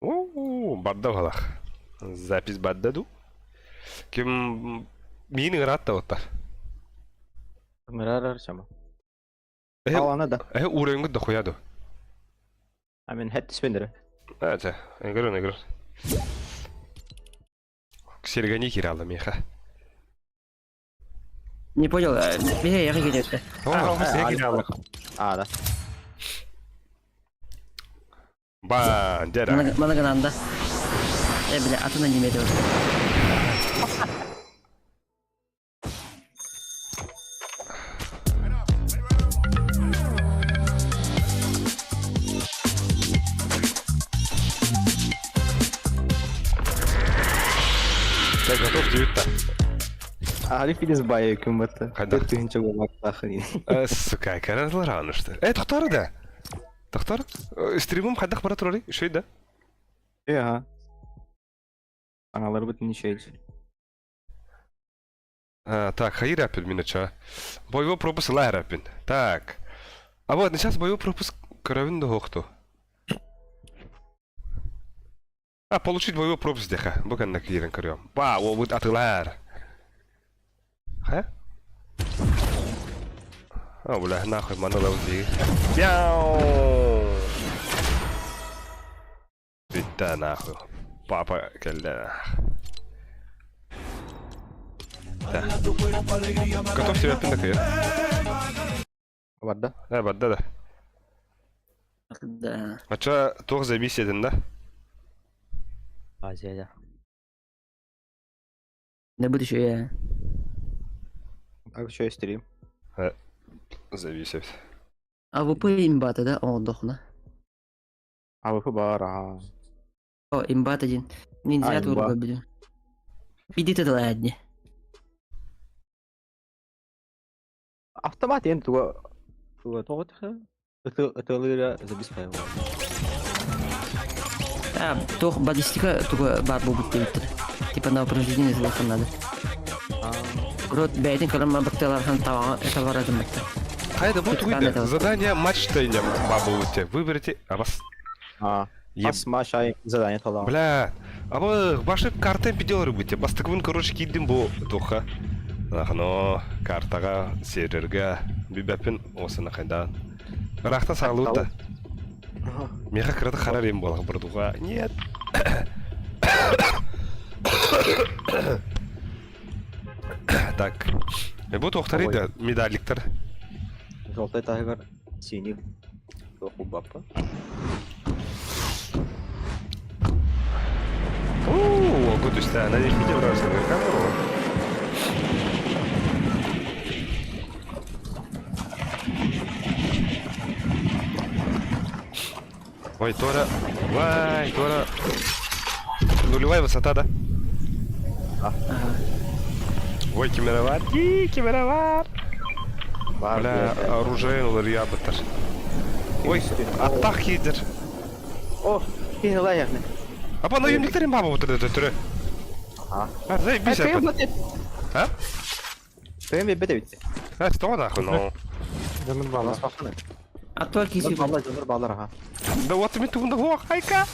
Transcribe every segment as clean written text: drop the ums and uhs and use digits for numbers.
Уу, барда баһылах. Запись барда дуу? Ким миин ыраат да оттар. Ыҥырар сама. Эһэ, Алана да. эһэ уурайыҥгыт да хуя ду. А мен хэт түспендері. Ача, ыҥырын ыҥырын. Сергани кииралла миэхэ. Не понял, меня я где-то. О, Сергей А, да. Бандера. Манагананда. Э, бля, атын аниме деп. Так, готов девятта. Али фидес бай күн батты. Қайда? Төрт болмақтақын. Сука, каразлар анышты. Э, тоқтар да. Тоқтар. Стримым қайдақ бара тұрар, шөй да. Э, ага. Аналар бит ничего. Так, хайыр әпіл мені ча. Боевой пропуск лайыр әпін. Так. А вот, сейчас боевой пропуск көрөбүн да хоқту. А, получить боевой пропуск деха. Бу кэннэ киирэн көрүөм. Ба, ол бут атылар. Ха? А, бля, нахуй, маны лабыт дии. Мяу! Бүттэ нахуй. Папа кэллэ. Да. Готов себя пинакы. Барда. Э, барда да. Да. А чё, туох зависит, да? Азия, да. Да буду еще я. А что стрим? Зависит. АВП имбата, да? О, дохна. АВП бар, ага. О, имбат один. Ниндзя А, имба. турбо, блин. Иди ты ладни. Автомат енді туга туга тоғытха. Ытылыра забиспай. А, тох баллистика туга бар бу бутты Типа на упреждение злахан надо. Рот бәйтин калам бакталар хан тавар адым бакта. Хайда, вот Тут выйдет. камера. Задание матч тайнем бабуте. Выберите. Абас. А. Еб. Ас маш ай задание тола. Бля. Аба, башы картен пиделер бите. Бастыквын, короче, киддим бу туха. Нахно, картага, серверге, бибәпин осыны хайда. Рахта сағылута. Меха кыраты харар ем болақ бір дуға. Нет. Так. Бу тоқтар медаликтер. Желтый тайгер, синий. Тоқу баппа. О, гудуста, на них видел разные камеру. Ой, Тора. Вай, Тора. Нулевая высота, да? Ага. Ой, кемеровар. И, кемеровар. Бля, оружие рябытыр. Ой, аттах кидер. О, кине лаяқны. Апа, наемниктерин баба вот это түрі. Ага. А, заебись, апа. А? Тым бе бит. А, что нахуй, ну? Жамыр бала. А то киси. Баллар, жамыр баллар, ага. Да вот мен туында о, хайка.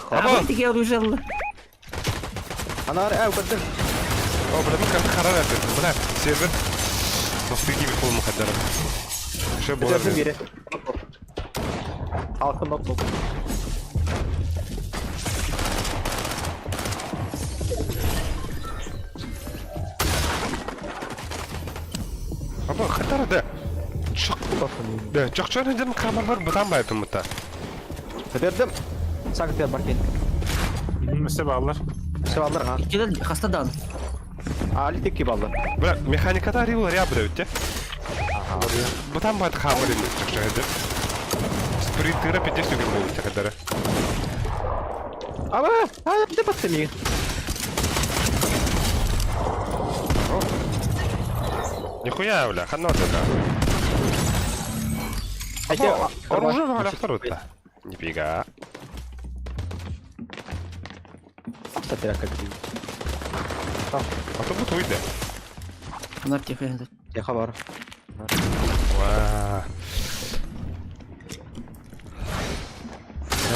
А Аба, вот такие оружие. Анар, әу, көрдім. О, бля, мен карта харар әппін. Бля, сервер. Достыги бихол мухаддара. Ше болар. Көтердім бері. Халқым оп оп. Аба, хатара да. Чық. Да, чық чын дем камер бар бутан байпын мұта. Көтердім. Сагы бар кен. Месе баллар. Все баллар, ага. Келер хастадан. Али текки баллар. Бля, механиката ривл рябда өтте. Бутан байт хамыр им чық чын дем. Спринтера пятьдесят үгін болу тақадара. Аба, а, деп атты мені. Нихуя, бля, ханно да. Айте, Оружие бля, второй-то. Нифига. Кстати, как А то будет выйдет. Анар тихо. Я хабар. Ва.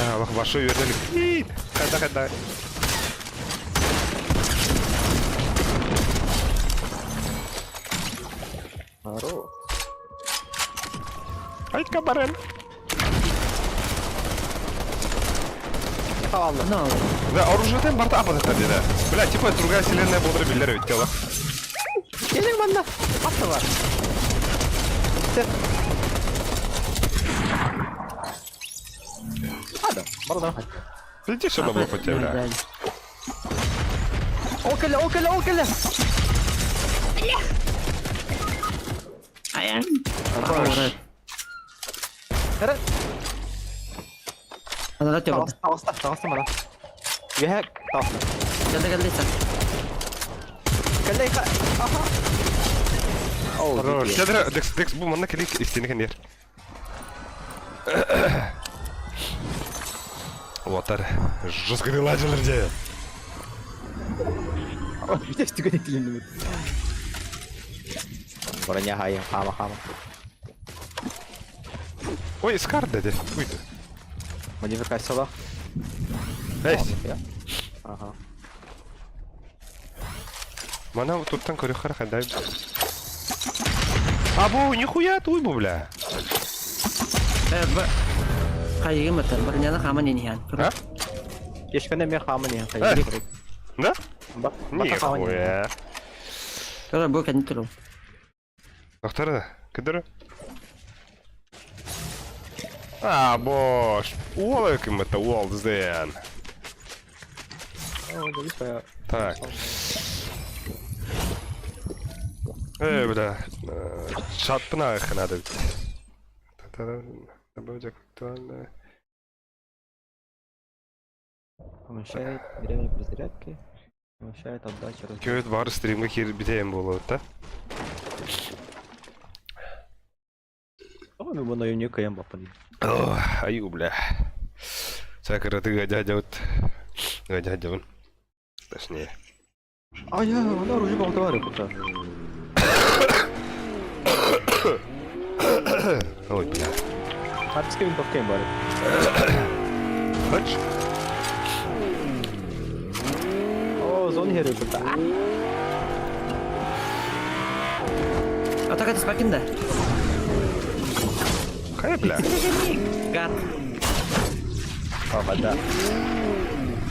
Бля, алах башы үөрдэлик. Хайда хайда. Хорош. Айтка баран. Хаалла. Ну, Да, оружие барта аппарата деда. Бля, типа другая вселенная болдыр биллер ведь тело. Келиң манна. Атты бар. Ада, бардан хат. Иди сюда, было по тебе, бля. Ол кэллэ, ол кэллэ, ол кэллэ. Аян. Эрэ. Ана тёб. Таҕыста, таҕыста мана. Үөһэ таҕыста. Кэллэ кэллэ сак. Кэллэ аха. Оо, Хорош. Кедр, декс, декс, бу манна кэлик истини кэннер. Уотар, жестко ладилер де. Бүтэ түгэн этилиннибит. Броня хай, хама хама. Ой, скар деди. Уйду. Модификациялах. Эй, Ага. мана туттан көрөхөр хандай. Абу, нихуя туй бу, бля. Э, б. Хайыгым батар. Броняны хаман иниян. А? Ешкәнә мен хама не хай. Э. Да? Бак, хама не. Нихуя. Кара бу кәнни туру. Доктор, кедр? А, бош. Уол ким это уол зен. О, да Так. Э, бля. Чатпына надо. Добавить актуальное. Уменьшает время перезарядки. Уменьшает отдачу. Көт бар стримге кир битейм болот, да? О, мен бұны үйіне кыям бапын. Ох, аю, бля. Сакара ты гадя вот. Гадя он. Точнее. А я, она оружие балтавары кута. Ой, бля. Артистке винтовка бар. Хочешь? О, зон хері кута. Атака түспәкин да. Хай, бля. Гад. Ага, да.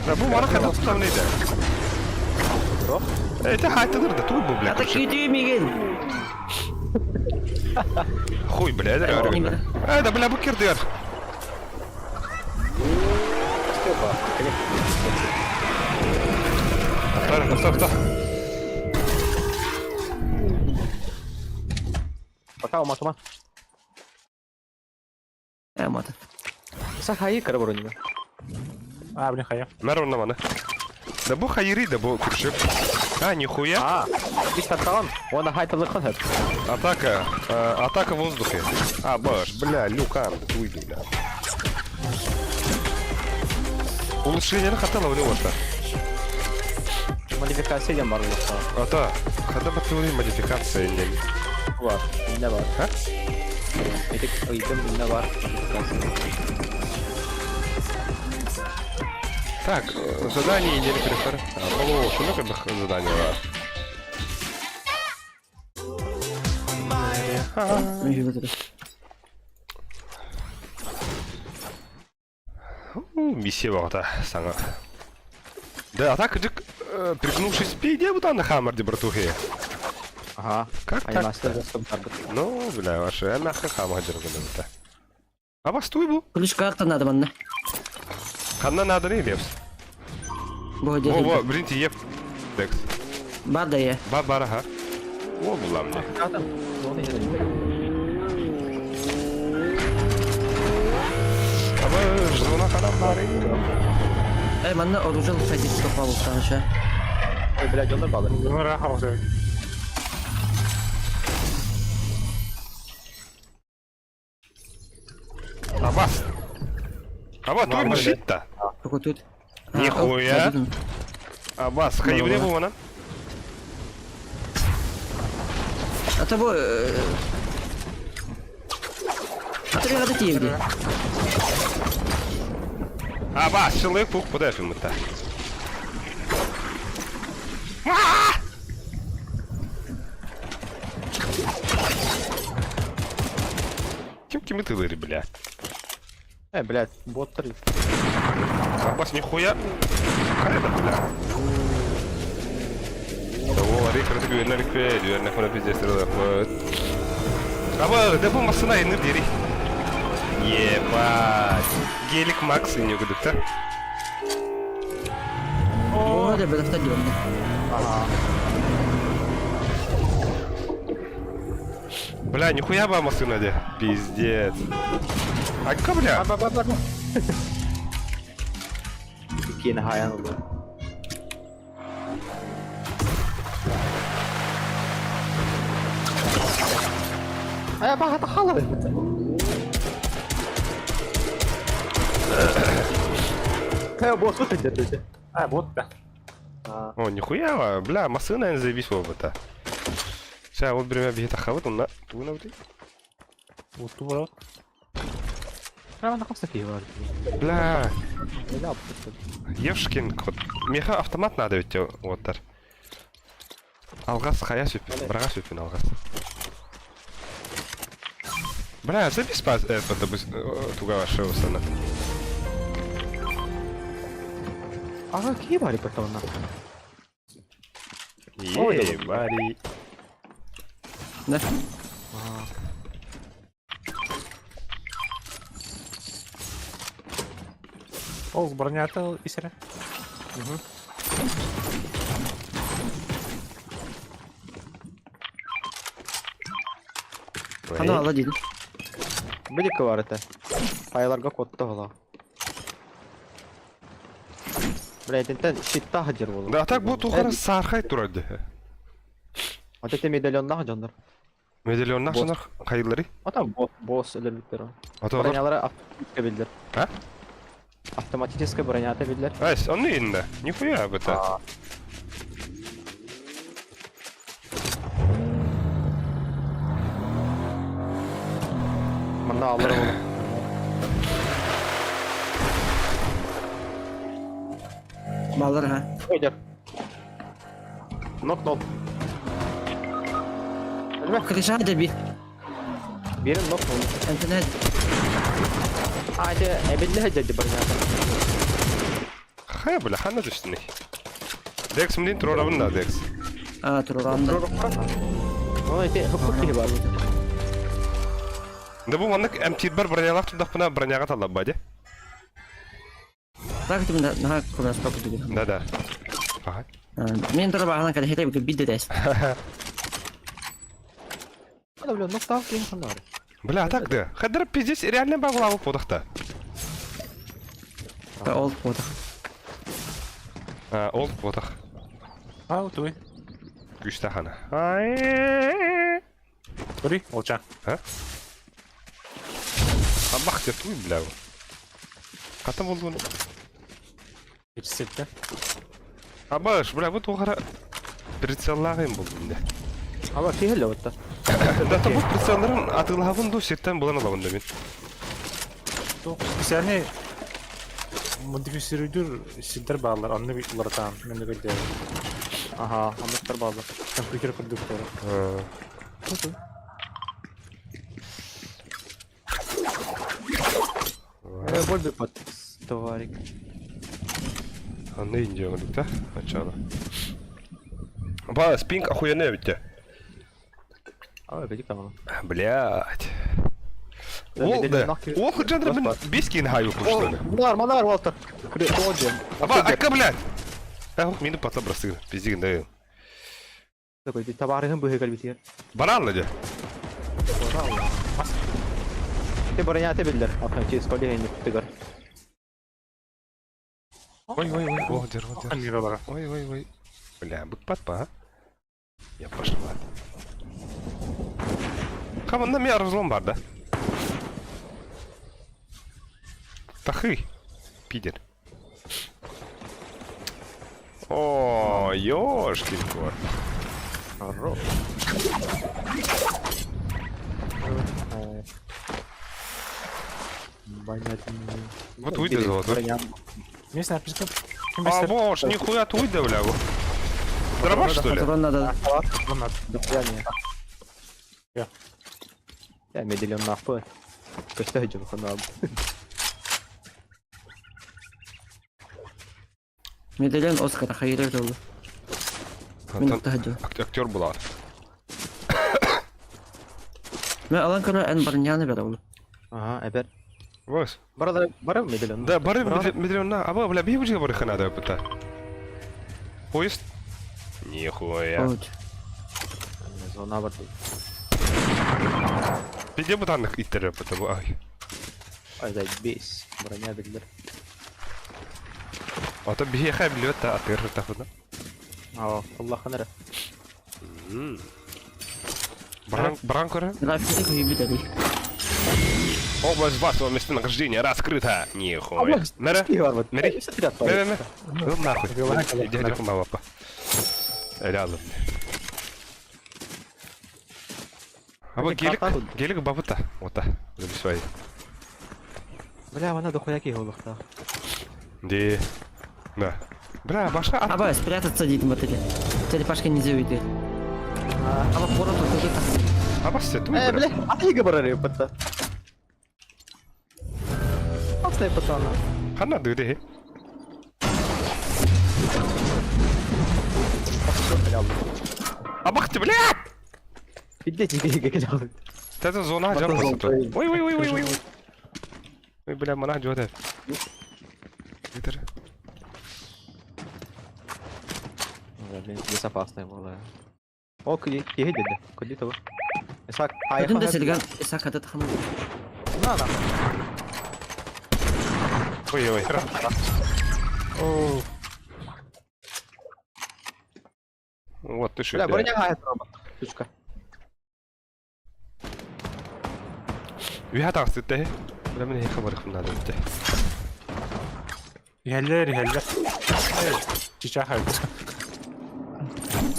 Да, бу мара хата тутам нейде. Эй, ты хайтыдыр да, туй бу, бля. Ата күйдүү миген. Хуй, бля, это Неме? Эй, да, бля, бу кирдер. Стоп, стоп, стоп. Пока уматыма. Э, мата. Са хайы кара броня. А, блин, хая. Нарон на мана. Да бу хайри, да бу крушик. А, нихуя. А, бис таттаган. Оны хайтылыкын хөп. Атака. Атака в воздухе. А, баш, бля, люкан, туйду, бля. Улучшение хата ловлю вот Модификация дем бар булса. Ата, когда батыры модификация не. Бар, миндә бар. А? Этик ыйдым миндә бар модификация. Так, задание недели перефер. А, полу, что ну задание бар. Миссия бағыта саңа. Да, а так, дик, пригнувшись, пейде бутан на хаммер, братухи. Ага. Как так? Анимация жасап. Ну, бля, ваши, я нахуй хаммер дерганы. А вас туй бу? Ключ карта надо манна. Ханна надо не лепс. Бу Во, во, блин, еп. Декс. Бар да я. Ба, бар, ага. О, була мне. Аба, жона ханам бары. Э, манна оружие лучше стопал таныша. Ой, блядь, он балы. Ну, раха уже. Абас. Аба, туй бушит-то. Какой тут? Нихуя. Абас, хайвне бу мана. А то бу... А то надо тиевди. А, бас, человек паук подальше мы-то. Ким ким ты лыри, бля? Э, блядь, бот 3. Абас, нихуя. Какая это, бля? О, Рик, рытык үөрнэ рикпе, үөрнэ хона пиздец рылаппыт. Аба, да бу массына иннир дири. Ебать. Гелик Макс инне кудукта. О, да, бөлөхтөр диэн. Бля, нихуя ба массына де. Пиздец. Айка, бля. Киэнэ хаайан ылла. Айа баҕата халар. Хайа босс өтөдө. А, вот да. О, нихуя, бля, массына заебись это. Сейчас, вот время бьет ахавыт, он на... Тугуна бутый. Вот ту вот. Прямо на хавса киһи бар. Бля, Евшкин кот. Меха автомат надо ведь оттар. Алгас хая сүппүн, браға сүппүн алгас. Бля, запись пас, туга вашего сана. Ага, киһи бар иппэтэ онно. Ей, Мари. Да. Ол бронята исерэ. Хана ала диэн. Биликка бар этэ. Файларга кодта була. Бля, итинтэн щиттаах дьер буолла. Да, так бу тухара сархай турар де. Вот это медальоннаах дьоннор. Медальоннах Босс. шанар хайыллары. Ата босс өлөрбүттэр. Ата олар. Бронялара автоматически биллэр. А? Автоматическая бронята биллэр. Айс, онны инна. Нихуя об это. Манна аллар буолла. Баллар ха. Ойдер. Нок нок. Крыша да би. Бирин нок нок. Интернет. А, это эбиллэ дьэ бронята. Хая, бля, хана түстүнэй. Декс мдин турарабын да, Декс. А, туруранда. Оны ити хукук киһи бар. Да бу маннык эмтиир бронялаах турдахпына броняга таллабба де. Так ты на курас папа Да, да. Ага. Мен тура баҕанан кэлэ хитэ бидде дэс. Ада, бля, нок таах киһи ханна бар. Бля, а так да. Хадыр пиздец реально баглавы подахта. Та ол потах. А, ол подах. А, вот вы. Күстә хана. Ай. Смотри, волча. Абах те туй, бля. Ката болду. 37. Абаш, бля, вот угара прицеллагын булду инде. Аба киһи элэ отта. Да, та бу прицелларын атылган ду сиртен булан аламын да мин. То специальный модифицируйдур сидер баалар, онны уларатаан, мен да Ага, амыктар баалар. компьютер продукторы. Э, больби под товарик. Аны инде оңдук да, ачана. Ба, спинг охуенный битте. Аба, били камана. Блять. Да, Ол да. медальоннах киһи- Ол жанр мен бес кейін хаю куштаны. Манар, манар, Валтер. Кре, Аба, айка, блядь. А, ох, мені пата бросили. Пиздигин да. Такой, ти табарыгын быһы кэлбитигэр. Баран ладе. Ти бронята биллэр. Автоматически олиһин тыгар. Ой, ой, ой, о, дер, о, дер. Амиралара. Ой, ой, ой. Бля, бут па, а? Я пошла. Каманда ми разлом бар, да? Тахы, пидер. О, ёшкин кот. Хорош. Понятно. Вот выйди золото. Местная писка. Ким А, бестер? бош, нихуя ты выйди, бля. Дробаш, что ли? Патрон надо. Дохуя не. Я. Я медальон нахуй. Көстө жыл хана. Медальон Оскара хайыр жолу. Мен Антон, тахадю. актер была. Мен алан көрө эн барняны бер олу. Ага, эбер. Вас. Бара бара медальон. Да, бары медальон на. Аба, бля, бей бужи бары хана да пыта. Поезд? Нихуя. Вот. Зона бар. Пиде бутанных иттер пыта. Ай. Ай, бес. Броня билдер. А то бие хай билет та атыр тафына. А, Аллах ханара. Баран, баран көрө. Графика көйбү дәби. Область вашего местонахождения раскрыта. Нихуя. Мэра? Мэри? Мэ, мэ, мэ. Ну нахуй. Иди, иди, мама, папа. Рядом. Аба гелик, гелик бабыта. Ота. Записывай. Бля, мана дохуя ки холохта. Де. Да. Бля, баша ат. Аба, спрятаться дейт мотеле. Черепашка нельзя уйти. Аба, пору тут уже так. Аба се, ту Э, бля. бля, атыга барар патта. Астай патана. Хана дыды. Абах ты, бля! Пиздец, иге кел. Это зона жар басты. Ой, ой, ой, ой, ой. Ой, бля, мана жода. Гитар. Блин, здесь опасная была. О, куди, киһи деді. Куди того. Исаак, Бүтүн да селган Исаак ата тахам. На, на. Ой, ой. О, Вот ты что. Бля, броня гает робот. Сучка. Виха тағысты тәхе. Бля, мен хеха барықым надо бітті. Иһэллэр, иһэллэр. Чичах айт.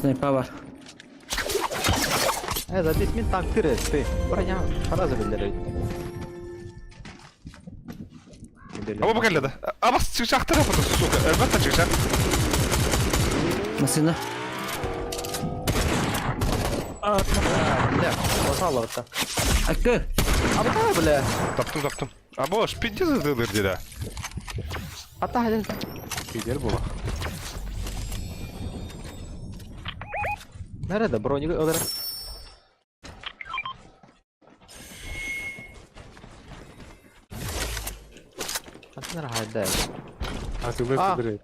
Снайпа бар. Э, забить мин танк тыры, ты. Броня, хара забилдер. Аба бакалла да. Аба чычақтыра бұты, сука. Әлбәтті чычақ. Машина. Бля, баса алла. Акы. Аба, бля. Таптым, таптым. Аба, шпиде зыдылыр деді. Ата, хәле. Пидер була. Nerede? Броник ылыр. Антынар хайда. Атылыр А. тыдыр.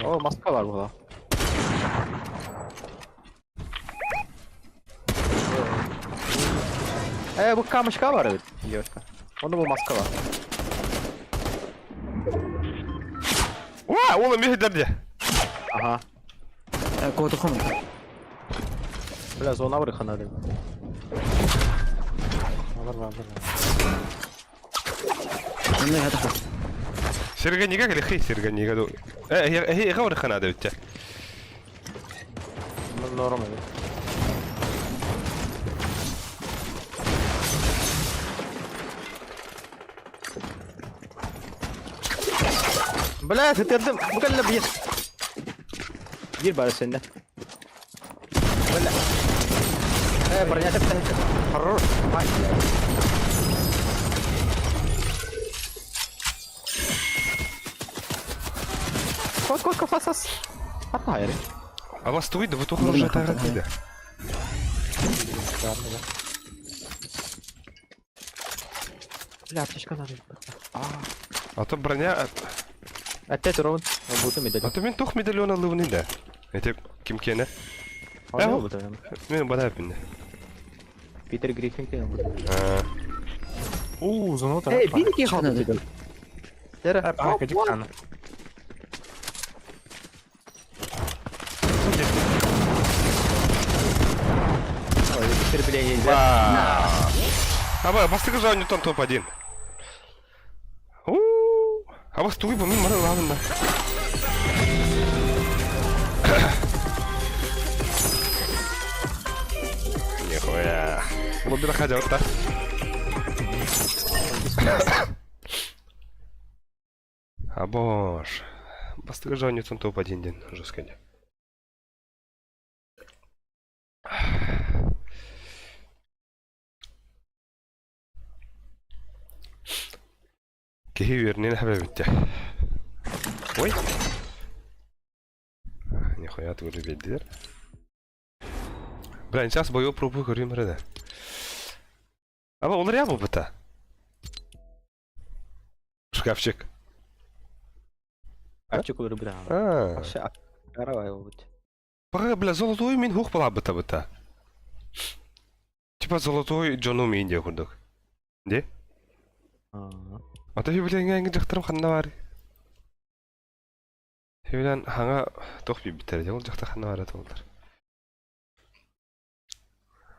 О, маска бар була. Э, бу камышка бар бит, девушка. Онда бу маска бар. Уа, олы мехедерде. Ага. Кого-то хом. Бля, зона бар хана дем. Алар бар, бар. Онда хата хом. Серганига или хей серганига? Э, хей, гаур хана да бітті. Норм. Бля, тытердим. Бу кэллэ бир. Бир бар сенде. Бля. Э, броня тепте. Хорош. Ай. Кот, кот, кот, фасас. Ата хайры. Аба стуй, да вот уже тағат деді. Бля, аптечка надо. А то броня... Опять ровно. Буду медаль. А то мен тоқ медальон алывын да. Эте ким кені? Э, Мен бада бинде. Питер Гриффин кен. Уу, зона та. Эй, били ки Надо. хабы. Тера. А, кадик хана. Ой, потребление нельзя. Аба, бастығы жау Ньютон топ-1. Аба, стуй, мен мара лавын да. Нихуя. Лобби хотя вот так. Абош. Бастакы жонньутун топ-1 диэн жестко диэн. Киһи үөрүнэн эбэбиттэ. Ой! Нихуя тугу биэрдилэр. Бля, сейчас боевой пробу көрүм эрэ да. Аба олар я буолбута. Шкафчик. Шкафчик олору быраҕа. А. Вообще, каравай вот. Пока, бля, золотой мин хух балабыта быта. Типа золотой дьону мин диэ курдук. Де? Ата хүбүлэҥҥэ дьахтарым ханна баар? Хүбүлэн хаҥа туох биирбиттэр ол дьахтар ханна баара туоллар.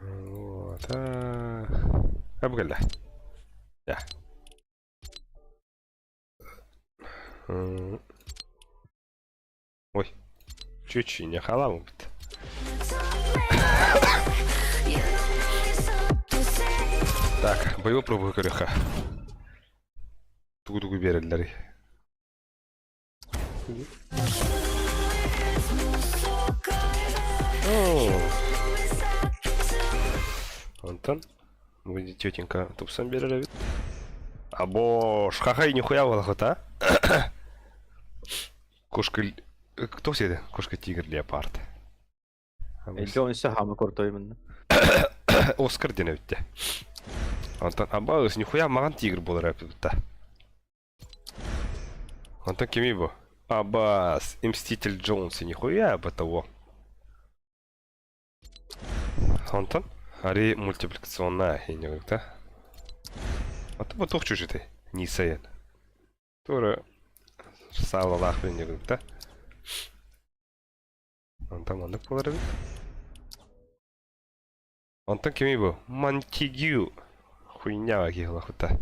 Вот. А бу кэллэ. Я. Ой. Чуть-чуть не халабыт. Так, боевой пробую көрүөххэ. Тугу-тугу биэрэллэрий? Онтон бу тетенька тупсан биэрэр эбит. Або шхахай нихуя буолахыта. Кошка... Кто все это? Кошка-тигр, леопард. Джонса хама крутой именно. Оскар диэн эбиттэ. Онтон аба нихуя маҕан тигр буолар эбит Онтон кимий бу? Абас, Мститель Джонс, нихуя бы того. Онтон ари мультипликационная хинья да? А то туох чужиты, не сайын. Тура саалалаах да? Онтон маннык буолар эбит. Онтон кимий бу? Монтигю. Хуйня киһилахыта.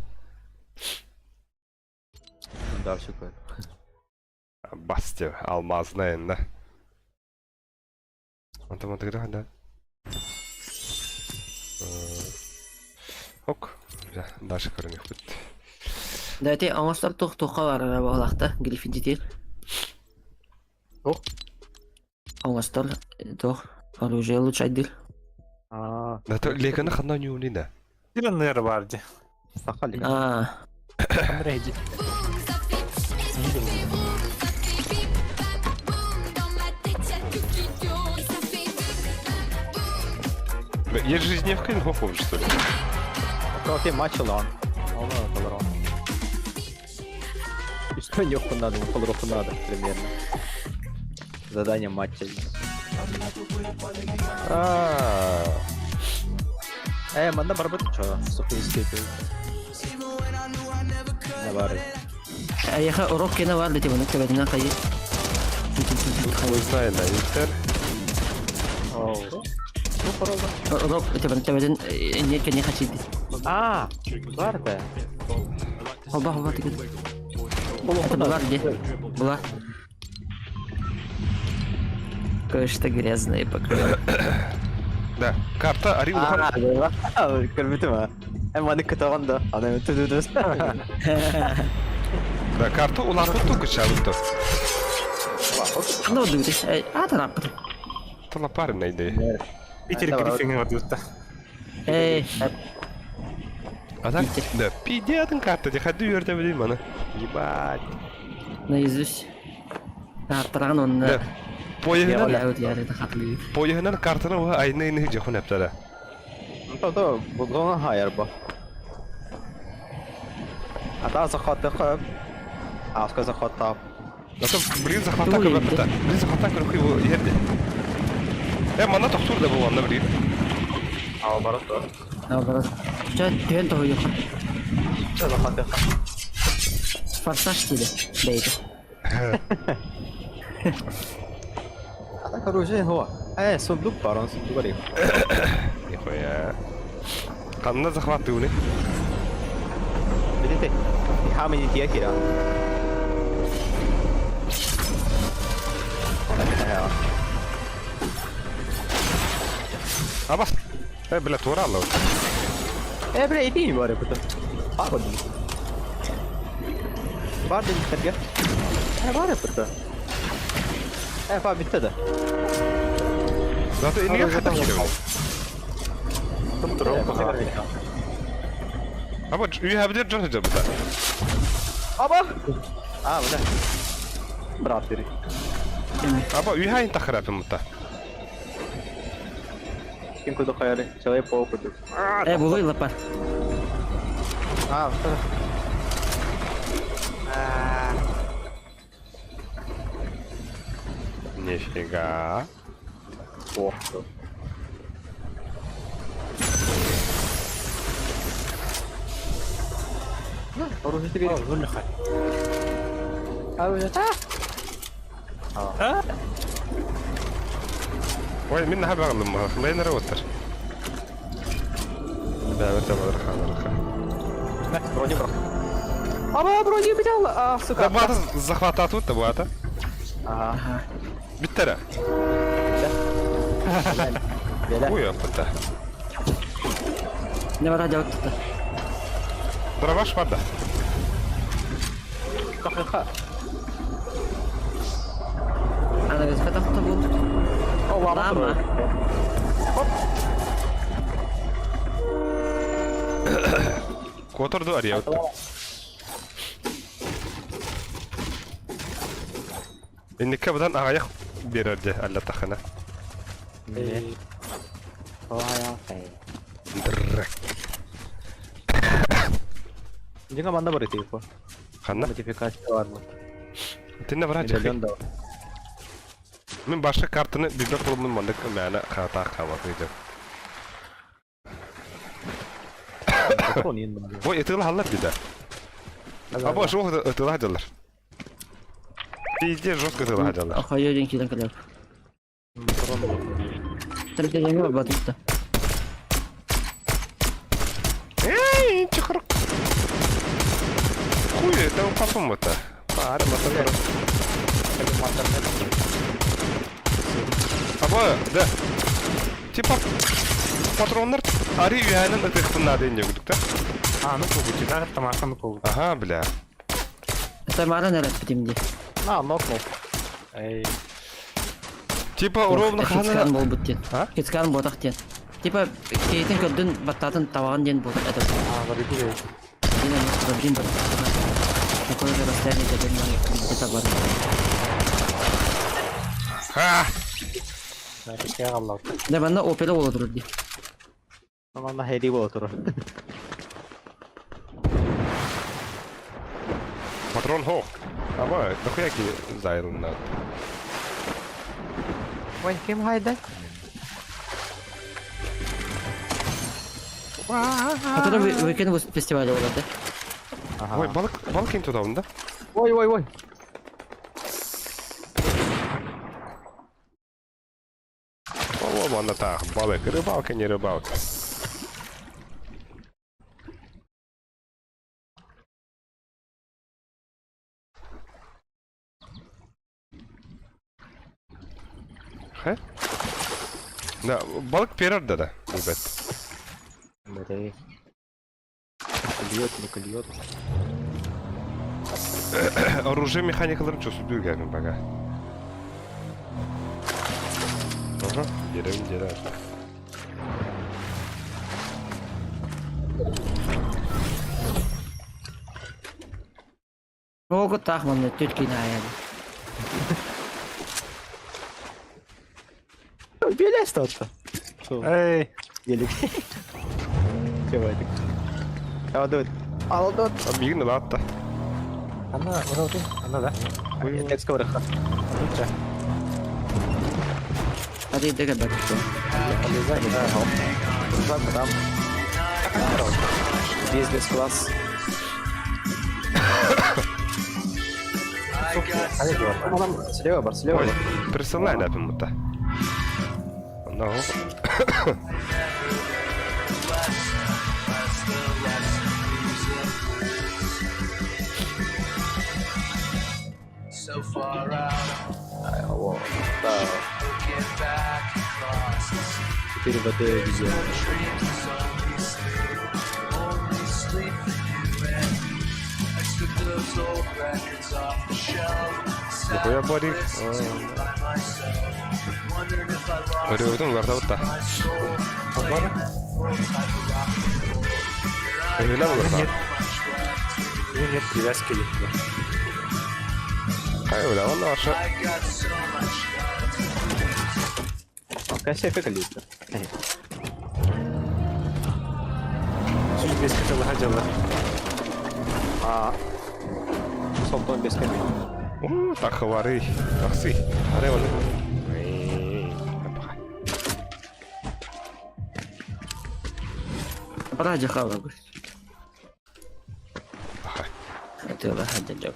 Да, все кое. Бастер, алмазная, да. Онтон мантыгыта да. Ок. Дальше көрүнүөхпүт. Да, ити оҥостор туох туохха барара буолаахта, Гриффин дитир. Туох? Оҥостор туох оружие улучшайдыр. Аа, Да то леканы ханна ньууни да. Дилан ныр бар ди. саха лига. Аа, Андрей Ежедневка или что ли? Ты мачылан. Оны толорон. И что нюху надо, полруху надо примерно. Задание матча. А. Манна барбыт чо, сухой Навары. Эйиэхэ урок кэнэ бар дии маны төбөтүнэн хайыы. Хуй знает, да, Виктор. Ну, порога. Урок төбөтүн төбөтүн не кэнэ хачыйды. А, бар да. Хоба хоба тигин. Это была где? Была. Кое-что грязное покрыло. Да, карта Ари улахан. Көрбүтүм а. Эм маны кытаган да. Ана түдүдүс. Да, карта улахан туку чабыт. Ну, дүйді. А, тараппыт. Тала пары найды. Питер Гриффин одута. Эй, А так, да, пиздец карта, де ходу ерте билим маны. Ебать. наизусть. Таран он. Да. Поехали. Я вот я это хатлы. Поехали картаны уха айны ины жохун аптара. То булган хайыр бу. Ата захваты Аска захваттап. Ата блин захвата көрөп Блин захвата көрөп его ерде. Мана тохтур да бу анна блин. Наоборот. Наоборот. Что, түен того yok. Захваты. Форсаж стиле. Бейді. Ата оружие хо. Сундук бар, он сундук бар. Нихуя. Канна захваты уни. Видите? How many текера? Абас. Бля, тура алла. Бля, иди не бар, это. А, вот. Бар дедиктэргэ. Э, бар эппитэ. Э, па бүтте да. Зато иннигэр хата киирэбин. Аба, үйэбидер дьон сылдьабыта. Аба! А, бля. Брат бери. Аба, үйэһин тахырапын мута. Ким куду хайары? Человек паук курдук. Э, булуй лапа. А, что? Нифига. Ох. Оружие тебе. Оружие. А! Ой, мин наһаа баҕалым Лейнер оттар. Да, это барха барха. Броню брат. Аба, броню взял! А, сука. Да бата захвататут да бата. Ага. Биттера. Беда. Ой, апта. Не бара дьабыт. Дробаш барда. Ха-ха-ха. Ана без катахта бу. О, лама Лама. Котор ду ария. Инникке будан ағаяқ берерде әлі тахына. Дрррр. Динга манда бар типа. Ханна? Модификация бар бу. Тинне бар Медальон да. Мен башка картаны билбек болумун мандык мәне хата қамат дейді. Патрон енді. Ой, ытыла халлар дейді. Аба, шоқ ытыла халлар. Пизде жестко ытыла халлар. Ахайо ден килен калап. Тәртегене бар батытта. Эй, чықырық. Хуй, это потом это. Пара, мотор. Аба, да. Типа, патроннар ари үйәнін ытықтын нады инде күдік та. А, ну кубути, да, тамаха ну кубути. Ага, бля. Тамара нәрәт битимди. На, нокнул. Эй, Типа, ровно Хитскан хана. бол буттен. А? Хитскан ботак тен. Типа кейтин көрдүн баттатын табаган ден бол. Это а, варигули. ден проблем бар. Такое же расстояние где-то бар. Ха! Я аллах. Да манна опера болот ди. Мана хеди боло тур. Патрон хох. Аба, дохуя ки зайрын над. Ой, кем хайда? Который уикенд фестивале болот, да? Ой, балык, балык ин тудабын да? Ой, ой, ой. О, манна так, балык, рыбалка, не рыбалка. Хэ? Да, балык перер да, да, ребят. Бля. Клюет, не клюет. Оружие механикаларын чувствую гәбин пока. Ага, деревня, деревня. Ого, так манна тетки на аяды. Белясь тот. Эй, Гелик. Чего это? Алдот. Алдот. А мигн латта. она, вот она, да? Текст скоро. Лучше. А ты деге бак. Полезай, да. Там. Бизнес-класс. Слева, бар, слева. Ой, присылай ляпим мута. Ну. So far out, Во, да. looking back across the sea. Теперь воды везде. Dreams is only sleep, only sleep for you and me. I stood Нихуя барик. Ырыабытын улартабыт да. Өһүлэ уларта. Нет, привязки или Хай бля, он наша. Кассия калита. Сүүс биэскэ тылыһа дьаллар. А. Солтон без кабин. Уу, тахвары. Тахсы. Аре ол. Браджа хава. Хотела хадя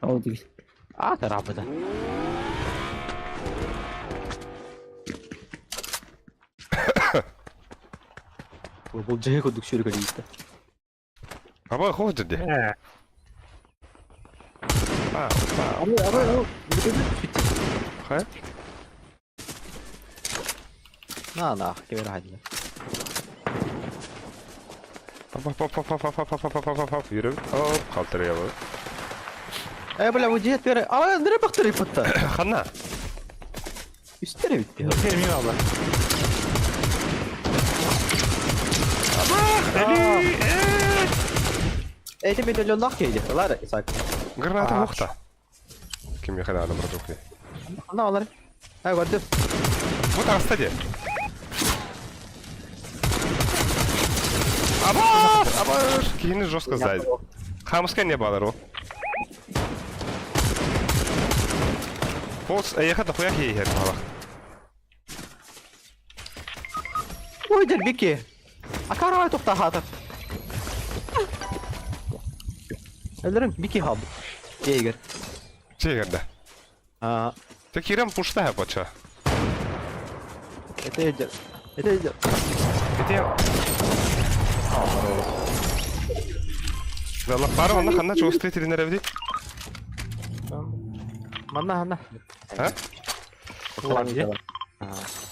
Ол дии. А, тарапыта. Бұл жайы курдук сүүрүк элиитэ. Аба хоһ деді. Ээ, Пау, пау. Хай. На, на, кемер хадья. Пап пап пап пап пап пап пап пап пап Yürü. Hop kaldırıyor. Э, бля, бу дьиэ түөрэ. А, ныры бахтыры пытта. Ханна. Үстері битти. Эмиэ алла. Эти медальоннах кейди. Лара, Исаак. Граната А. мохта. Ким яхада ана братухи. Ана олар. Ай, көрдүм. Вот аста де. Аба! Аба! Кихини жестко сзади. Хамска не балар о. Фолс, яхада хуя хи хер балах. Ой, дербики. А каравай тухта хатыр. Өлөрүм бики хаб. Егер. Чегерде. А, Ты кирем пушта пача. это идет. Это идет. Где? Да, лапара, онна ханна чего встретили на ревди? Манна, анна. А? Ладно.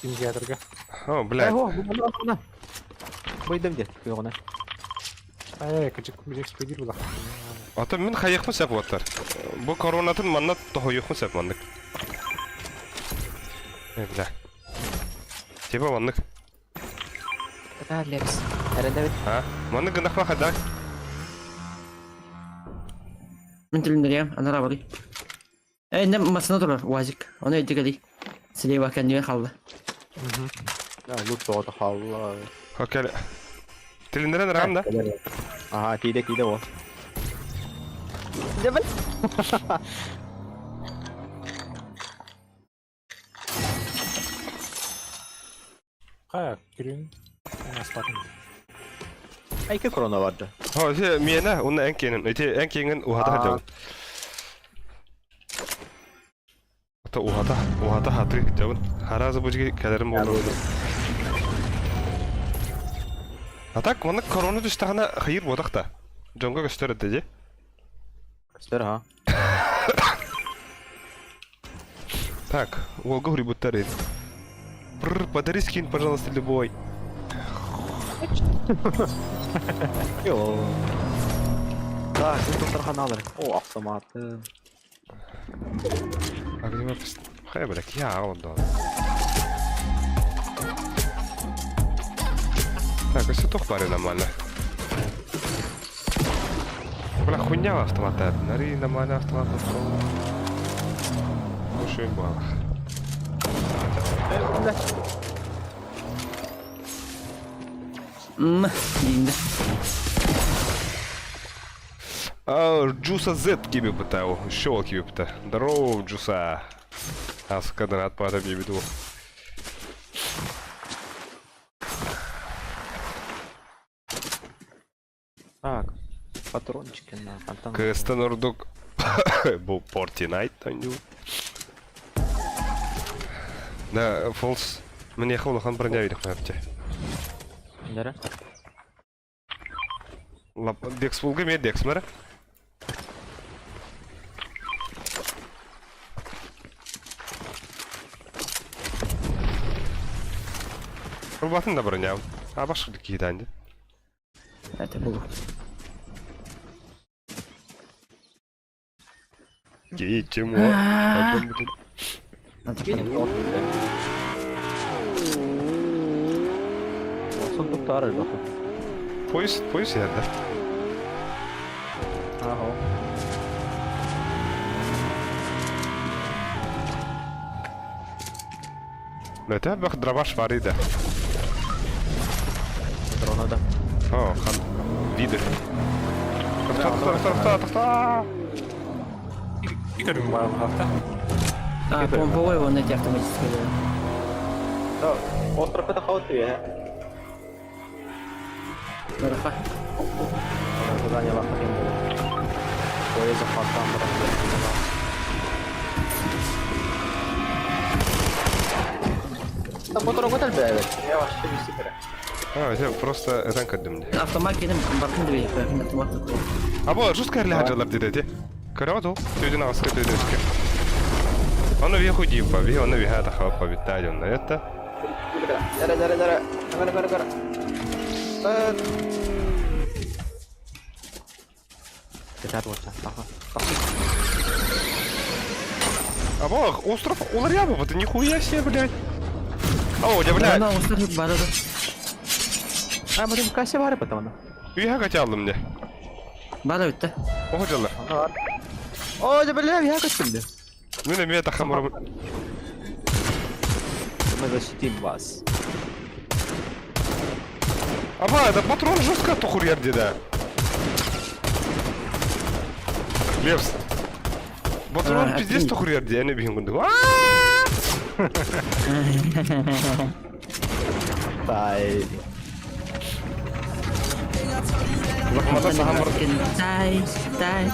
Кинотеатрга. О, блядь. Ой, манна, манна. Быйдым дед, күйгүнэ. Ээ, кычык билек спидир була. Ата мин хайыхмын сәп оттар. Бу коронатын манна тохойухмун сәп маннык. Э, бля. Типа маннык. Это Алекс. Әрәндә бит. А? Маннык гынахма хада. Мин түлүннэриэм, анара барый. Э, инне масына турар, УАЗик. Ону өйдө кэлий. Слева кэннигэр хаалла. Да, лут тоҕото хаалла. Окей. Тилиннерен рам да? Ага, тиийдэ, тиийдэ о. Дебel. Хая, күрүн. Аспатын. Айка корона барды. Хо, те миэнэ, уна эн киэнин. Эти эн киэнин ухата хадьабын. Ата ухата, ухата хатыр хадьабын. Харазы бу жиги кэлэрим болду. А так, маннык корона түстәҕинэ хайыр буотах да. Дьоҥҥо көстөр этэ дии. Көстөр, ха. Так, уолга хуруйбуттар ин. Бррр, подари скин, пожалуйста, любой. Йо. Так, тут доктор ханалар. О, автомат. А где мы Хай, блядь, я он дал. Так, а все бары нормально. Бля, хуйня автомата. Нари нормально автомат нашел. Слушай, балах. М, диинде. А, Джуса Z киби быта, щел киби быта. Здорово, Джуса. Аска донат пата бибиду. Так, патрончики на фонтан. Кыстан ордук. Бу Fortnite таню. Да, Фолс. Мне улахан броня видих мапте. Нere? Лап, декс булга мен декс мара. Рубатын да броня. А баш киданды. Это было. Кичему? Сундуктар элбэх. Поезд, поезд ярда. Ага. Мэтэ бөх дробаш бар иде. Дрона да. О, хан. Видер. Тохта, тохта, тохта, тохта. Игорь Мамхата. А, помповой вон эти автоматические. Да, остров это хаос я. Нараха. Задание лахатин было. Ой, захват там, Да, мотору элбээбит. Я вообще не сикere. А, я просто этан көрдүм. Автомат кенем бартын дебей. Автомат. А бу жестко ляжалар диде. Көрөт ол. Төдүн аска төдүн өскө. Оны ви худи па, ви оны ви хата хапа виталь он это. Дара, дара, дара. Дара, дара, дара. А бу остров уларьяба, вот нихуя себе, блядь. О, я, блядь. Ана остров бар да. А, мы кассе бары потом. Үйе качалдым де. Бар битте. Охо жаллар. О, да бля, я костюм. Мен эме тахамыр. Мы защитим вас. Аба, это патрон жестко тухур деда. Лепс. Патрон А, пиздец окей. тухур ерде, я не бигин күндүк. Тай. Лакмата сахамыр. Тай, тай.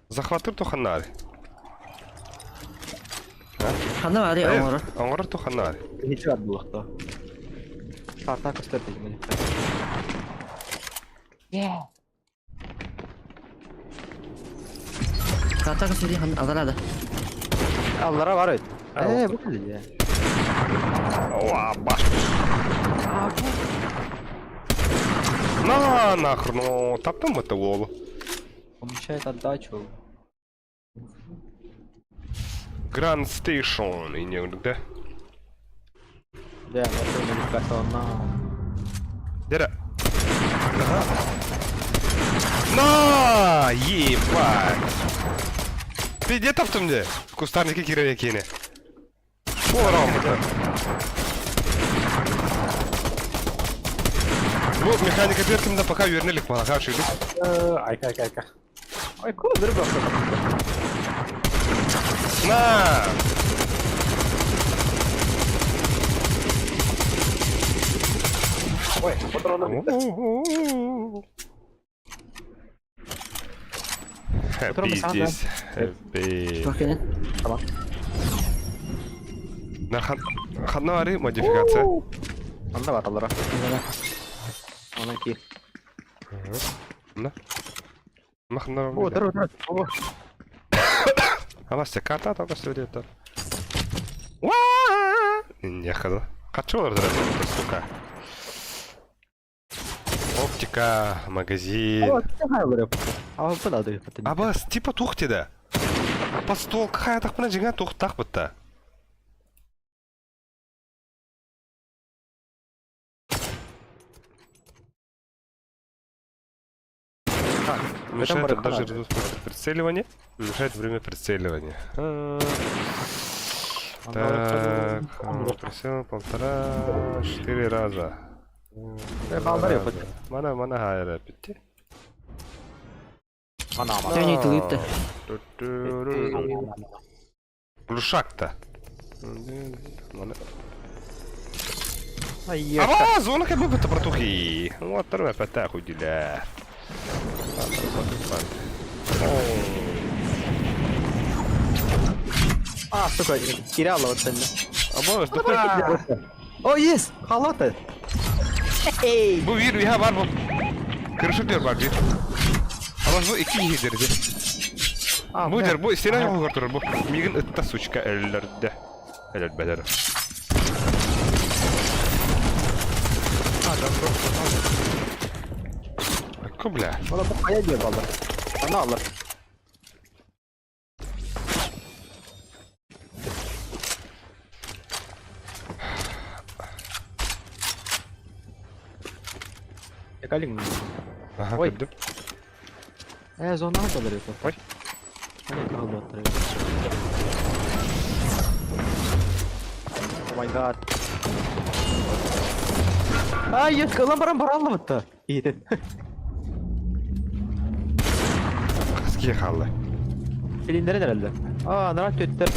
Захватыр туханнар. Хана бар я оңор. Оңор туханнар. Ничего было. Карта костер дегенде. Карта көсөри хан аларада. Аллара бар бит. Э, бу килде. Оа, баш. На, нахрен, ну, таптым это уолу. Уменьшает отдачу. Гранд Стейшн, и не да? Да, на. Дера. На, ебать. Ты где таптым де? В кустарнике кирен кийine. О, Бу механика беркимде пока үйренелик бала, каршы Айка, айка, айка. Ой, куда дырба? На! Ой, патроны. Пиздец. Пи. Бакын. На хан ханнари модификация. Анда бар аллара. Онан ки. На. На ханна. О, дырба, дырба. О, Аласте карта там где-то. Не ходил. Хочу сука. Оптика, магазин. А, куда Абас, типа тухтида. По стол хаятах мына жиңа тухтах бытта. Мешает даже прицеливание. Мешает время прицеливания. Так, прицел полтора, четыре раза. Мана, мана хайра битти. Мана, мана. Сен итилипти. Глушак-то. Ава, зона как бы братухи. Вот второй опять хуй А, сука, теряла вот это. Або, что О, есть! Халаты! Бу бир биха бар бу. Кырышы дер бар бир. Або бу iki киһи А, Бу дер бу стена жок турар бу. Мигин ытта сучка эллерде. Элер белер. Ecco, бля. Ола бу хайа диye балlar. Ана алар. Экалин. Ага, Ой. көрдүм. Э, зона алар это. Ой. Аны калды Oh my god. Ай, ылан баран бараллыбытта. Иитен. Хаски хаалла. Илиннерин эрэллэр. Аа, анараа төттөр.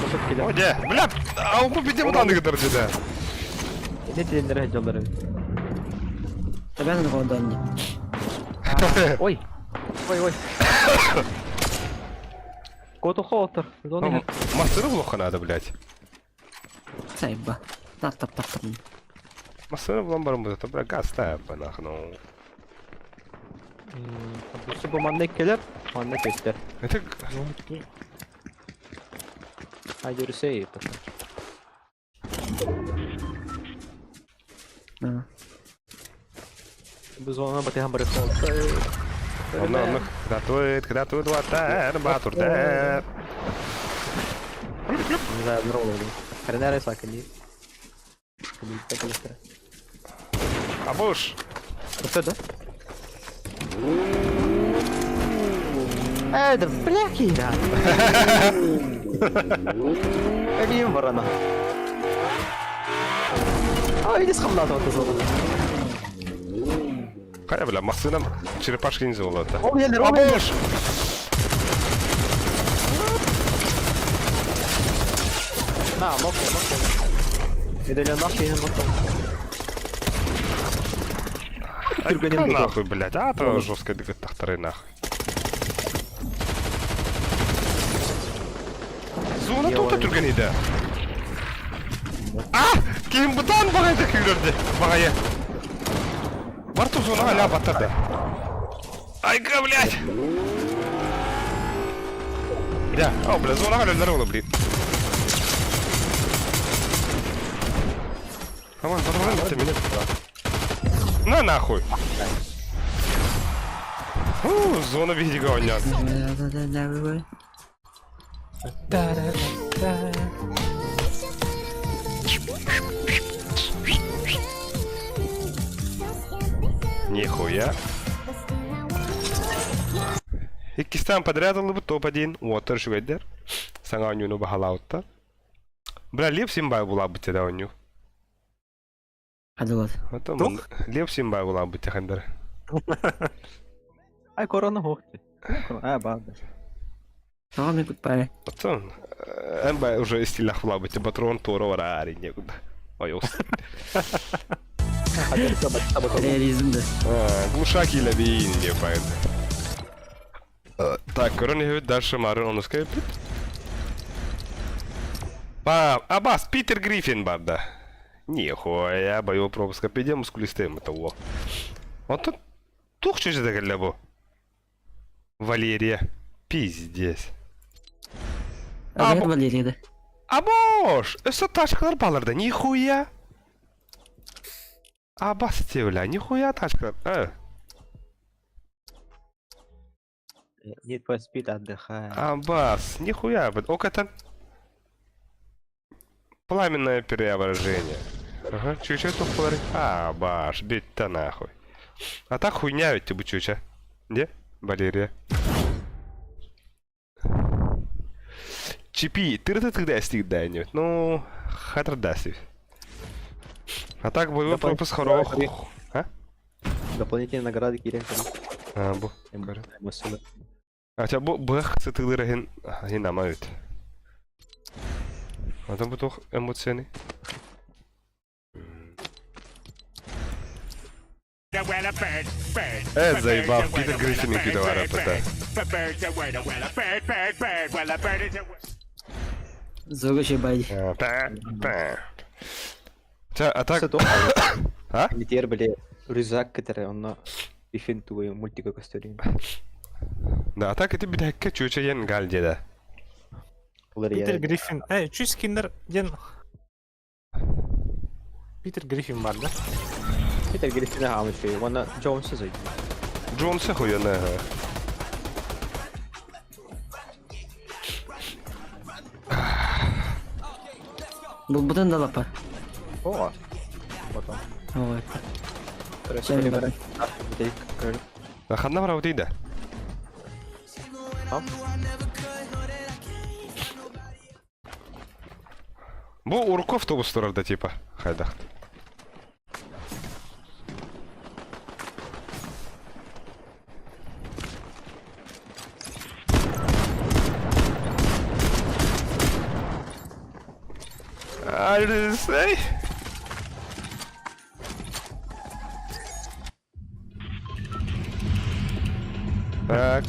Косоп килер. О, дьэ, бля, а бу бите бутаны кытар дьэ. Не тилиннере сылдьаллар эбит. Табян годонни. Ой. Ой, ой. Кото холтер. Зона. Мастыры плохо надо, блядь. Сайба. Тап тап тап тап. Мастыры булан барым будет, бля, газ та нахуй. ну. Бу манна келер, манна кеттер. Это Ай, жүрсей. Бу зона батыхан барып холтер. Онно, онно, кратует, кратует, ватар, батурдар. Не знаю, здорово. Хренеры сакали. Абуш! Вот это? Э, да бляхи, да. Эбиим барана. Ай, не схамлата вот зона. Хайа, бля, массыынам черепашки ниндзя буолла. Ол елер, ол елер. Абуш! На, нокнул, нокнул. Медальон нахуй, нокнул. Ай, нахуй, блядь, а то жестко тахтары нахуй. Зона тута түрген еді. А! Ким бұтан бағайды күйлерді. Бағайы. Бар ту зона аля баттарды. Айка, блядь! Бля, о, бля, зона аля олы, блин. Аман, патрон, ты меня. На нахуй. Фу, зона видео гонят. Нихуя. Иккистан подряд ылыбыт топ-1. Уотар шүгәйдер. Саңа онюну бахалауттар. Бля, Лев Симбай була бит да оню. Хадылат. Ото Лев Симбай була бит хандар. Ай, корона хохти. А, банда. Тоҕо мен кутпай. Потом Эмбай уже стилях була бит патрон тура вара ари некуда. Ой, ос. Реализм да. Глушак или бин не поэт. Так, корона дальше Марын онускай бит. Ба, Абас, Питер Гриффин барда. Нихуя, боевого пропуска пиде мускулистым это во. Он тут тух чужой бу. Валерия. Пиздец. А Валерия да. Абош! Өссө тачкалар баларда, нихуя! Абас те, бля, нихуя тачкалар. Э, Need for Speed отдыхай. Абас, нихуя, бля. Ок, это... Пламенное преображение. Ага, чуть-чуть тут подари. А, баш, бить-то нахуй. А так хуйня ведь ты бы чуча. Где? Валерия. Чипи, ты ты тогда да Ну, хатр даст. А так боевой пропуск хорош. А? Дополнительные награды кирен. А, бу. А тебя бу бэх сытылыр хин хин амавит. А там бутох эмоцияны. Э, заебал, Питер Гриффин кидавара пота. Зогаче байди. А так... А? Метер, бля, рюкзак, который он Ифин тугой мультика костюм. Да, а так это бит хәккә чүчә ен гал деда. Питер Гриффин. Үчүс киндер диэн Питер Гриффин бар да? Питер Гриффин хаамы үчүгэй. Уонна Джонсы зой. Джонсы хуяна. Булбутун да лапа. О. Потом. Ой. Ханна барабыт да? Бу урукку автобус турар да типа хайдах. Алисей. Так.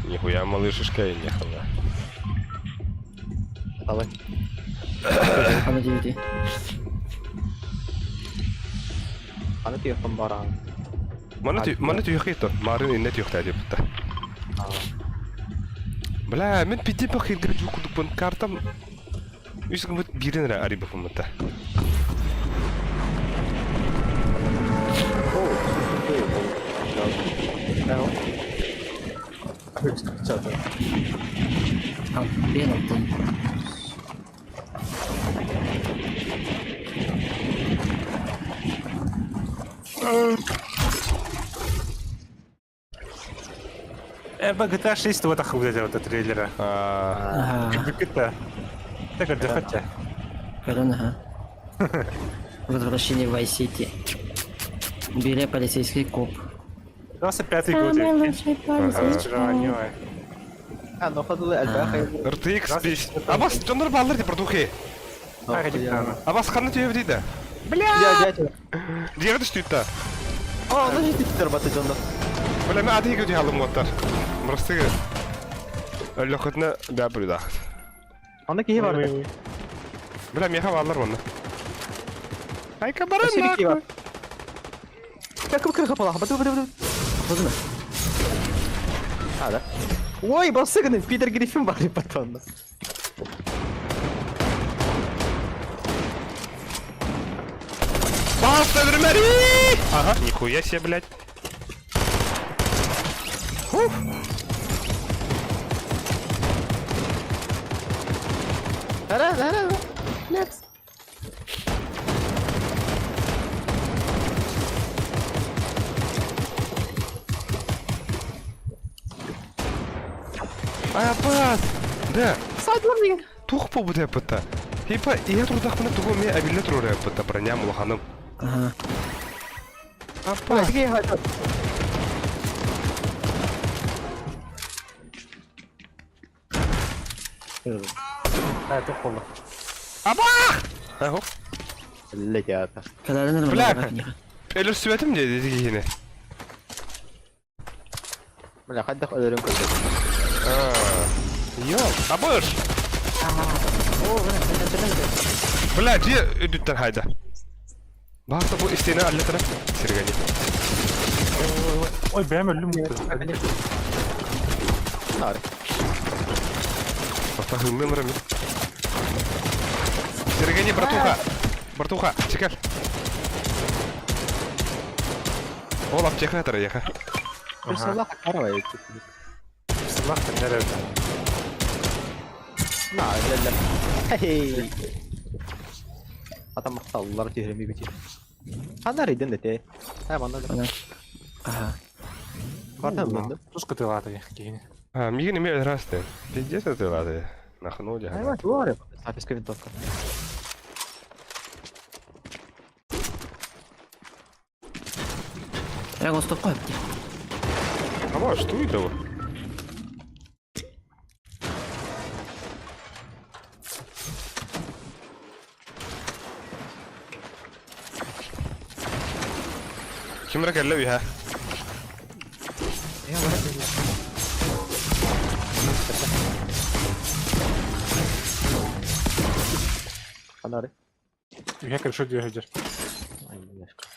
Нихуя малышишка и нехала. Давай. Аны диэбити. Аны тиэхпин бараан. Маны түйэхи Марын инне түйэхтээ диэбитта. Бля, мен пиди пахилгэр жук картам үс гыммыт биирин эрэ арыйбыппыммыта. Биэн оттон. GTA 6 вот охуеть вот трейлера. Аа. Кырдьыккыта. Так отдыхать. Көрөн аха. Возвращение в Vice City. Бире полицейский коп. 25 год. Разочарование. А, ну ходылы элбэх. RTX 5. Абас дьоннор бааллар дии продухи. Абас ханна түйэбит дейді. Бля! Дядя. Дьиэҕэ түстүүттэ. О, ну же ты баты дьонно. Бля, мен аты көтүй алым оттар. Мырыстыгы. Өлөхөтүнэ бää бүрүдаах. Аны киһи бар. Бля, меха бааллар онно. Айка баран киһи бар. Как кыр хапала. Баты баты баты. Поздно. А, да. Ой, басыгын Питер Гриффин бар потом. Баста өлөрмөри! Ага, нихуя себе, блядь. Уф. Ара, ара, Next. Абас! Да. Садлар Тух по буде пыта. Хипа, я трудах мына тугу ме абилле турар пыта броням улаханым. Ага. Апа. А, это холодно. Аба! Ахо. Летята. Бля. Элер сүбэтим деді дегені. Бля, хайдах өлөрүн көрдүм. Йо, абыш! Бля, дьиэ үрдүттэн хайда. Баарта бу истиэнэ аллатара сиргэни. Ой, бэм өллүм. Нары. Бата хыллым рами. Сиргэни, братуха! Братуха, чекал. Ол аптека тара яха. Салах каравай. Салах нэрэ. На, ля-ля. Хей. Атам макталлар түһөрөмүй бити. Ханар иден дете. Ха, манна да. Ага. Бартан бунда. Тус кытылаты киһини. А, мигин эме өлөрасты. Пиздец атылады. Нахну дя. Ай, туары. Снайперская винтовка. Я гостов қойып А что это? Ким ракелле уйха? Ханары. Үйе кірші дүйе Ай, немножко.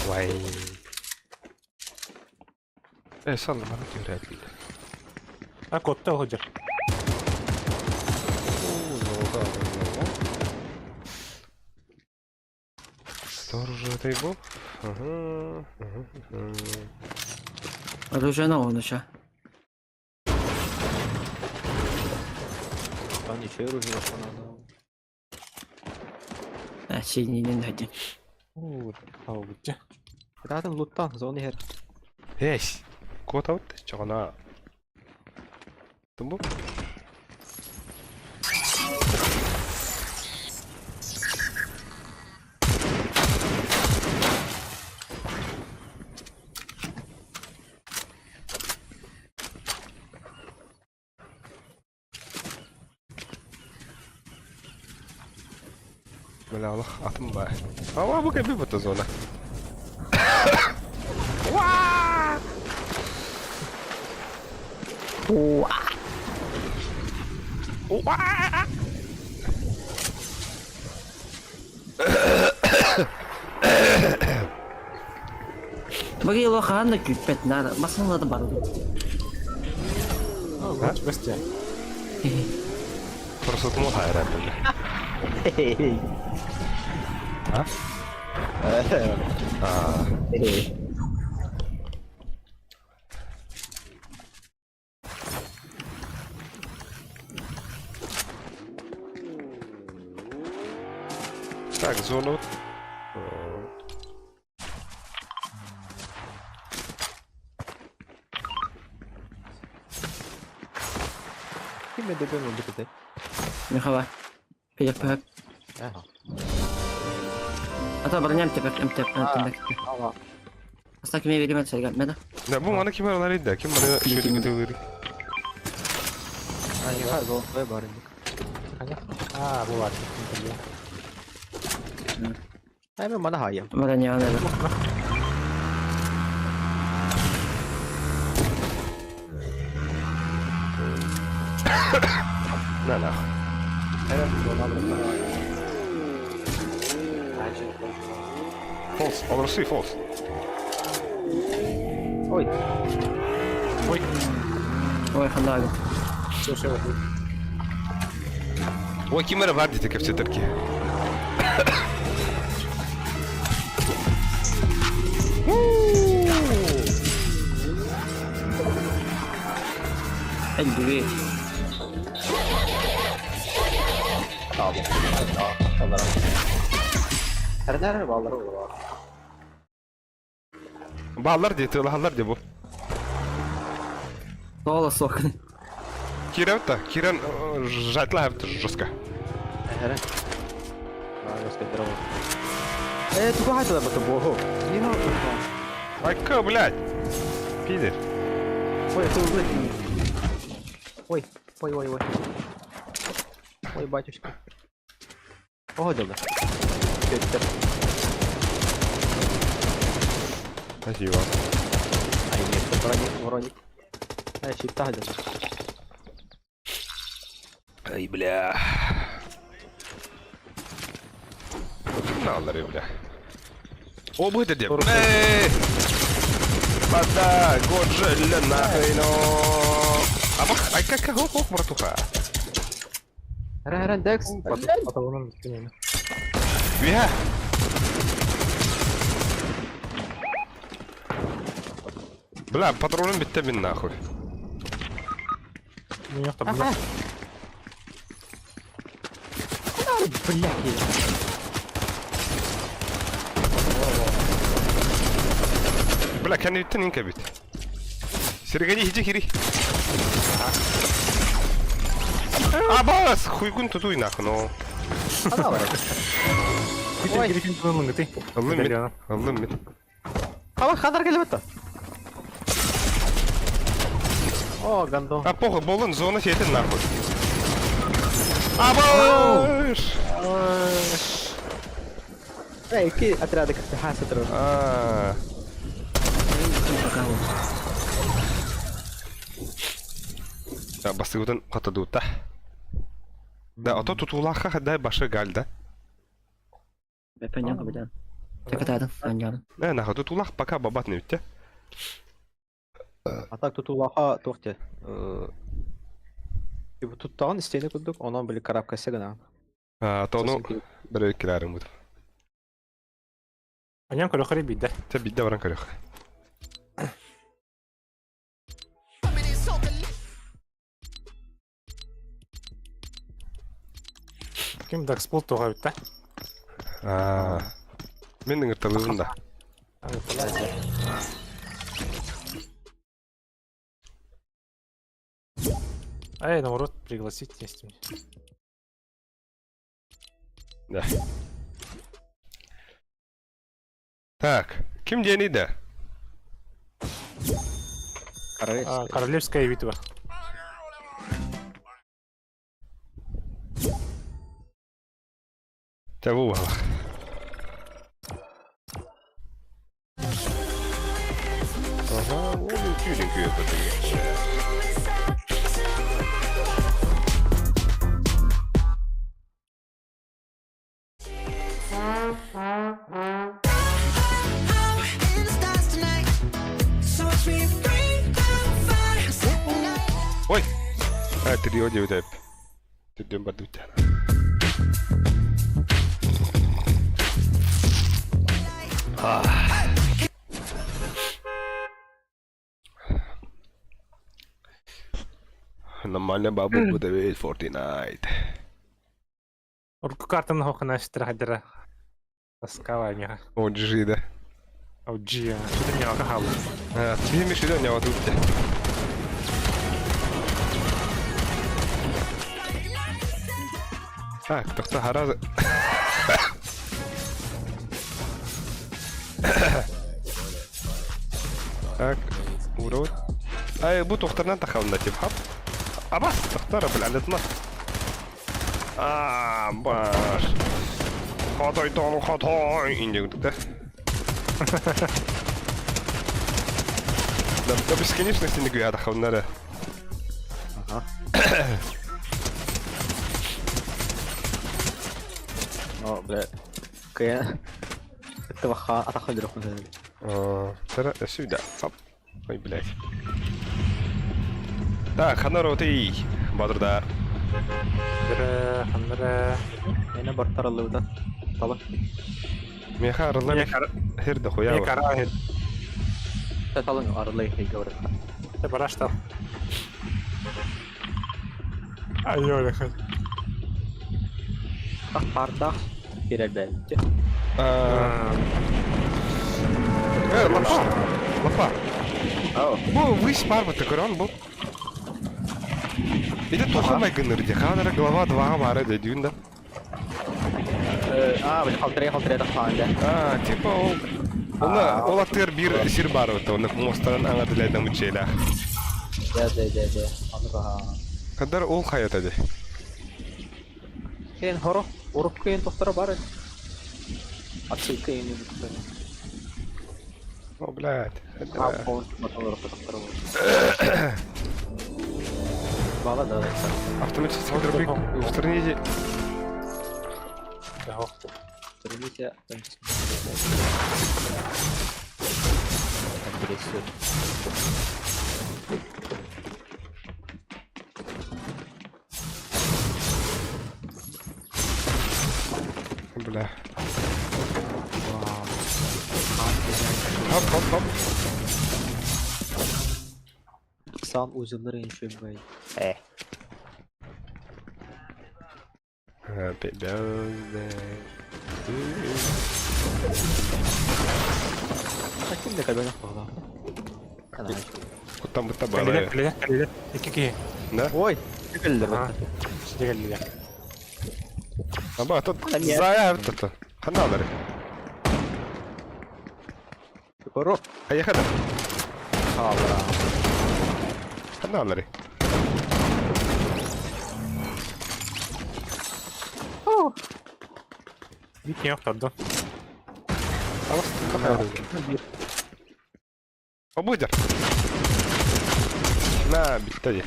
Вай. Э, саллыманы түһэрээт А куотта сылдьар. Оружие был? Ага, ага, ага. Оружие на он еще. Там ничего оружие надо. А, синий не найден. Оо, Рядом лутта, зоны хер. Эй, куда вот ты? Чего на? Тумбу? Бля, Аллах, атым ба. Ава, бу кәби бу зона. Бagi хаһан да күүппэт наада басылла да барды. Бэстэ. Просто туму хайра бля. А? А. Так, зону. Ким эдебен oldu kete? Михава. Пилip Aha. Ата броням тепер МТ МТ. Ава. Аста кime vereyim sen gelmedi. Да, бу маны ким аралар иде? Ким маны шөйлүгө төгөр? Ага, зон бар инде. Аа, бу бар. Ай мен мана хайым. Броня ана. На нахуй. Фолс, олорсуй фолс. Ой, Ой, Ой, хандаг. все, все. Ой, ким ара бар дите кепсетерки. Elbi. Her ballar olur. Баллар дете, лахалар де бу. Тола сокны. Кирен та, Кирен жатла жестко. Her. Э, туга хатла бата бохо. Нино. Айка, блядь. Пидор. Ой, ты узлы. Ой, ой, ой, ой. Ой, батюшка. Ого, дела. Петр. Спасибо. Ай, нет, броник, броник. Ай, щита дела. Ай, бля. Налары, бля. О, будет где? Эй! Вода, годжелля, нахуй, но. А бах, ай, как, ох, ох, братуха. Ререн Декс. Патронун бүтүн. Виха. Бля, патроным битте мин нахуй. Мен яқта бля. Бля, Бля, кәнептен инке бит. Сергей, иди кири. А, бас, хуйгун тутуй нахуй, но. Ана бар. Ой. Кирин тунун гыты. Аллым мин, аллым мин. Ава хадар келип атты. О, гандон. А похуй, болын зона сетин нахуй. А, баш! Эй, ки отряды как ты хасатыр. А, Да, бастыгытын катадута. Да, а то тутулаха хада башы галда. Понятно, бля. Так это адам, понятно. Э, нахуй, тутулах пока бабат не битте. А так тутуулаха туох диэ типа туттаҕын истиэнэ курдук, онон били карабкайса гынаҕын. А, то ону бere килээрим бут. Аньан көрөхөрү биирдэ. Те биирдэ баран көрөх. Ким Дакспул туға битте? Аа. Мен ыҥырталыыбын да. Ай, наоборот, пригласить есть мне. Да. Так, ким диэний да? Королевская. Королевская битва. Чэ бу буолла. Аха, ол үҥкүү үҥкүү Ой! А, трио диэбит Түрдүөн бардыбыт. Нормально бабу будет Fortnite. Урукку картаны хохына страхадера. Тоскала меха. О, GG, да. О, G. Что-то не алкохал. Тебе мешали, не вот тут. Так, тохто харазы. Так, урод. Ай, бу тохторынан тахалында тип хап. Абас, тохтора, бля, летма. А, баш. Хотой тону хотой. Инде да. Да, до бесконечности не говорят, хавнара. Ага. О, бля. Кая. Этого атаха Тара, сюда. Хоп. Ой, блядь. Так, ханара ты, Бадрдар. Ханара. Эне бартар аллыбыта. Тала. Меха арылла хер да хуя. Меха Талын арыллай говорят. Ты бараштал. Айой, Ах, пардах. Перебелте. Э, лапа. Лапа. Бу высь парбыты көрөн бу. Ити туха майгыныр ди. Ханара глава 2 бары дедүүн да. А, били халтырай халтырай тахаан да. А, типа ол Онна ол аттыгар биир сир баар эбит, онно муостаран аҥардылайдан муччиэлээх. Да, да, да, да. Аны баха. Хандар ол хайата ди. Кен хоро, урукку кен тохтора бар. Отсылка ени бүттө. О, блядь. А, фон, потом урукку тохтора бар. Бала да. Автоматический дробик в стране Страните. Бля. Хоп, хоп, хоп. Сан узеллары еще бай. Э. Happy birthday to you. Таким да кабина хвала. Куттан бутта Кэллилэр, баалай. кэллилэр, кэллилэр. Икки киһи. Да? Ой, кэллилэр. Кэллилэр. Аба, тут зая тут. Ханна алары. Коро. Поехали. Хабра. Ханна алары. Бит охтордун. Обудер. На, биттади.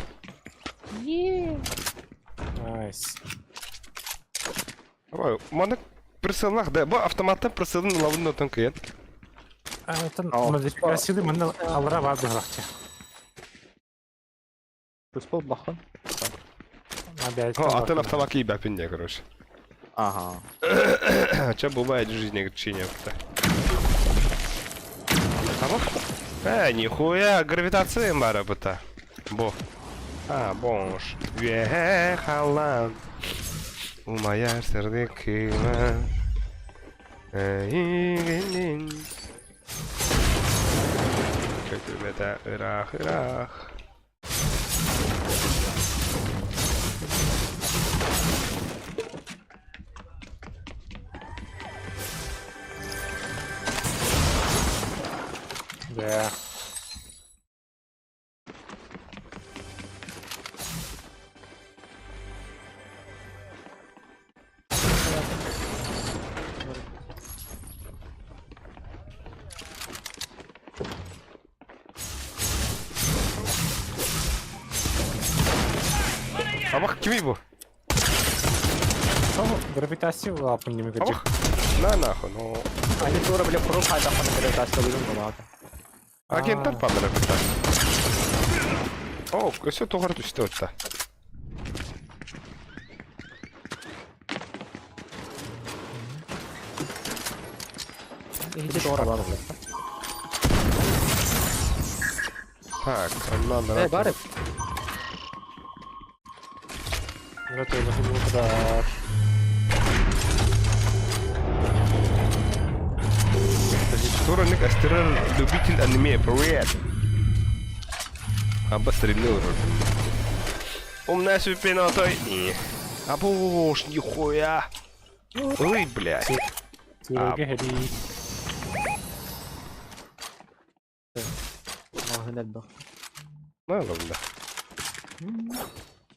Найс. Ой, маны присыллах да, бу автоматтан присылын лавын отон кыйын. Оттон модификацияны манна алара бар быһылахча. Туспа бахан. О, атын автомат киирбэппин дии, короче. Ага. Че бывает в жизни чиня А нихуя, гравитация бара быта. Бо. А, бонж. Въехала. Умаяр сырдыкыма. Көтүмэтэ ыраах-ыраах. Да. Абах кимий бу? Гравитация лапы не Абах. На нахуй, ну. Они тура, бля, куру хайда хана гравитация лыгын булаата. Агенттар падара битта. О, өссө тоҕор түстэ отта. Иһити туора бар бля. Так, онно Э, бар. Тураник Астерер, любитель аниме, привет! Обострелил Умная супина той. А боже, нихуя! Ой, блядь. Маҕаһыын элбэх. На, ладно.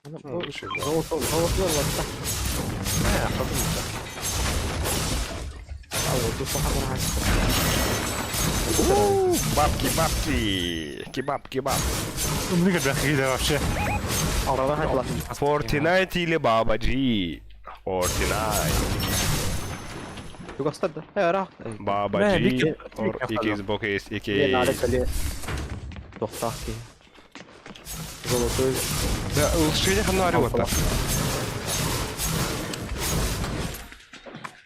Золотолор латта. Бабки, бабки! Кебаб, кебаб. Умный как вообще. Fortnite или Баба G? Fortnite. Чугастар да. Э, ыраах. Баба G or Xbox X. Тохтаах киһи. Золотой. Да, улучшение ханна вот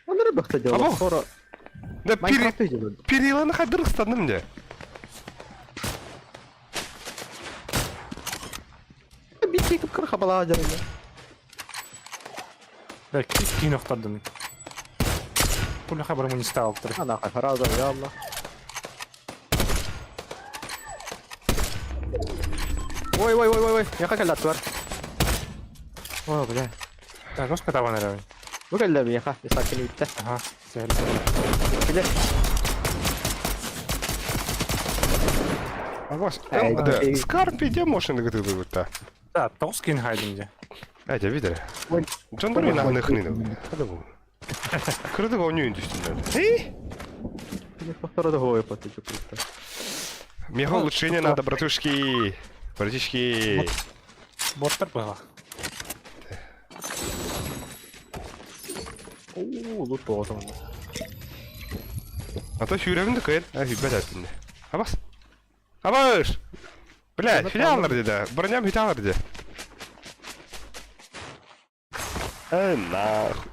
Оннары бахта дело. Скоро. Да периланы хадыр станным де. Битти кып кыр хабала жарыла. Да, кин охтардым. Пуля хабар не стал. Ана хараза, я Аллах. Ой, ой, ой, ой, ой, я как латвар. О, бля. Так, господи, таван эрэ. Бу кэллэ миэхэ, Исаакин үттэ. Ага, сэл. Биле. А вас, да, Скарпи где машина готовы-то? Да, тоскин хайдым де. Эти видели? Джон Дори на хнын. Кырдык онюн түстүн. Эй? Повторно головы потечу просто. Мега улучшение надо, братушки. Братишки. Боттар было. О, лут болот. А то сүүрәбин да кыйын. А хүбәт әттин. Абас. Абаш! Блядь, филиаллар деди. Броням филиаллар деди. Э, нахуй.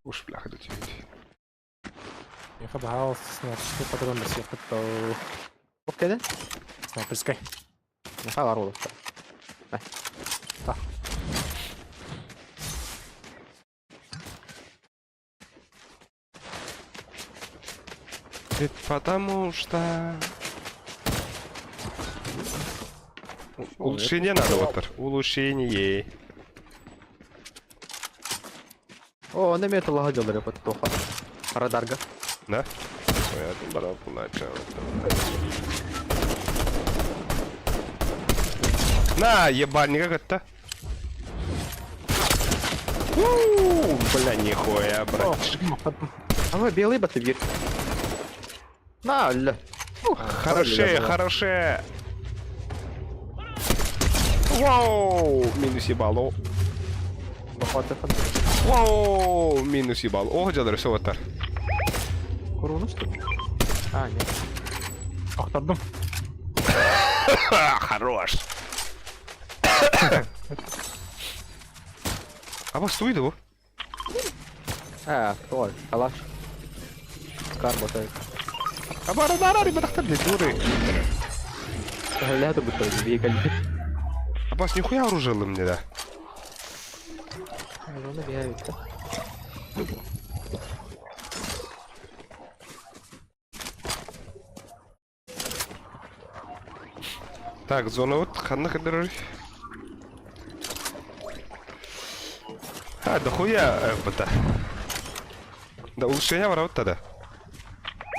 Уж бляха до тебя. Я хабал снайперский патрон до всех то Окей, снайперской. Нахай бар Да. Потому что... Улучшение надо, вот Улучшение. О, на металл лагодил под тоха. Радарга. Да? Ой, я брал начало. На, ебальник, как это? Бля, нихуя, брат. А вы белый батыбир. На, ля. Хороше, хороше. Вау, минус ебало. Вау, минус ебало. Ох, дядя, все вот так. Корону что ли? А, нет. Охтардым. Хорош. А вас туйда бу? Ээ, тоҕо, калаш. Скар ботой. Абара бара ребятахтар блядь, дуры. Төһөлөөх турбуттар биһиги кэлбит. Абас нихуя оружие мне да. Ону биһээбиттэ. Так, зона вот ханна кадырыр. А, дохуя это. Да улучшение ворот тогда.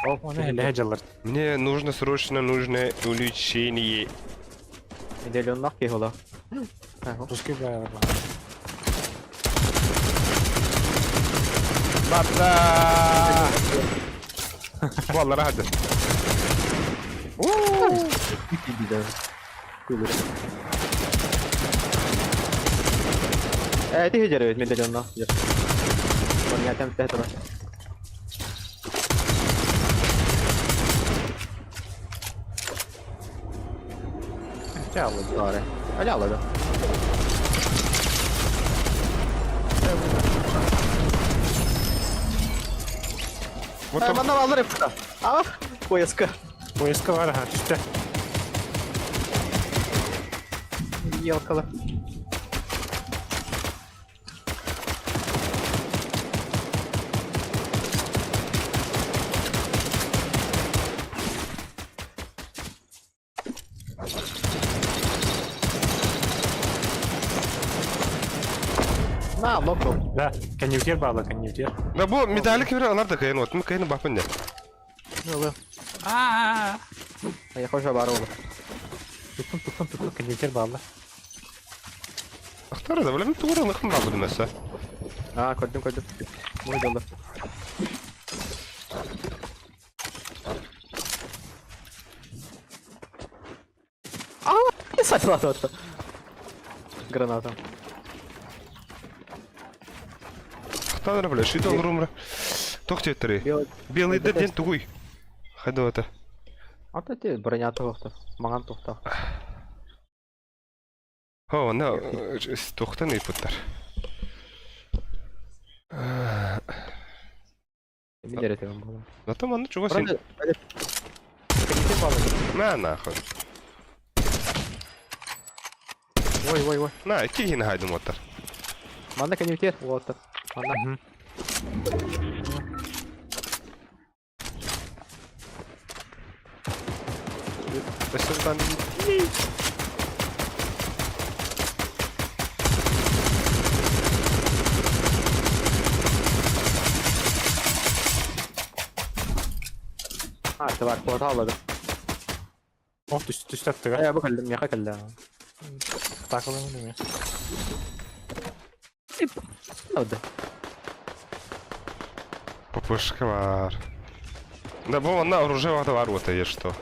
Оны элэһэ дьаллар. Мне нужно срочно нужно увеличение. Медальоннах киһи ола. Русский баайалар. Барда! Валла рады. Ээ, тиһи дьэрэ медальоннах. Бронятам тэһэ турар. Аре. Аля да. Вот Э, там манна алар эпта. А, поездка. Поездка бар, ха, түстэ. Елкала. На, нокнул. Да, конъюнктир баала, конъюнктир. Да бу медали кибер алар да кайын вот, мы кайын бапын не. Ну, да. А-а-а. А я хожу оборвал. Туттум, туттум, туттум, конъюнктир баала. Ахтар да, билем тугры лыхым бабы демесе. А, көрдүм, көрдүм. Мой доллар. А, сатылады. Граната. Ахтар бля, ши доллар умра. Тохте три. Белый. Белый да ден тугуй. Хайда это. Ата те броня тоқта. Маған тоқта. О, на, тохтан и путтар. Мен дәрет болам. Зато манна чуга син. На нахуй. Ой, ой, ой. На, кихин хайдым оттар. Манна конъюнктер. Вот. Манна. Өсөрдан А, товар квартал алады. О, түстэ, түстэ аттыга. Э, бу кэллим, миэхэ кэллэ. Атакалым неме. Алды. ППшка бар. Да бу манна оружие вата бар вот есть что.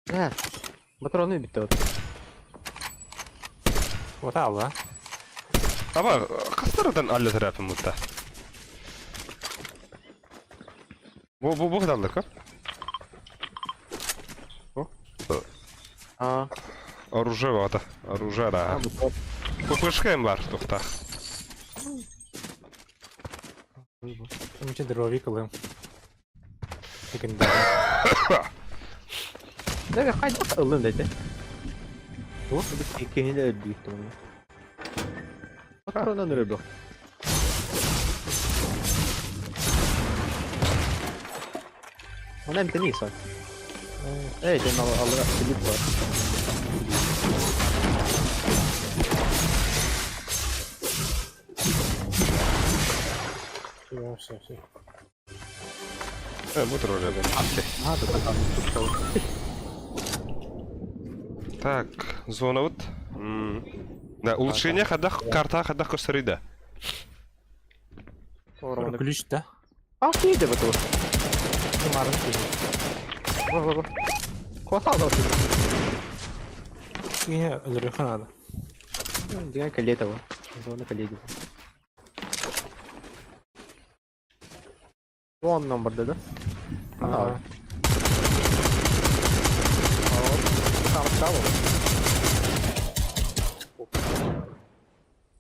Э, патроны битте вот. Вот алла. Аба, кастардан алла тарапым мутта. Бу бу бу хадаллык, а? А, Оружие вата. Оружие да. бу. ППшка им бар тухта. Мче дробовик ылым. Легендарный. Да, хайда ылын деді. Туох? Иккиһин да өлбүттүм оны. Патронан өлбөх. Оны эмтени сон. Эй, сен алыга билип бар. Все, все, все. Э, вот оружие. А, тут там тут. Так, зона вот. Да, улучшение хадах карта хадах косарида. Ключ, да? А, киде бу. Марын ключ. Во, во, во. Квартал да. Не, өлөрүөххэ надо. Деген кэллиэтэ бу. Зона кэллиэтэ. Вон номер да? А. Кого?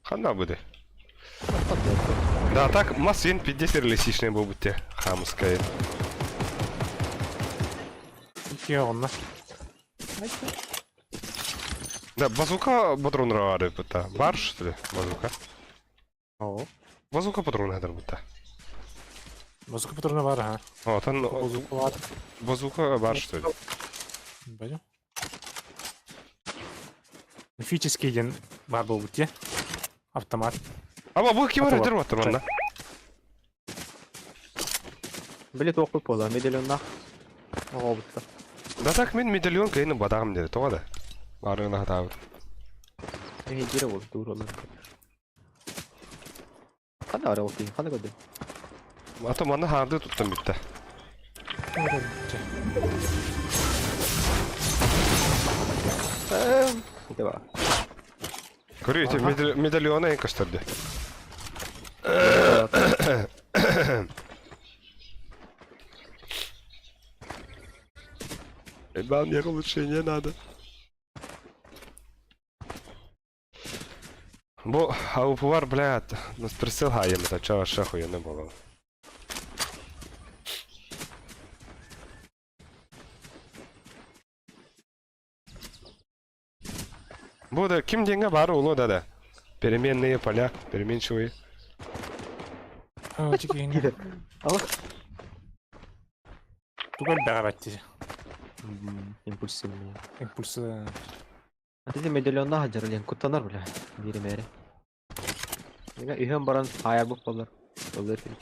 Ханна буде? Да, так, мас він 50 реалістичний був би те. Хамская. Икки онно. Да, базука патрон рары быта. Бар, что ли? Базука. О. Базука патрон хадыр быта. Базука патрона бар, ха. О, там Базука бар. базука бар, что ли? Пойдем. Мифический диэн баар буолбут дии. Автомат. Аба, бу ким Атыла. бар өтөр баттыр манна. Били туох буола, медальоннаах оҕобутта. Да так мен медальон кайны бадагым деди, тоға да. Барыгына хатабыт. Эһи дире буол, дуур олор. Ханна бара ол киһи, ханна көрдүм? Ата манна харды туттан битте. Ити баар. Көрү, эти медальона ең көстөрдү. Ребят, мне улучшение надо. Бу АУП-бар, блядь, нас прицел хаем, это чего шаху не было. Бу да ким деньги бар улу да да. Переменные поля, переменчивые. Чикин. Аллах. Тугал бәгәбәтти. Импульсивный. Импульсы. Ати медальоннаах дьарылыан куттанар бля, бииримээри. Үһүөн баран хаайарбыт буоллар. Ыллыыр кини.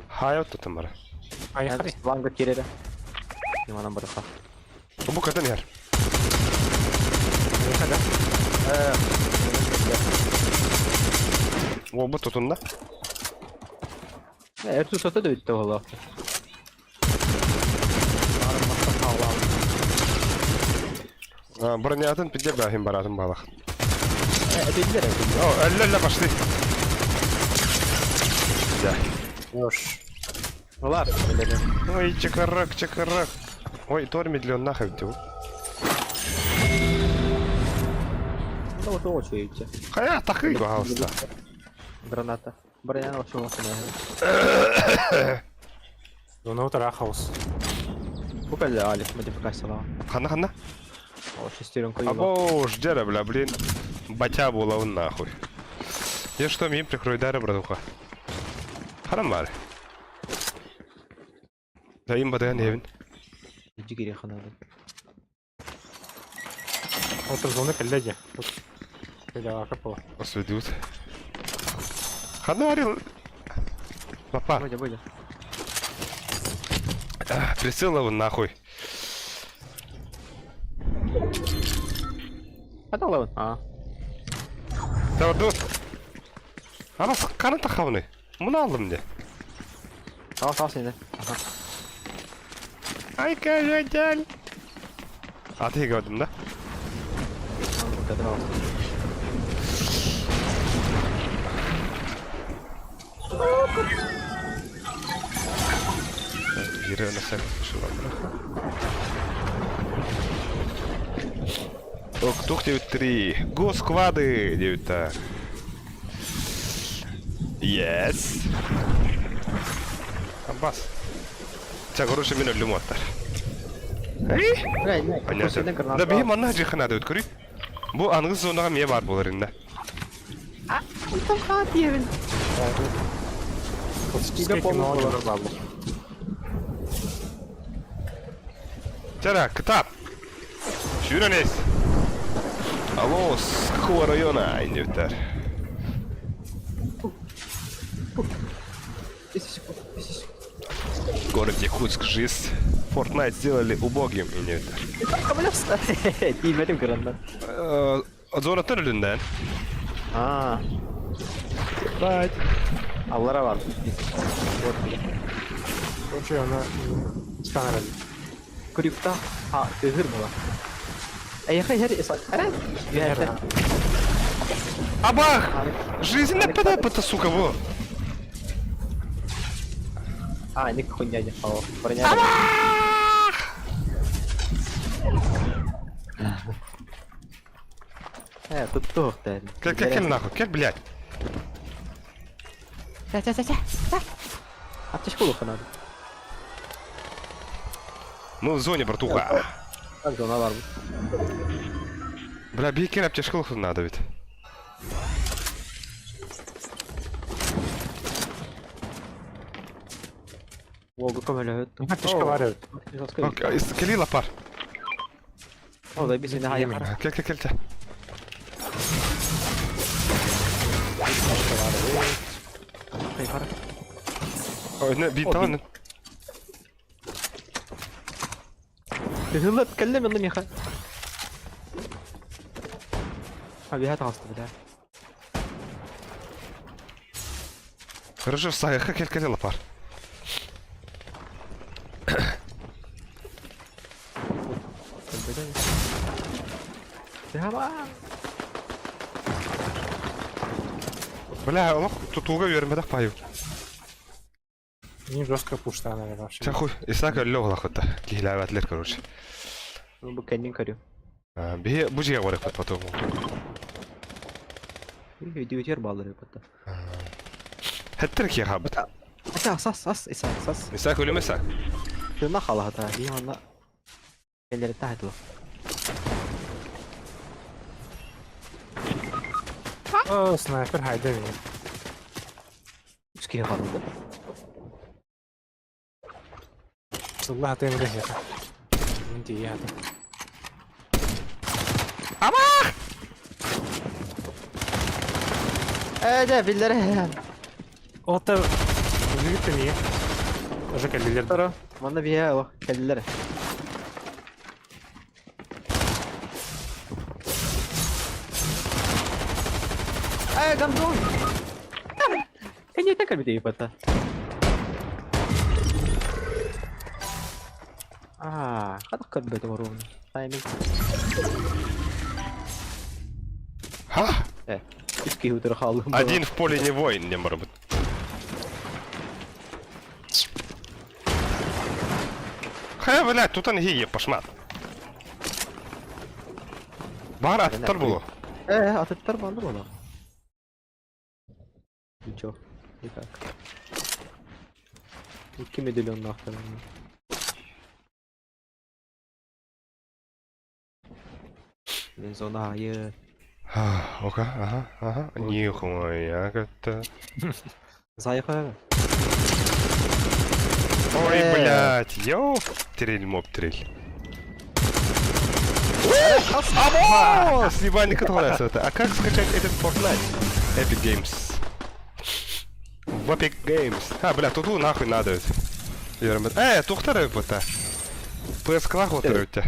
Хайа оттотун бара. Айхари. Ванга киирэрэ. Манан барыха. Бу катын яр. О, бу тутунда. Эрту сото да бүттэ буолуох. Бронятын пиде бахим баратын балах. Этилер. О, әллә пошли. Да. Ош. Олар. Ой, чекарак, чекарак. Ой, тор медлен нахуй ты. Ну вот очередь. Хая, такый, пожалуйста. Граната. Броня вообще Зона утара хаос. Бу кэллэ Алик модификациялаах. Ханна, ханна. О, шестеренка его. Або, ждера, бля, блин. Батя була он нахуй. Я что, мне прикрой дары, братуха. Харам бар. Да им бадаган евин. Дигири ханады. Отыр зона кэллэ дии. Кэллэ акапо. Осведут. Ханна варил. Папа. Бодя, Бодя. Прицел его нахуй. Хата А. Давай, dur. Ama kanı takavını. Bunu aldım de. Tamam tamam seni. Aha. Ay gel gel. Atıyı gördüm da. Kadın alsın. Biri öne sen şu var bırak. Ок, тух 9-3. Го сквады 9 Yes. Аббас. Ча, короче, мен өлүм аттар. Эй? Понятно. Да бии манна жихана деп көрүй. Бу ангыз зонага мие бар болар инде. Там хат евин. Классическое кино дьоннор бааллар. Чара, кытап. Сүүрэнэс. Алло, с какого района индивтер? Город Якутск, жизнь. Fortnite сделали убогим индивтер. Тиийбэтим граната. Зона төрүлүнден. А. Бать. Аллара бар. Короче, она сканер. Крипта. А, тыгыр була. Эй, хай, хай, хай. Абах! Жизнь на ПДП-то, сука, во! А, не хуйня не хавал. Броня. Тут туох тэн. Кел, кел, кел нахуй, кел, блядь. Ча, ча, ча, ча. Аптечку луха надо. Мы в зоне, братуха. Так, зона бар. Бля, бейкер аптечка луха надо ведь. Волга көмөлөһөт. Аптечка бар эбит. Кели лапар. О, дай бисин хай хара. Кел, кел, кел, кел. Хай хара. Ой, не, бинтован. Тыһылла ткеллем инде миха. Абиһа таҕыста бля. Хорошо, сайха, кел, кел, лапар. Тыһаба. Бля, олох тутууга үөрмэтэх паю. Не жестко пушта, наверное, вообще. Ча хуй, Исаак өллө олохотта. Киһилээбэтлер, короче. Ну бу кэннин көрүм. Биһи бу жигэ барыппыт потом. Видеотер баллары потом. Хэттер киһи хабыт. Ата сас сас иса сас. Исаак өлүмэ Исаак. Тына халата. Би онна келлери тахтылы. О, снайпер хайда мин. Үс киһи халды. Сылла хатыйм да хета. Мин тиийэ хата. Ама! Э, да, биллere. Ота Жүгіт не? Уже кэллилер. Тара. Манна бия о, келлere. Э, гандон. Кэнни так бит пата. А, хата кырбет орун. Тайминг. Ха! Э, үс киһи утары хаалым. Один в поле не воин, не может быть. Хай, блядь, тут он гие, пошмат. Бар аттар булу. Э, атыттар банды була. Ничего, никак. Икки медальон нахтар. Мен зона айы. Ока, ага, ага. Нихуя как-то. Зайха. Ой, Э. блядь, ёп, трель, моп, трель. Амо! Съебальник отваляется это. А как скачать этот Fortnite? Epic Games. В Epic Games. А, бля, тут нахуй надо. Тухтар это. PS клах вот это.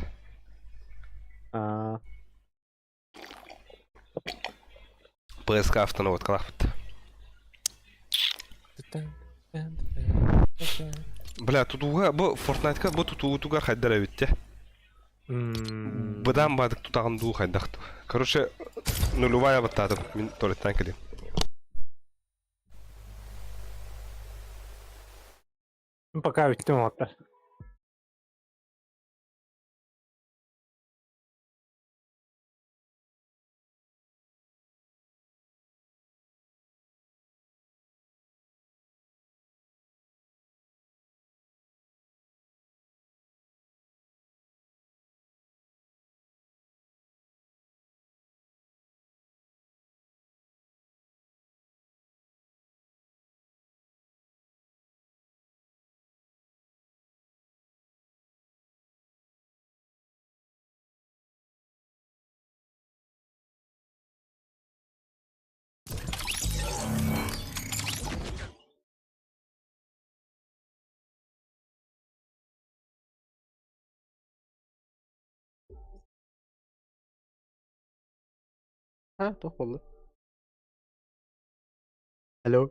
А, PSK автоновод клах. Бля, тут уга, бу Fortnite-ка, бу тут утугар хайдара битте. Быдан бадык тутагын дуу хайдахту. Короче, нулевая баттадым. Мин туалеттан кэлим. Пока бүттүм оттар. Ha, туох болду. Алло.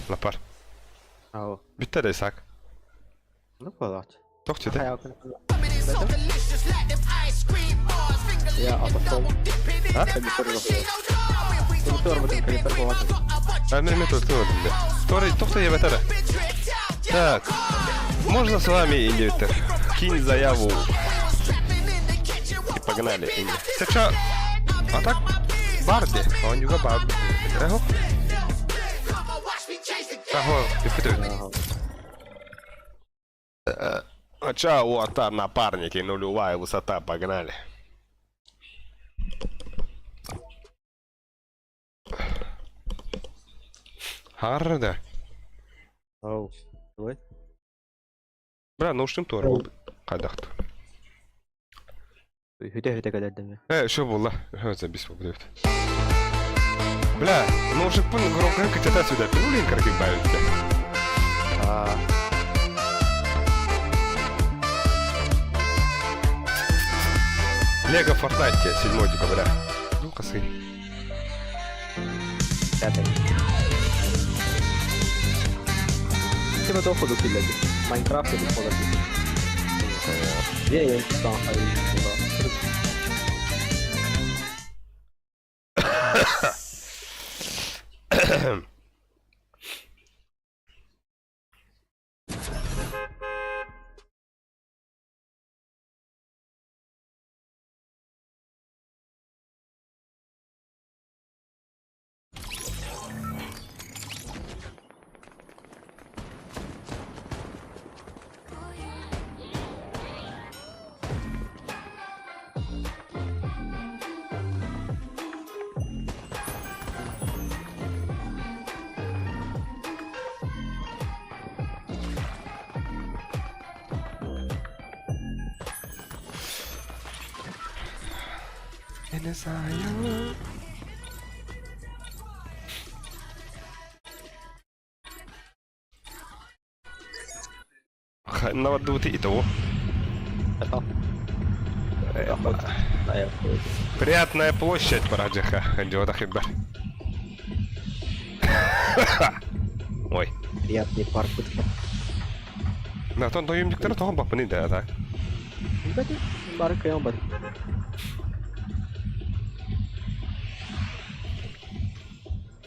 Лапар. Ау. Бүттэ да Исаак. Ну куолаат. Тохчу этэ. Я обошел. А? А мен тут Тори, тохто ебетера. Так. Можно с вами индивитер? Кинь заяву. И погнали. Сача. А так? Барди. Он юга барди. Эхо. Ахо, А ча, вот там напарники, нулевая высота, погнали. Харда. Оу. Ой. Бра, наушник тоже. Кадахт. Хүтэ-хүтэ кэлэрдим. Что было? Забис будет. Бля, наушник пун громко качата сюда. Пилулин карки бавит. А. Лего Fortnite 7 декабря. Ну, косы. Пятый. Типа того ходу киллерди. Майнкрафт или ходу. Я не Не знаю. Наводут и того. Это. Приятная площадь, Параджиха. Идиота хибар. Ой. Приятный парк. На тон доюмдиктер тохон бапыны да так. Бары кыйан бар.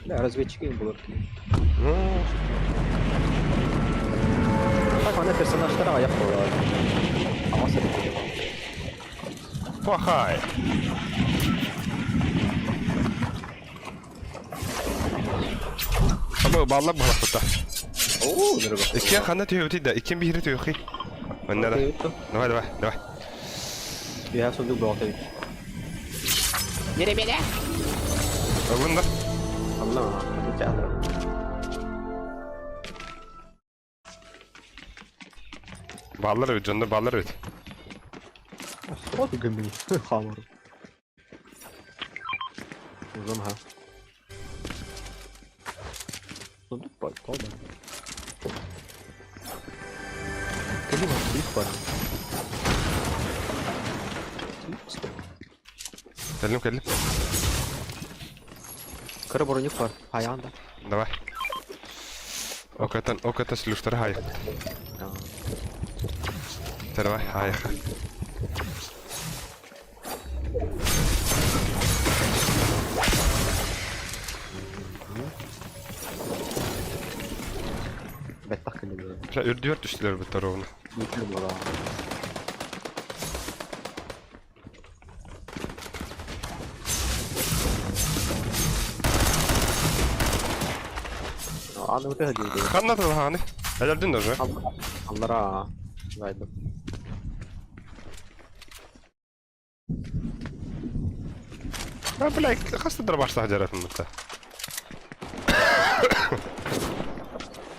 Да, разведчики им булар. Ну, Так, она персонажтара аяк болар. Ама сәбәп. пахай. Ама балла балла Оо, дорого. Икки хана түйөти да, икки бири түйөки. Манна да. Давай, давай, давай. Я сундук был Алында. Алла, это Баллар бит, жонда баллар бит. Вот гымни. Хамыр. Узун ха. Сундук бар, колда. Кели бар, сундук бар. Кэллим, кэллим. Кыра броник бар. Хаянда. Давай. Окатан, оката слюштар хай. Давай, хайха. Беттак кели. Бля, үрдүөр түштүлөр бит ровно. Бүткүл була. Аны өтө дейди. Ханна ханы. Әлердин даже. Аллара. Гайды. А, бля, хаста дробашта жаратын бутта.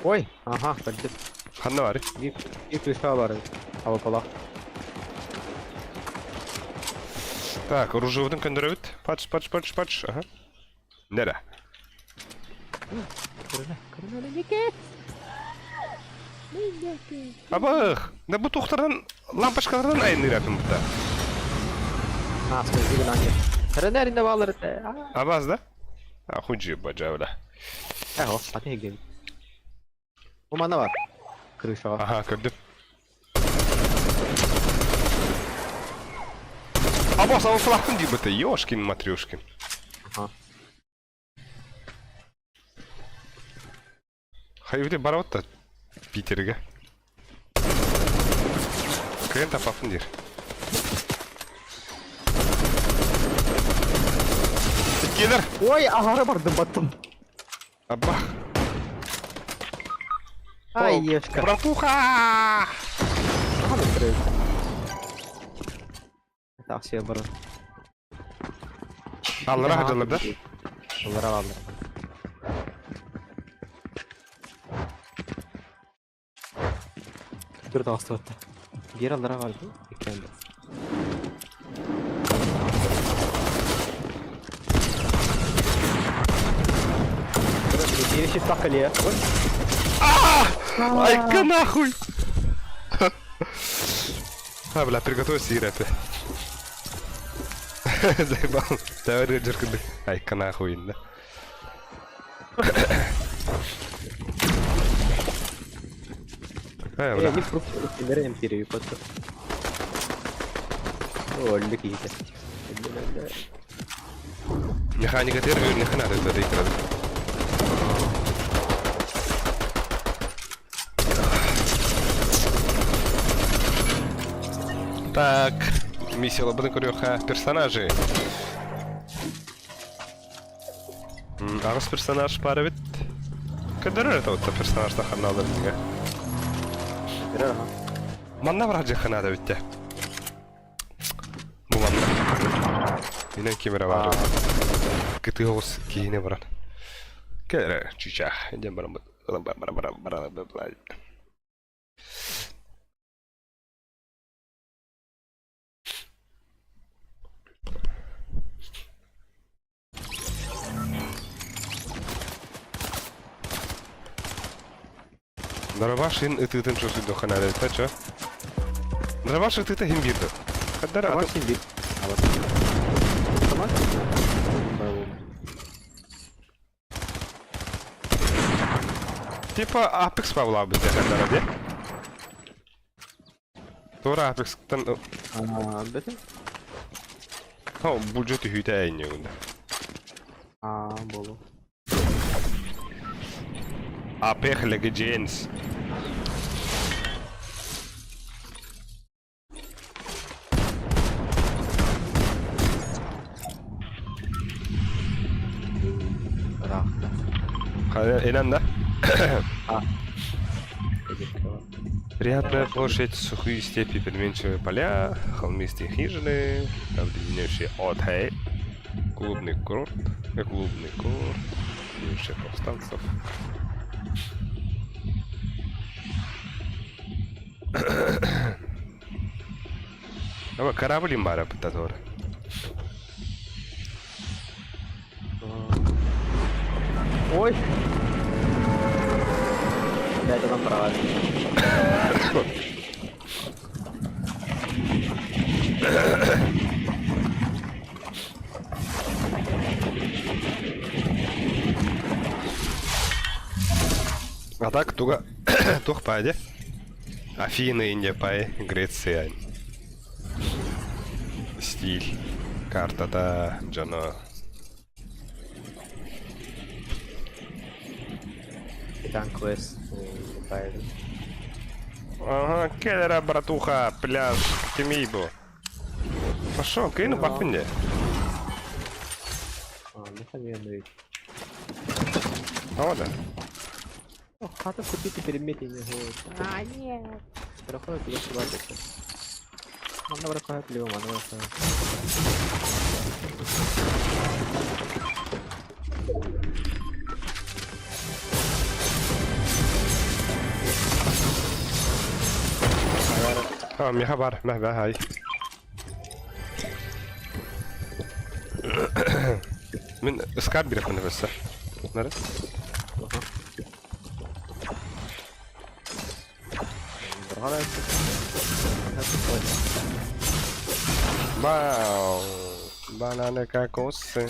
Ой, ага, көлдүк. Ханна бар. Bir bir бар. Аба пала. Так, оружие көндөрөбүт. Пач, пач, пач, пач. Ага. Нере? Абых, да бу тухтардан лампочкалардан айныратын бутта. А, скажи, нанья. Ренеринде балыр. Абаз да? Ахуй бадьа, бля. Эһо, атын игин. Бу манна бар. Крышаҕа. Аха, көрдүм. Абас, алыслахпын диэбитэ, ёшкин матрешкин. Аха. Хайбыты барабыт да Питерге. Кыайан таппаппын диир. Иккиэлэр! Ой, аһара бардым баттым. Аббах! Ай, ешка. Братуха! Аха быстро. Так, все, баран. Аллара хадьаллар да? Аллара аллара. Dur таҕыстыбатта. Биир аллара баар дуу, иккиэн да. Биир щиттах кэлиэ. Айка нахуй! А, бля, приготовь сигареты. Заебал. Давай дьөркүндүк. Айка нахуй инде. Э, бля. Не фрукт, империю потом. Өллүк иһитэ. Механика тер не хана это дейкер. Так, миссия лабыны көрүөххэ персонажи. Аҕыс персонаж баар эбит. Көрдөрөр это вот персонаж таханалар дигэ. Манна бар ханаада бүттэ. Бу манна. Инен кемера бар. Кытыы оҕус киһини баран. Кэлэрэ чычах. Дем баран баран баран баран баран. Дробаш ин ытыытын чусуйдуохха наада эбит чо? Дробаш ытыыта иһин биир дуо? Хаддар Дробаш иһин биир. Типа Apex Павлабыт дьахтара дии. Туора Apex-тан Бэтэ? О, булдьу түһүүтэ эйньэгүнэ. Аа, болу. Apex Legends. Ыраахта. Инан да? А. Приятная площадь, сухие степи, переменчивые поля, холмистые хижины, обледеневшие отель, клубный курорт, клубный курорт, бывших повстанцев. Ама корабль бара бытатор. Ой! Блядь, она права. А так туга тух паде. Афины, Индия, пай, Греция. Стиль. Картата, дьоно. Титан квест. Ага, келлера, братуха, пляж, Тимибо. Пошел, кину бахпинде. О, да. Хата купить переметение. А, нет. Проходит туда-сюда. Манна бракует, либо манна бракует. А, меха бар, меха, хай. Мин ыскар бирэхпин өссө. Нары? Вау! Бананы, кокосы.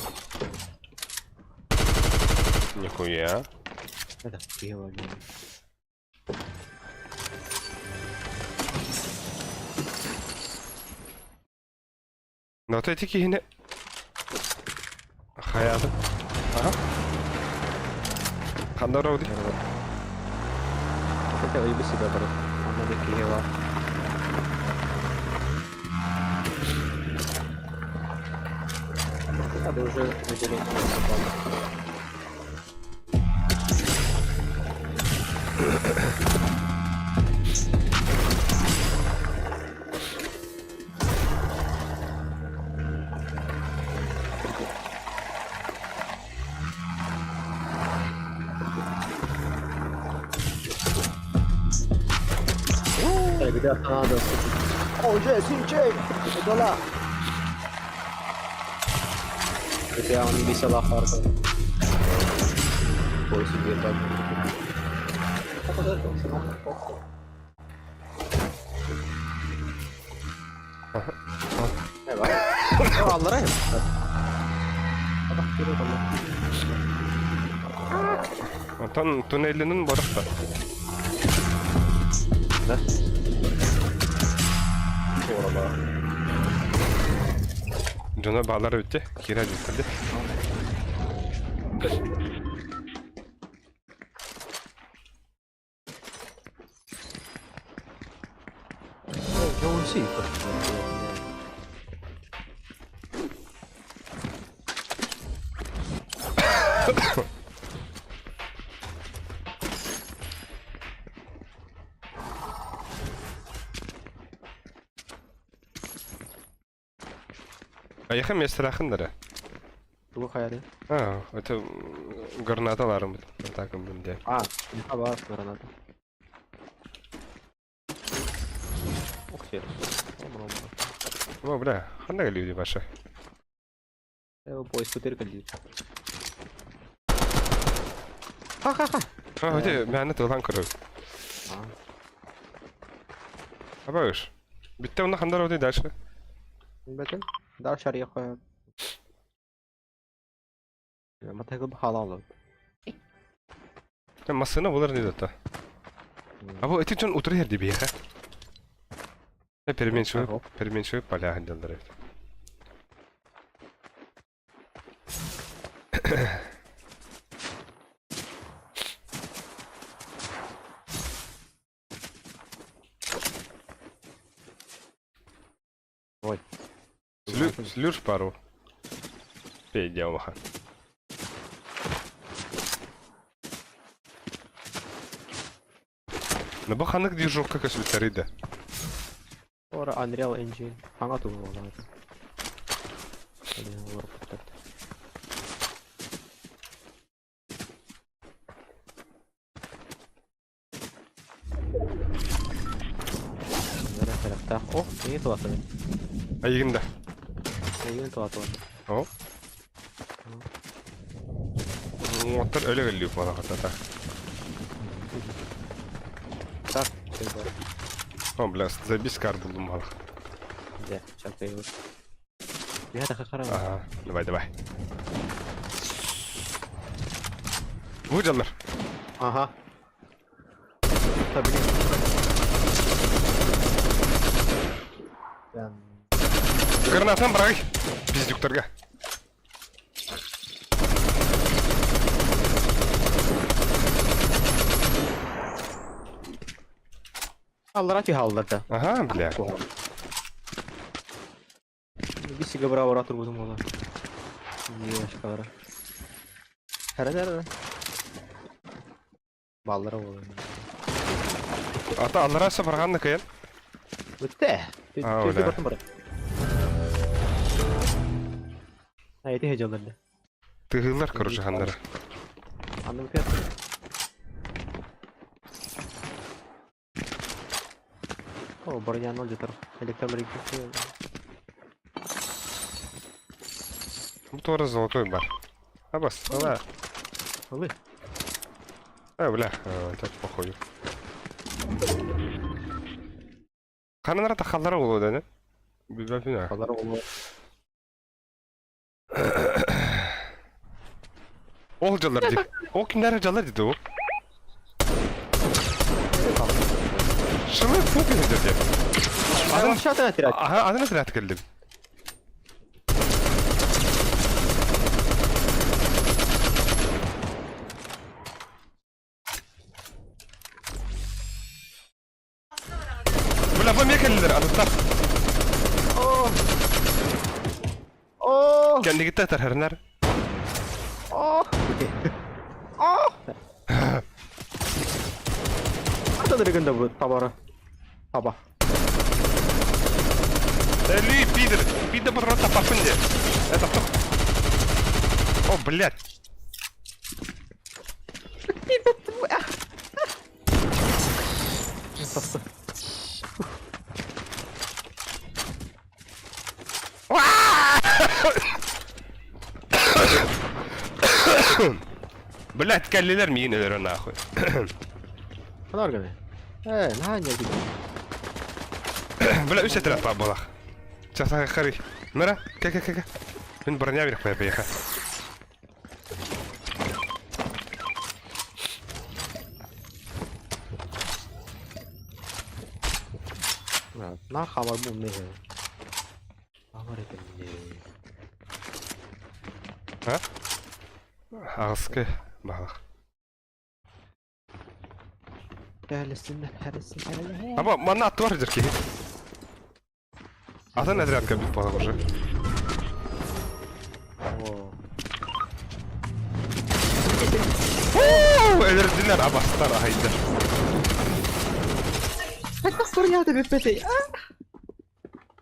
Нихуя. Это пиво. Но это эти киһини хайаатын. Ага. Ханна роуди? Это выеби себя, брат. Она киһи Надо уже выделение попало. Так, где надо? О, уже, Синчей! Это ла! Это он весело харка. Ой, себе так. Алларай. Онтон туннелинин борохта. Да? Туора Дьоно баалар үтте, киирэ дьиттэрди. Айха миэстэлээхин эрэ. Тугу хайары? А, это гранаталарым так диэн. А, бар граната. Ух ты. О, бля, ханна люди ваши. Поиск калли. Ха-ха-ха. А, где мяны тылан көрөр. Абаш. Битте онна хандар оди дальше. Бәтен. Дальше ария Матайгы халал. Массына болар не дата. А бу эти чон утыр херди биха. Переменчивый, переменчивый поля хандалдар. Ой. Слюш пару. Пей, дьявола. Ну бу ханнык движовка көсүлтәриде. Ора Unreal Engine. Хаңа тугу болар. О, не туаты. Айыгында. Айыгын туаты. О. Оттар өлө өлү бала катата. Так, О, бля, забись кар булдум мал. Да, сейчас появилось. Я так хорошо. Ага, давай, давай. Выдалар. Ага. Да, блин. Гранатан брай. Пиздюктарга. Аллара тихаллар да. Ага, бля. Бисиге бра бара тургузум ола. Ешкалара. Хара хара. Баллара ола. Ата аллара сабарганны кыйын. Битте. А, бля. А, эти хеджалар. Тыгылар, короче, ханнара. Анны пят. О, броня 0 где-то. Электромрик. Бу туора золотой бар. Абас, ала. Олы. А, бля, так похуй. Ханнара тахаллара болу да, не? Билбәпин, а. Алар олы. Ол дьаллар дии. Ол кинилэр дьаллар дии дуу? Шылы фу киһи дии. Атын вообще атын отряд. Ага, атын отряд кэллим. Бля, бу эмиэ кэллилэр, атыттар. Оо! Кэннигиттэн тарһарынар. Оо! Оо! Атын регенде бу табара. Таба. Эли, пидор! Пидор патрон таппаппын дии. Это кто? О, блядь! Блядь, кэллилэр миигин өлөрө нахуй. Ханар гына. Э, наһаа ньэргит. Бля, үс отряд баар буолах. Сейчас харый. Мыра, кэ кэ кэ кэ. Мин броня верх поеха. На хабар бу не. Хабар этим. А? Аҕыскы баһылах. Аба, манна аттыбар сылдьар киһи. Атын отрядка бүт буолар уже. Өлөрдүлэр абастар аһайдар.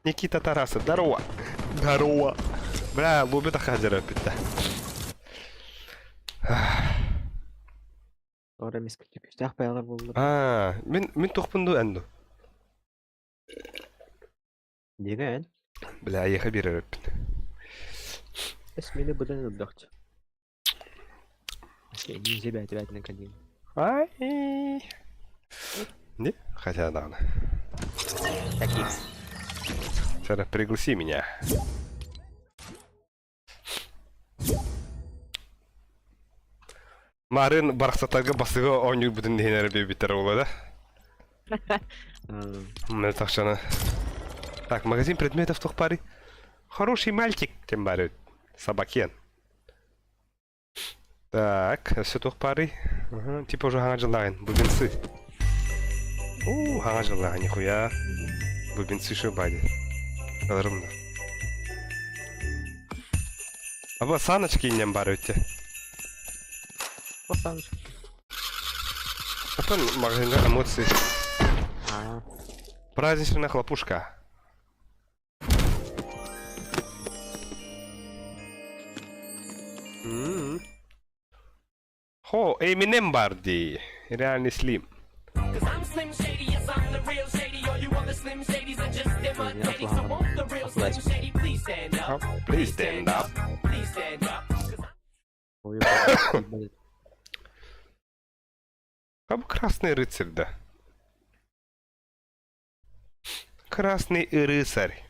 Никита Тарасов, здорово. Здорово. Бля, лобби тахадера бүттэ. Ора мискүтү күстээх байалар буоллар. Аа, мин мин тухпун ду эн ду. Диэҥэ эн? Бля, эйиэхэ биэрэр эппин. Эс мени быдан ылдахчы. Нельзя бэт наконец. Ай. Не? Хотя даҕаны. Таких. Сара, пригласи меня. Марын барахсаттарга бастыгы оонньуурбутун иһин эрэ биэрбиттэрэ буолуо да? Тахшана. Так, магазин предметов туох баарый? Хороший мальчик, тем бары. Собакен. Так, өссө туох баарый? Типа уже хаҥа дьыллааҕын, бубенцы. Уу, хаҥа дьыллааҕын, нихуя. Бубенцы шо бади. Аларым да. Аба саночки иннем бар өтте. Потом магазинга эмоции. Праздничная хлопушка. Хо, Eminem бар дии. Реальный Слим. Please stand up. А Красный рыцарь, да. Красный рыцарь.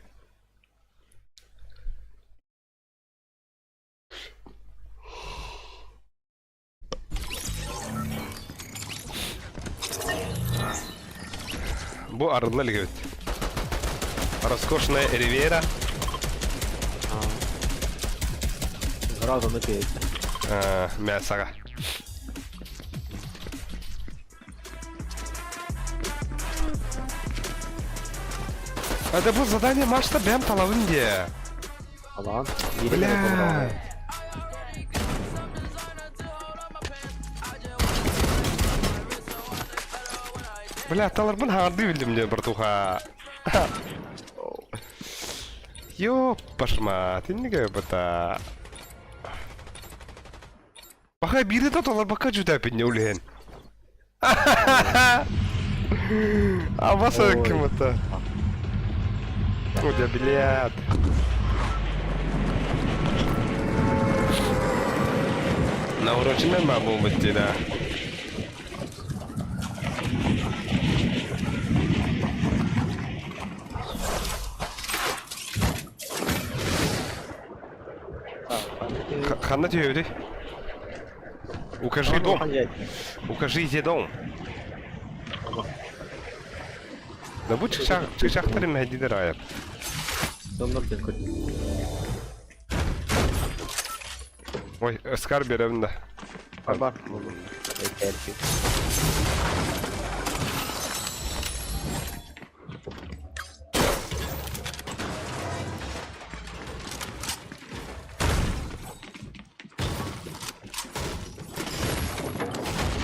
Бу арылла илик эбит. Роскошная ривьера. Сразу напеется. Мясаҕа. Это бу задание Машта бэм талабын дии. Алан. Бля. Бля, таларбын хаҥардыы биллим диэн братуха. Ёппашма, тиннигэ бата. Баха биирдэ да толорбакка дьүтээппин улиһин. Абаса кем-то. Ой, блядь. Наурочина маму мытина. Ханна түһүбүтүй? Укажи дом. Укажите дом. Да бу чычахтары мэһэйдилэр аайар. Соннор диэн көрдүм. Ой, Скар берем да. Бар бар.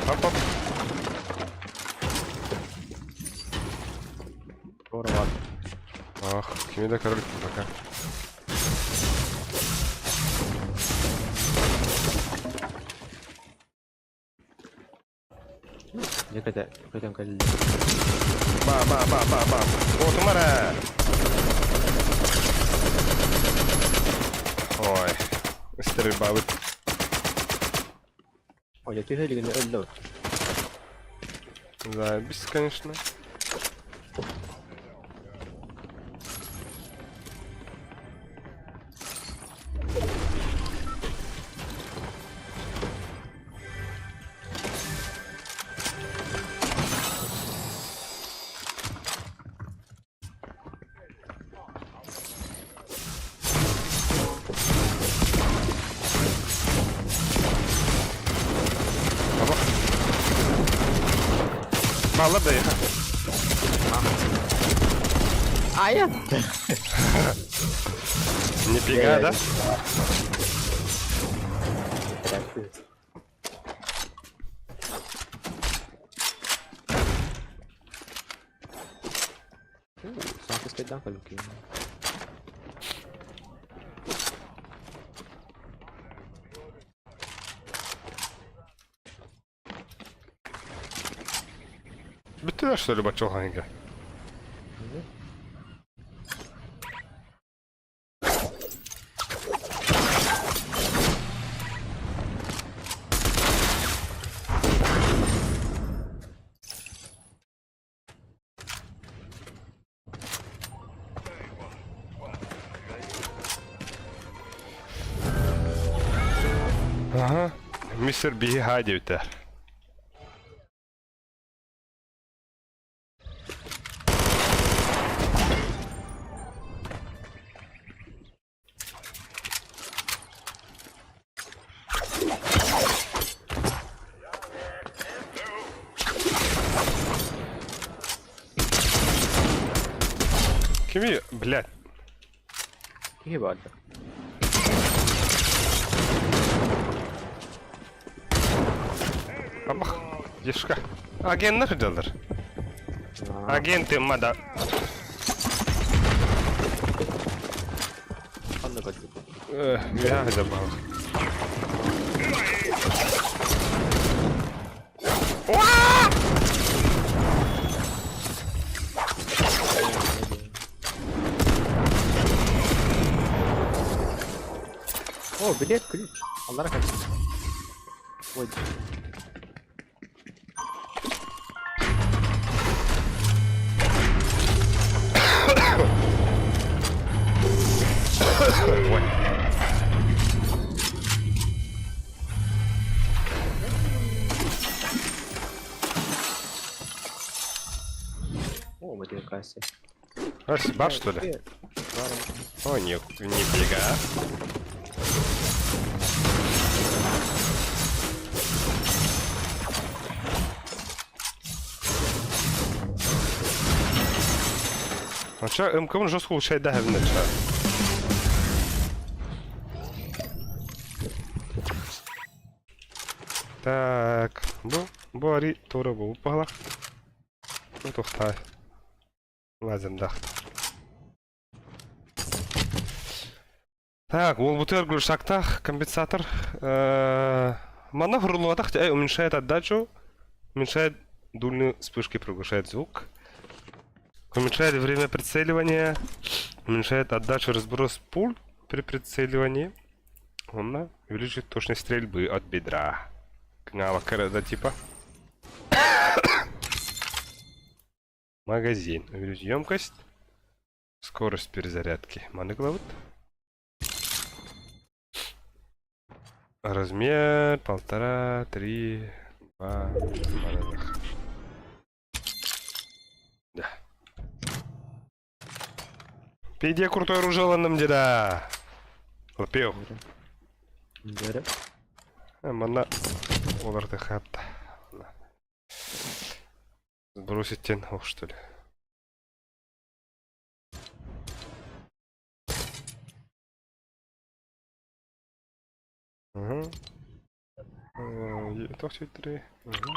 Хоп, хоп. Туора Ах, кими да король пока. Дьэ көтө көтөн кэллэ. Ба ба ба ба ба. Отумара. Ой. Стрельба Ой, дьэ түһэ илигинэ өллө. Заебись, конечно. Балла да Айа! Не бега, да? Саҥа кэлбиккин. Бүттүлэр что ли баччалҕаҥҥа? Ага. Мистер Биһи ха диэбитэ. Кими, блядь. Киһи баарда. Абах, дешка. Агеннар дьаллар. Агенты мада. Ханна көрбүт. Я забыл. О, билет, ключ. Аллара кэллэ. Ой. Ой. О, модификация. А, бар, что ли? О, нет, не бега. А чё, МК жестко улучшает да, начало. Так, бу, бу ари тура бу пала. Бу тухтай. Лаземдах. Так, ол бутыр глушактах компенсатор. Манна хурулуатах уменьшает отдачу, уменьшает дульную вспышки, приглушает звук. Уменьшает время прицеливания, уменьшает отдачу разброс пуль при прицеливании. Он увеличивает точность стрельбы от бедра. Кнава да типа. Магазин. Увеличить емкость. Скорость перезарядки. Маны главыт. Размер полтора, три, два, маленьких. Да. Пиде крутой оружие ылынным деда. Лапеу. Дөрө. Манна оларды хатта. Сбросить тен, ох что ли. Угу. Туох сүүйтэрий? Угу.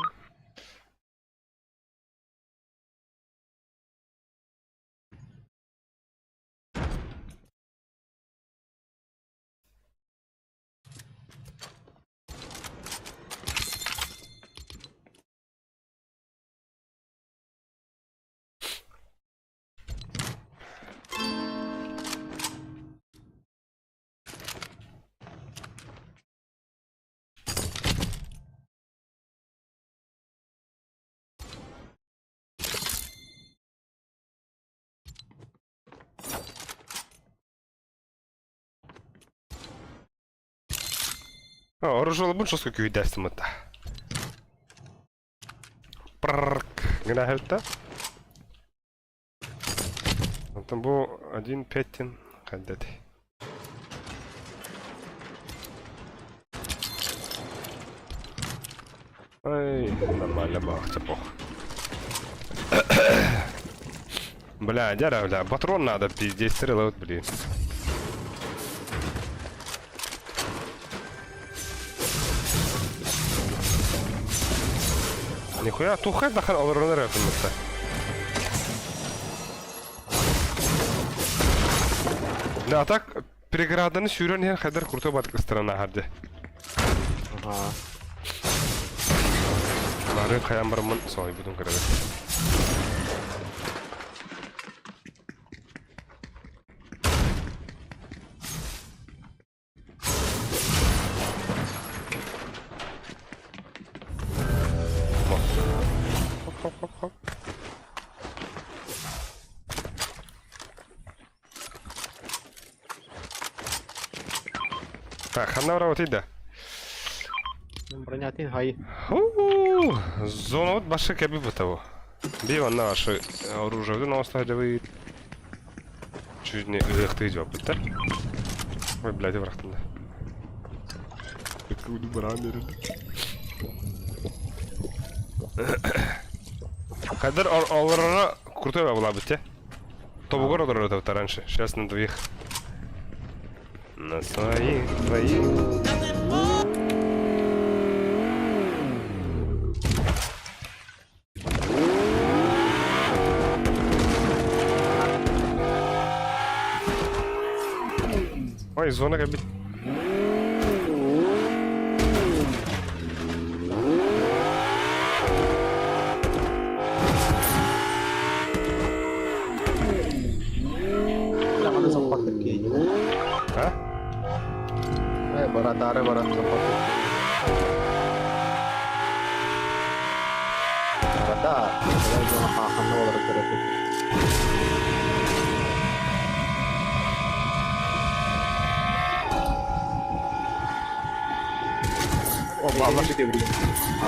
Оружолобун шоско күүдэстим ытта. Прррк гына хөлтө. Онтон бу один петтин хайдат. Ай, нормально бахта пох. Бля, дяра, бля, патрон надо, пиздец, стрелы, вот, блин. Нихуя, тухай дахан олоронар этиммитта. Да, а так преграданы сүүрэн иһэн хайдар крутой батык ыстаран ааһар дьэ. Ага. Бары хайан бараммын соһуйбутун көрөбүн. Хоп, хоп, хоп, хоп. Так, ханна барабытый да? Бронятын хай. Зона вот башы кәби бу Би онна башы оружие оставили Чуть не ыахтыы дьуоппуттар. Ой, блядь, бырахтым да. Буду баран Хайдар олорора крутой была бы те. Тобугор олорора это раньше. Сейчас на двоих. На своих двоих. Ой, зона кабит. Аны саппаттык киһи. А? Э, баратары баран саппаттык. Барата. Ханна олорор көрөпүт. О, баба. А.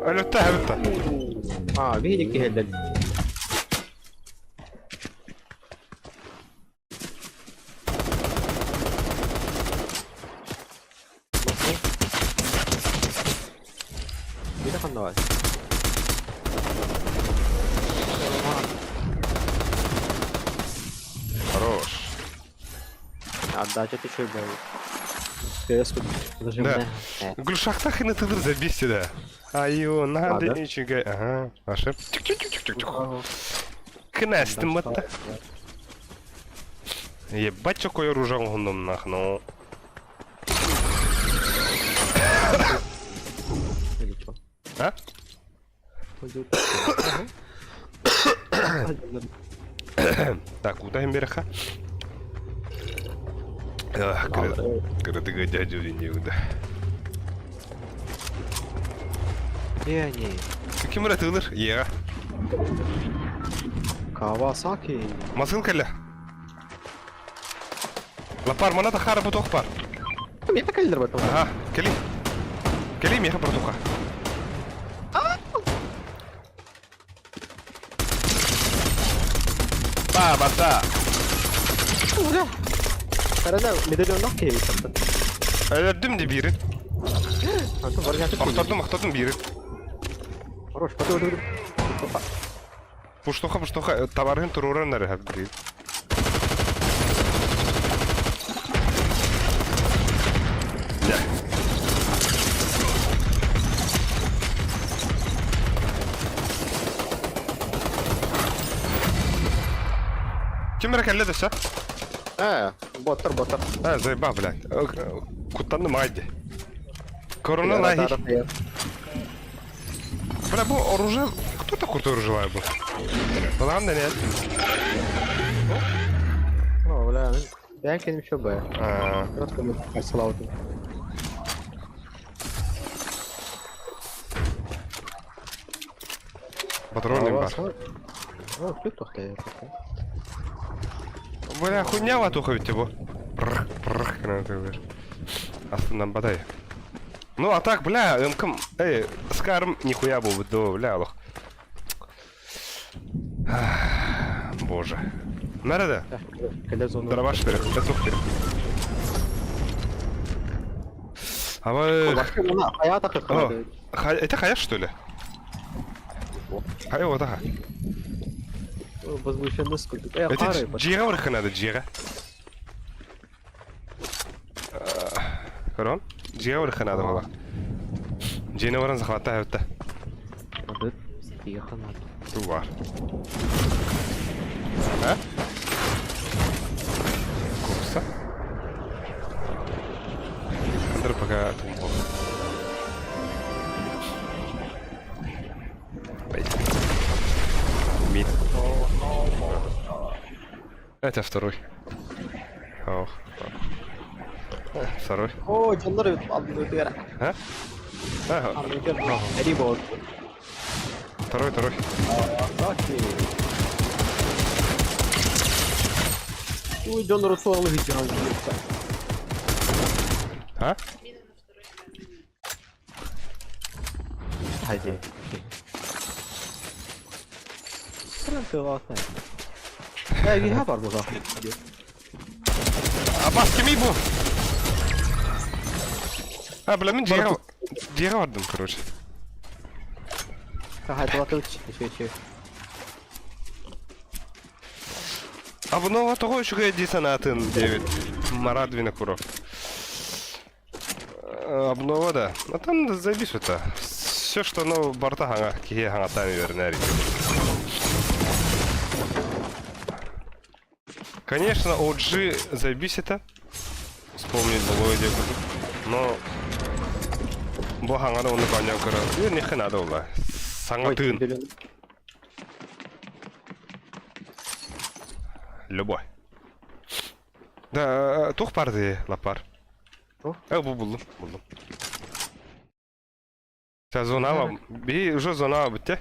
Өлөттө, хэбитта. А, видик киһилер. Бире ханна бар. Хорош. Отдача ты чё, блядь? Да. Глушакта хына тыдыр забейся да. Айо, надо А, да? ничего. Ага, аша. Чик-чик-чик-чик-чик. Кынастым батта. Ебать, какое оружие он нах, ну. Или чё? А? Так, куда им береха? Ах, кырдыга дядю не да. Где они? Ким это тылыр? Ега. Kawasaki. Масын кэллэ. Лапар, мана тахара бутох бар. Миэхэ кэллэр бата. Ага, кели. Кели миэхэ братуха. Ба, бата. Карада медальоннах киһи саппын. Өлөрдүм ди биирин. Антон барыгаты. Охтордум, охтордум биирин. Хорош, потом потом. Пуштуха, пуштуха, табарыһын туруоран эрэ биир. Дьэ. Ким эрэ кэллэ дөссө? Э, боттар, боттар. Э, заеба, блядь. Куттанным аҕай дии. Корона лахи. Бля, бу оружие... Кто такой оружие был? Балаҕан да нет. О, бля, бэйэҥ кэним еще б. А, Просто мы Патронный бар. О, тут тохтай. Бля, хуйня ватуха ведь его. Прх, прх, надо говоришь. Астынан бадай. Ну, а так, бля, мкм, эй, скарм нихуя был, да, бля, лох. Боже. Нареда, Кэлэ зону. дробаш вперед, петух вперед. А вы... Хайа так О, это хая, что ли? Хая, вот ага. Возмущенно сколько. Это джига вырха надо, джига. Көрөн? Дьиэҕэ барыахха наада буолла. Дьиэни баран захваттаа эбит да. Туу баар. А? Курса? Андр пока тумбок. Мид. Это второй. Ох. Второй. Оо, дьоннор алдыгар. А? А, Эри бол. второй, второй. Ой, дьоннор суолу хитян. А? Хайди. Э, киһи бар буга. Абас кимий бу? А, бля, мин дьиэҕэ дьиэҕэ бардым, короче. Хайдалатыч, еще еще. А бұны тоҕо үчүгэй дии санаатын диэбит Марат Винокуров. Обнова да. А там заебись это. Все, что ну барта хаҥа киһи хаҥатаан үөрэнэр. Конечно, OG заебись это. Вспомнить былое диэки. Но бу хаҥана оннук оонньоон көрө. Үөрүнүөххэ наада буолла. Саҥа тыын. Любой. Да, туох баар дии, лаппар. Туох? Э, бу буллум, буллум. Сейчас зона, би уже зона бүттэ.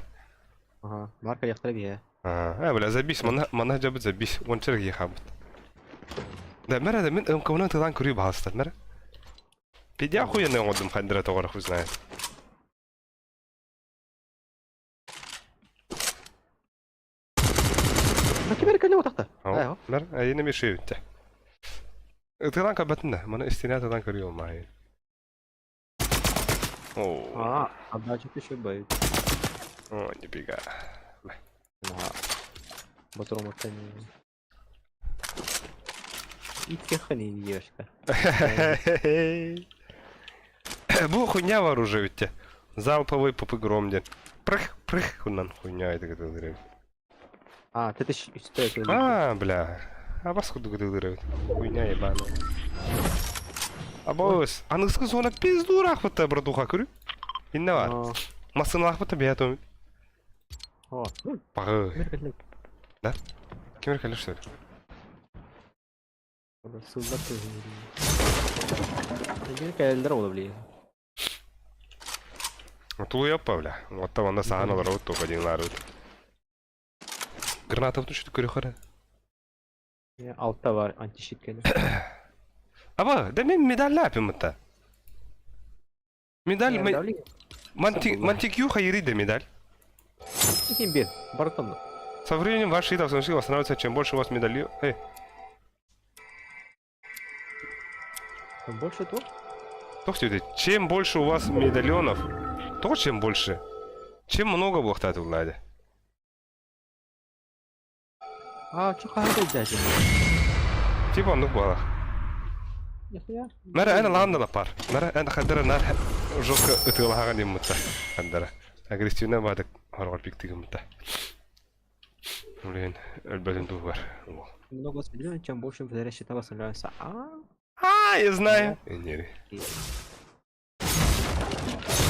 Ага, марка яхтара биһэ. А, бля, забись, мана, мана жабыт забись, ончер хабыт. Да, мэрэ, да, мин МК-ны тылан көрүү баҕастар, мэрэ. Пидя охуенный оҥордум хандыра тоҕор хуй знает. Ким эрэ кэллэ утахта. Ээ, Мэр, айыны мешеютте. Ытылан кабатын да, маны истине тылан көрүү olмай. О, А, отдача еще бай. о, не бега. Батром оцениваю. И тихо не девушка. Бу хуйня оружие ведь. Залповый попыгром ден. Прых, прых, хунан хуйня это говорит. А, ты ты А, бля. А вас куда говорит? Хуйня ебаная. Абос, аныгыскы зона пизду рахматта братуха көрү. Инне бар. Масын рахматта бия О, Пагы. Да? Ким кэлэр что ли? Кэллэр блин. Тулуйаппа, бля. Оттон онно саһан олоробут туох диэн лаарбыт. Гранатабытын шүтүк көрүөххэ. Алта бар антищит кэлэ. Аба, да мен медаллааппын мытта. Медаль Мантикю хайырый да медаль. Ким бир, барытын. Со временем ваш щит автоматически восстанавливается, чем больше у вас медалью. Эй. Больше то? Чем больше у вас медальонов, то чем больше. Чем много буолуохтаат Влади? А, что хаһан дядя? Типа оннук буолар. Нихуя. Мэра эн лаанна лаппар. Мэра эн хадара нар жестко ытыалаһаҕын иммутта. Хандара. Агрессивно баадык хорҕор пиктигиммутта. Блин, өлбөтүн туһугар. Много спидвин, чем больше в счета восстанавливается. А, А, я знаю. Нери.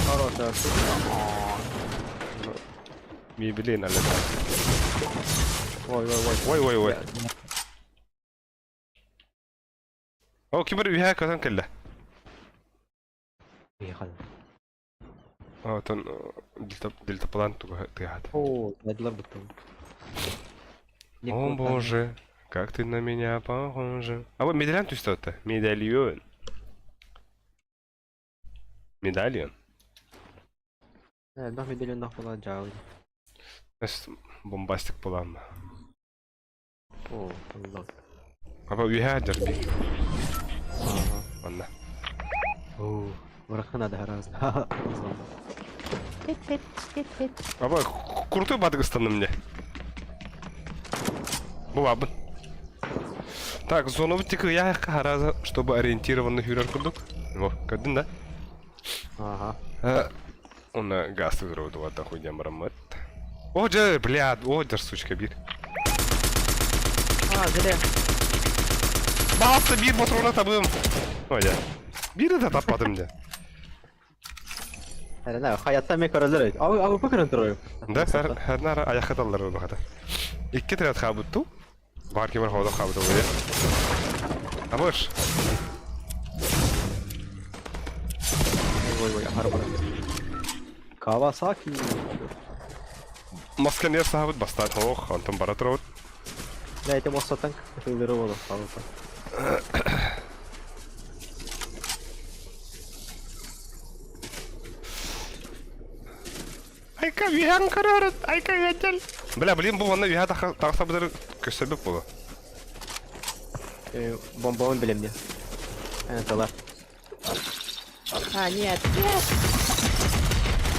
Хорошая штука. Мебелин алле. Ой, ой, ой. Ой, ой, ой. О, ким бир үһэ көтөн кэллэ. Поехали. Оттон дельта дельтаплан туга тыаһаат. О, дайдылар буттум. О боже, как ты на меня похожа. А вот медальон түстэ Медальон. Медальон. Элбэх медальоннаах буолан дьаабы. Бомбастик буолан. О, аллах. Аба үһэ дьарби. Онна. О, врага надо гораздо. Аба крутой бадыгыстанным мне. Булабын. Так, зону тик я хараза, чтобы ориентированный хүрэр курдук. Во, көрдүн да? Ага. Онна газ тугура хуйня мараммат. О, дьэ, блядь, о, дьэр, сучка, биир. А, зря. Баста биир ботуруна табым. Ой, дьэ. Биири да таппатым дьэ. Эрэнэ, хайаттан мен көрөлөр. Ау, ау, көрөн турар. Да, хәрнара аяққа таллар бахата. Икки трят хабытту. Бар кемер хода хабытту. Абыш. Ой, ой, харбар. Кавасаки. Масканер сахабыт бастан. Ох, антон бара турабыт. Да, это мост танк. Филдеры воду, палука. Айка вихан карарат, айка ятел. Бля, блин, бу онна виха тахса быдыр көстөрбүк болу. Бомбабын билем де. Тала. А, нет, нет.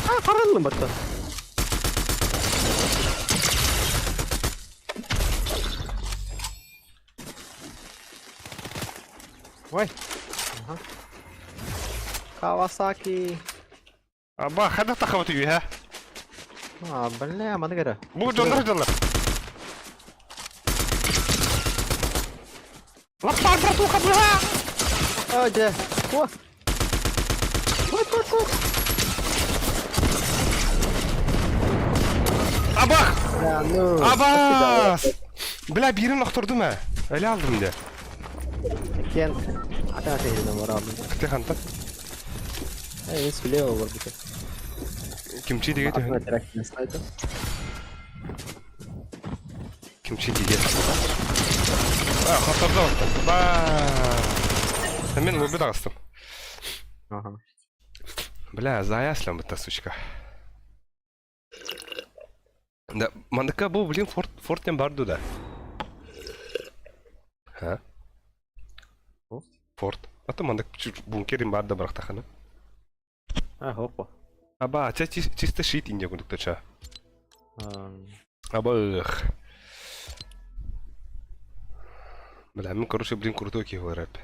А, қаралым батта. Ой. Ага. Кавасаки. Аба, хада тахабыт үйе. А, бля, маны кара. Бу дьоннор дьоннор. Лаппар, братуха, бля! А, дьэ. О. Вот, вот, вот. Абах! Бля, ну. Абас! Бля, биирин охтордум ээ. Эле алдым дьэ. Кен. Ата ата елден барабын. Кыты хантан. Эй, слева бар бит. Кимчи диге Ата түһэн. терактын сайты. Кимчи диге. А, хоторду оттон. Ба. Мен лобби тагыстым. Ага. Бля, заяслям бытта, сучка. Да, мандыка бу, блин, форт, фортен барду да. Ха? О? Форт. А то мандык бункерин бар да барахтахана. А, хопа. Аба, ча чисто шит инде курдук ча. Аба, ых. Бля, мен, короче, блин, крутой киһи рэп.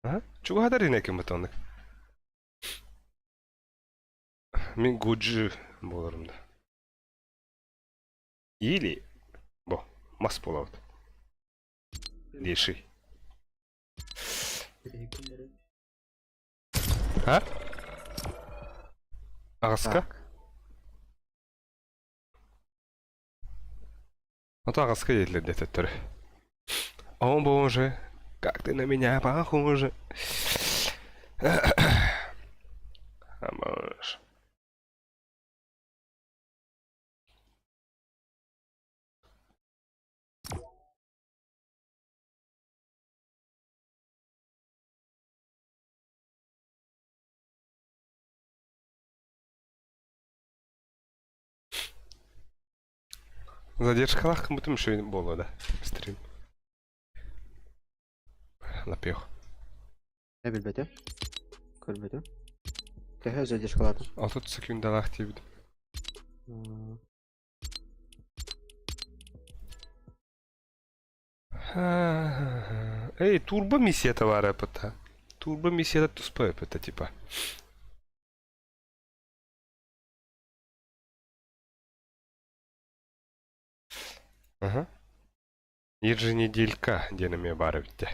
Ага. Чуга ринеким бутоннык. Мин гуджи боларым да. Или бо, мас болабыт. Леший. А? Аҕыска? А то аҕыска диэтилэр диэтэттэр. О боже, как ты на меня похожа. А боже. Задержкалаах гыммытым үчүгэй буолуо да стрим. Лапех. Э билбэтим. Көрбөтүм. Төһө задержкалаатым? 30 секундалаах диэбитим. Эй, турбо миссията баар эппитэ. Турбо миссията туспа эппитэ типа. Ага. Еженеделька диэн эмиэ баар эбит дии.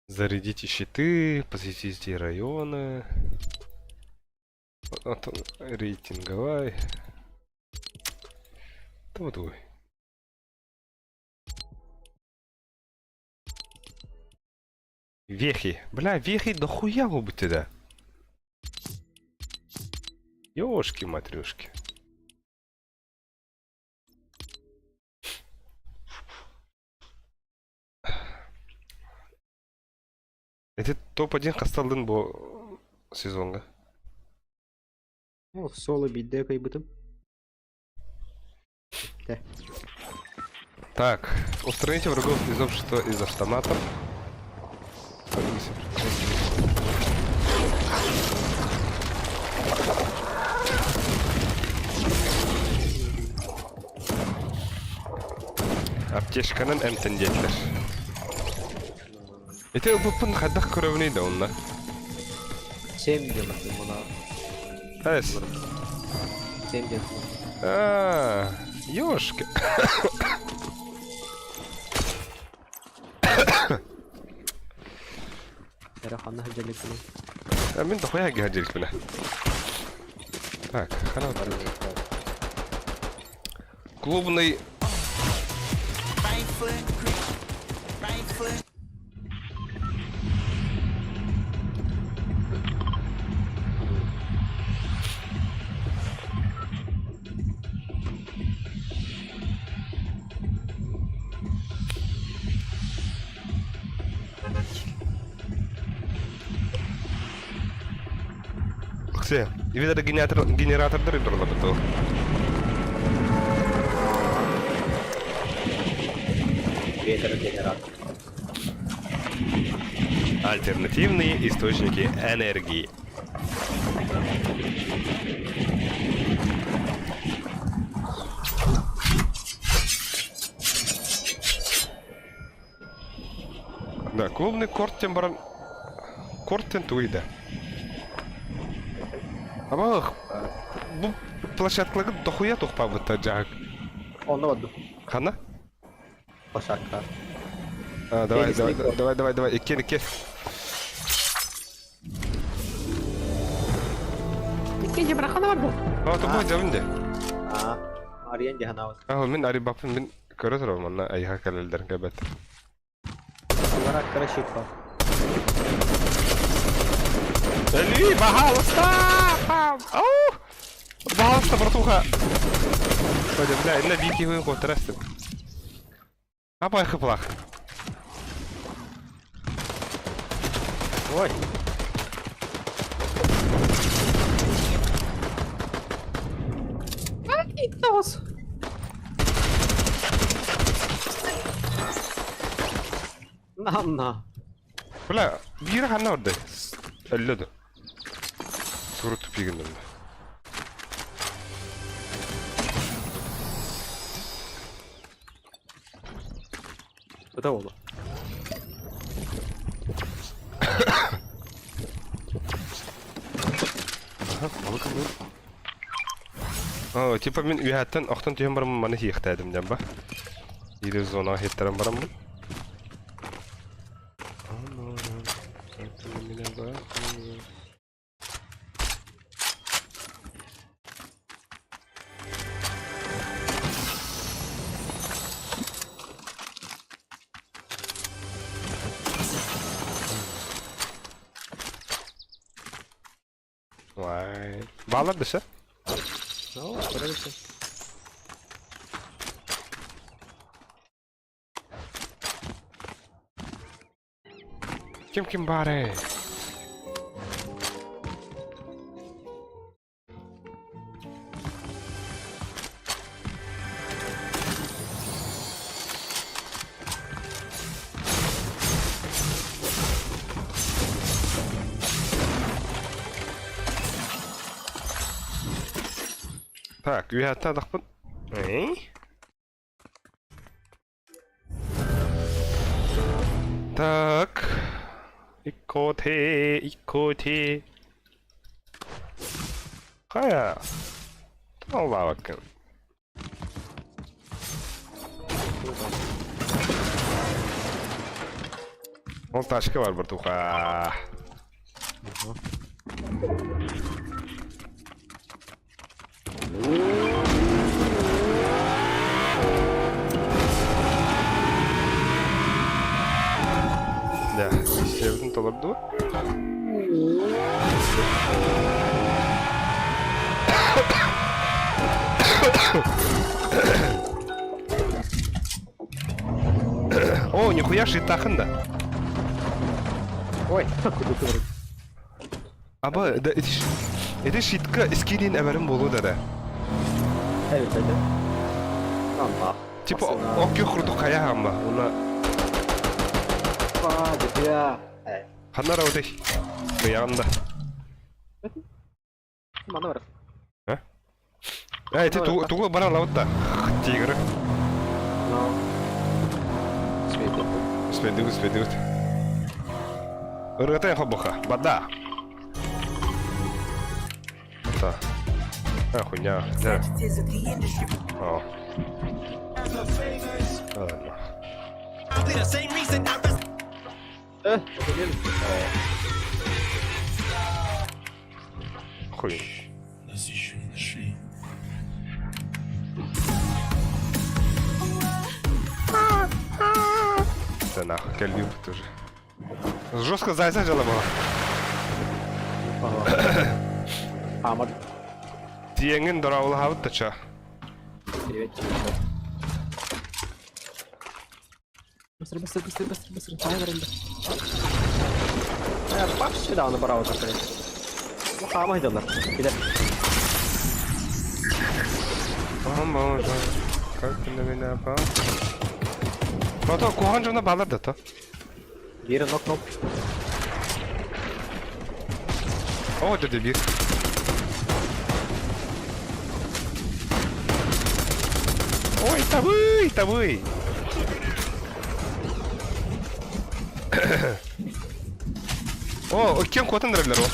Зарядите щиты, посетите районы. Оттон рейтинговай. Тугу Вехи. Бля, вехи дохуя губите, да. Ёшки-матрёшки. Ити топ-1 хасталдын бу сезонга? Ох, соло биирдэ кыайбытым. Так, устраните врагов из общества из автоматов. Аптечканан эмтэн диэтилэр. Ити ылбыппын хайдах көрөбүнүй да онно? Семь диэн муна. Эс. Семь диэн. А, ёшки. Эрэ ханна сылдьалыкпыный? А мин дохуя гиһадьиликпинэ. Так, хана Клубный Все, генератор, генератордар турла бутыл. Ветрогенератор. Альтернативные источники энергии. Да, клубный корт баран корт туйда. Ама бу площадкаларга дохуя тухпабыта жаак. Онно бардым. Хана? Площадка. А, давай, давай, давай, давай, давай, икки, икки. Икки же брахана бар бу. А, тобой дьабын де. А, Ариен дьаһанаабыт. А, мин арибаппын мин көрө турабын манна айха кэлэллэрин кэбэт. Аллара красиво. Эли, пожалуйста! Ау! Пожалуйста, братуха! Пойдем, бля, инна бики хуй котрастым. Апай хыплах. Ой. Тоҕус. На-на. Бля, биир ханна орды. Өллөдө. Суру тупигин Это оно. О, типа мин үһәттен охтон түһэн бараммын маны һиэхтээдим диэн ба. Или зона хиттерэн бараммын. Вай. Баалар дөсө? Ну, көрөбүт. Ким ким баары? Так, үөһэттэн атахпын. Эй? Так. Иккоте, иккоте. Хайа. Аллаабаккын. Ол тачка бар братуха. Да, северден толорду. О, нихуя шитахын да. Ой, куда ты вроде. Аба, да, это шитка скинин әбәрім болу да да. Evet, evet. Allah. Типа, окки курдук кая хамма. Уна ханнара өтей. Быягында. Мана бар. А, эти тугу бара лабыт да. Тигр. Но. Светит. Успедигут, успедигут. Ыргытай хобоха. Бада. Да. А, хуйня. Да. О. Ладно. Хуй. Нас еще не нашли. Да нахуй, кэлбип тоже. Жестко зайца жала была. Амар. Тиэҥин дорооболоһабыт да ча. Привет. Быстро, быстро, быстро, быстро, быстро. Давай, варенье. Вообще да, браво так. Ну, хаама идёллар. Килэр. О боже, как ты на меня пал? Ото куһаҕан дьоно баалар да то. Биир нок-нок. О, дядя биир. Ой, табый, табый. О, кем куотан дыраллар о.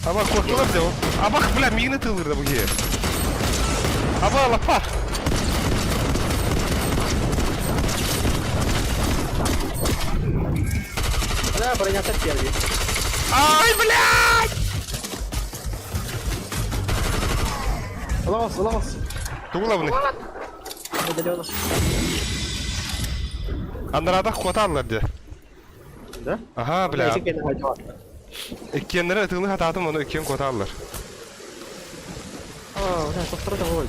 Аба куоттулар дьэ ол. Абах, бля, миигин ытыылыыр да бу киһи. Аба, лапа. Да, броня первый. Ай, блядь! Ломался, ломался. Тугулабыный. Удаленно. Аннараатах куотааллар дьэ. Да? Аһаа, бля. Иккиэннэрэ ытыылыы хатаатым, ону иккиэн куотааллар. А, бля, повтор доволь.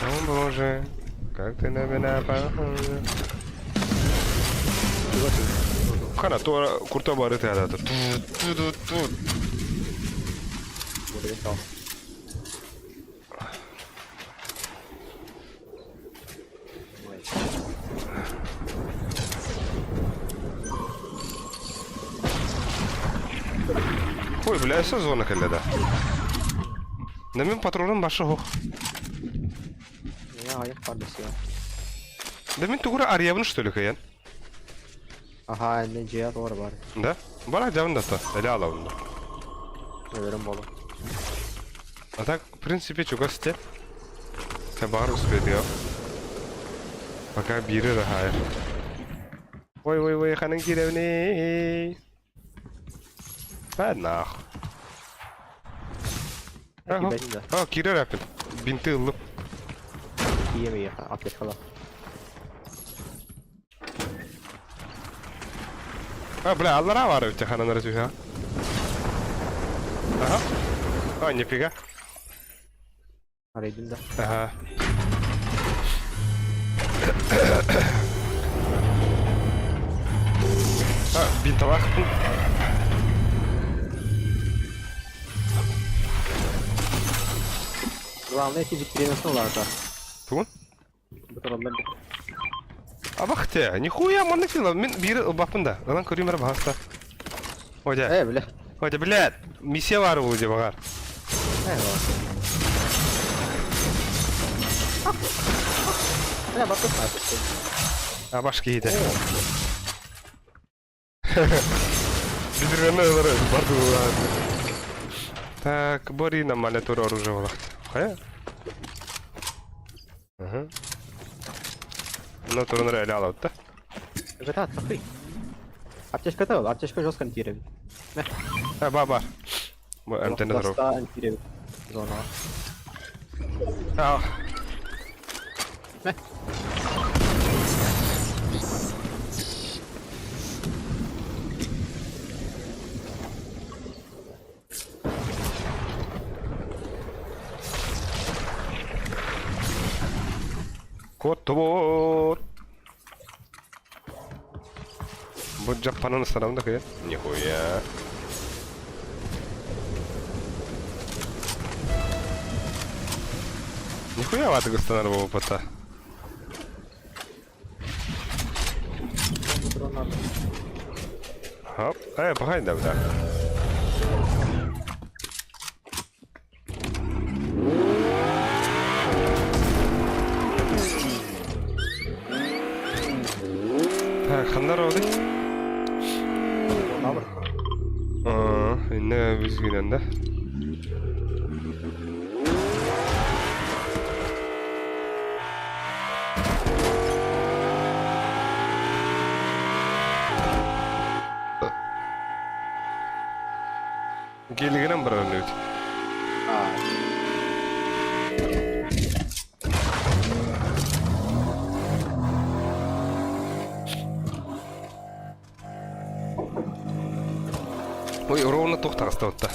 О боже, как ты на меня похожа. Хана, то курта бары тыада. Ту-ту-ту. Ой, бля, өссө зона кэллэ да. Да мин патроным башы суох. Я аяк бар десия. Да мин тугура арыйабын что ли кыйан? Аха, не жия тугура бар. Да? Бара дьабын да Эле алабын да. Өлөрүм болу. А так, в принципе, чугас те. Табар успеть Пока бири рахайр. Ой, ой, ой, ханын кирэбини. А, нах. А, кирер аппин. Бинты ыллым. Киеме аптечкала. А, бля, аллара бар өтө ханан арасыха. Ага. А, нифига. Арайдын да. Ага. А, бинталаахпын. Главное, эти витрины уларда. Тугун? Бутыраллар. Абах те, нихуя маннык дела. Мин биир ылбаппын да. Ылан көрүүм эрэ баһаста. Одя. Э, бля. Одя, блядь! Миссия бар бұл деп ағар. Э, Бля, бакы А баш киһитэ. Бидиргәнне ылар барды Так, бори нормально тур оружие булахт. Хая? Ага. Ну, турун реально алат да. GTA тахый. Аптечка та, аптечка жестко антиревит. Э, ба бар. Бу МТН здоров. антиревит. Зона. А. Кот-вот. Бу Жаппанын станам да кыйын. Нихуя. Нихуя ватык ыстанар буолбата. Хоп. Э, пахай да, бля. Так, ханнар оды? Аа, инне бизгинен да. Киэлигинэн барар инибит. Ой, ровно туох таҕыста батта.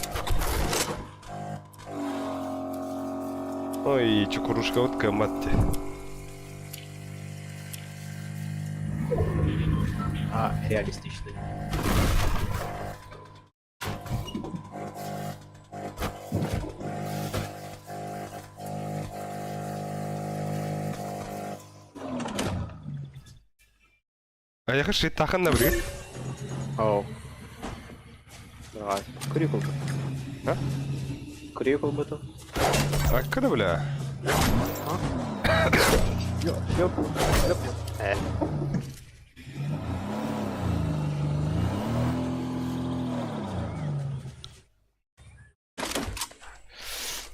Ой, чукурушкабыт кыаммат дии. А, реалистичный. Айаха шиттахан да билигин. О. Давай. Крик был. А? Крик был. Акка да бля. Ёп, ёп, Э.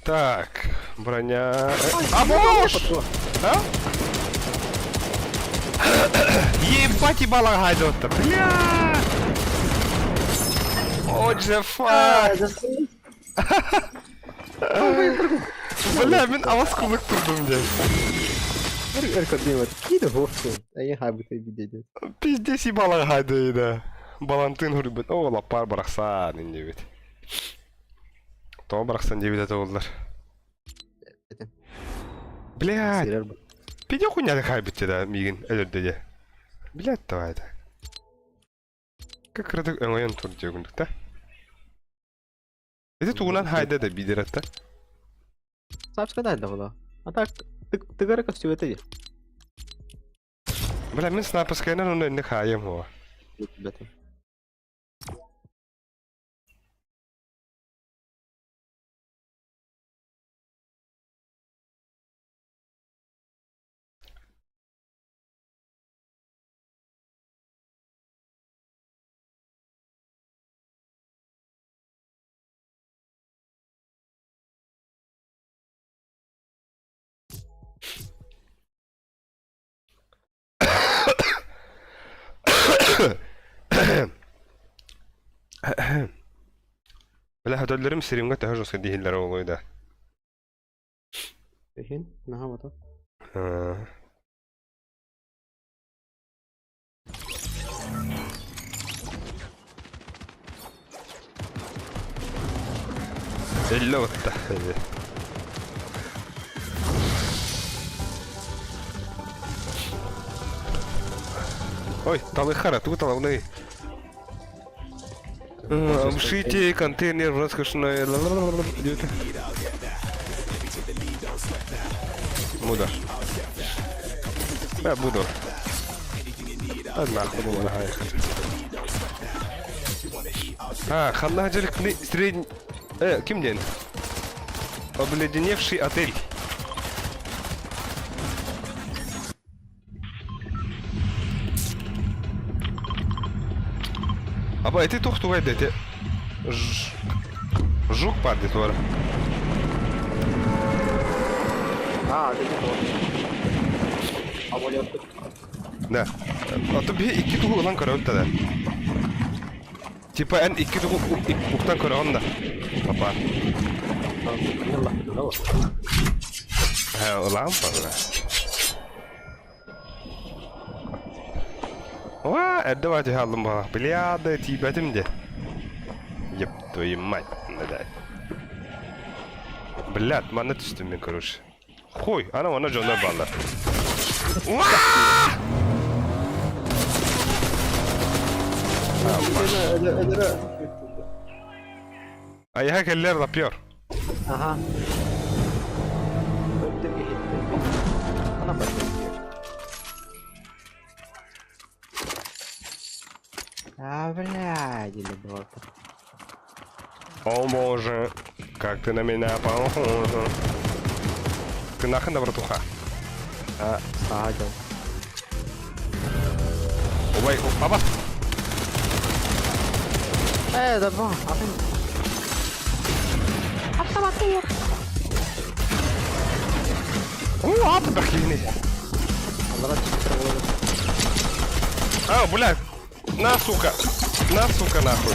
Так, броня. А боже! А? Ебать ебала гайдота, бля! Отже фак! Бля, мин авас кулык турдум дем. Пиздец ебала гайда. Балантын хүрбет. О, лапар барахсан инде Тоҕо барахсан диэбит этэ буоллар. Блядь, пидя хуйня хайбит да миигин өлөрдө дии. Блядь, давай это. Как кыратык өҥөйөн тур диэгүндүк да. Ити тугунан хайда да бидерет да. Сапска да была. А так, ты ты горы костюм это Бля, мин снайперскайынан онно инник хаайым хуа. Бля, хөтөллөрүм стримҥа төһө жестко дииллэрэ буолуой да. Иһин, наһаа бата. Иллэ батта. Ой, талыхара, тугу талабыный. Обшите контейнер в роскошной... Буду. Я буду. А нахуй было. А, ханна дьарыктыный средний... ким диэн? Обледеневший отель. Аба ити туох тугай да ити Жук бар дии туора. А, это не то. А более Да. А то биһи икки тугу ылан көрөбүт да. Типа эн икки тугу уктан көрөҕүн да. Папа. Ылаам папа. Уа, эрдэ баҕа түһэ аллым баҕа. Бильярда тиийбэтим де. Еп твою мать, блядь. Блядь, манна түстүм мен, короче. Хуй, ана онно дьоннор бааллар. Айаха кэллэр лапьер. Ага. А, блядь, или было О боже, как ты на меня похожа. Ты нахрен да, братуха? А, саадил. Ой, папа. Да ба, атын. О, аты бахини. А, блядь. На, сука. На, сука, нахуй.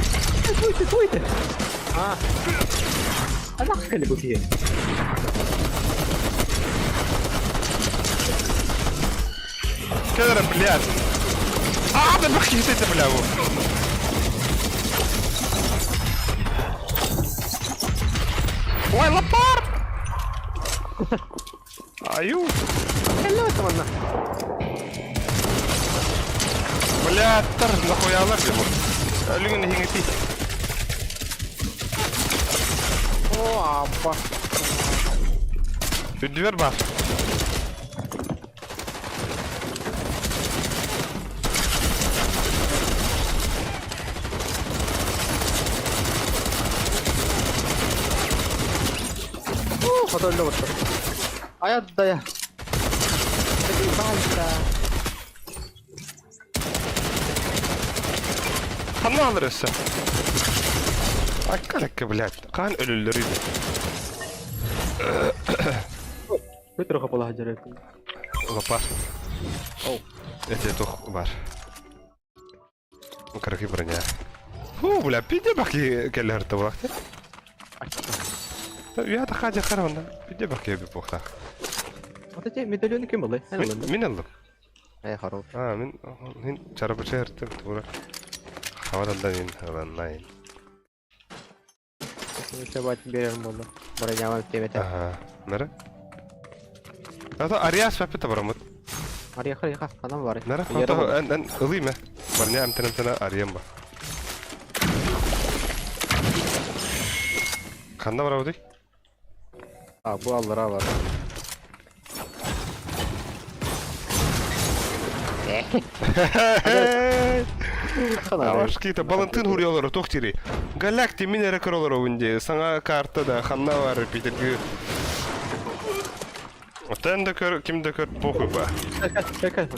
Туйте, туйте. А. А нахуй ли бутие? Кедра, блядь. А, да бахини ты, бля. Ой, лопар! Аю. Hello, Бля, тар, нахуялар бу. Өлүгүн иһиҥити. О, апа. Үрдүбэр баар. О, хотолло бутта. Аят да я. Ханна алыр өссө? Акка блядь. Хаан өлөллөр үдэ. Петруха была дерек. Лопар. Оу. Эти тух бар. Караки броня. Фу, бля, пиде баки келлер табакты. Я да хаджа харонда. Пиде баки би похта. Вот эти медальоны кем были? Мин аллым. Э, хорош. А, мин мин чарапыча эртем тура. Хавадан мин аланнайн. Шабат берем буду. Броняван тебе. Ага. Нара? Ата Ариас папы табарамыт. Ария хариха, анам бар. Нара? Ата эн эн ылыйма. Барня амтанамтана Ариям ба. Ханна барабыдый? А, бу аллара бар. Авашкита Балантын хуриолоро тохтири. Галакти мин эрэ көрөлөрө үнде. Саҥа карта да ханна бар Питерги. Отен да көр, ким да көр, похуй ба. Чекай.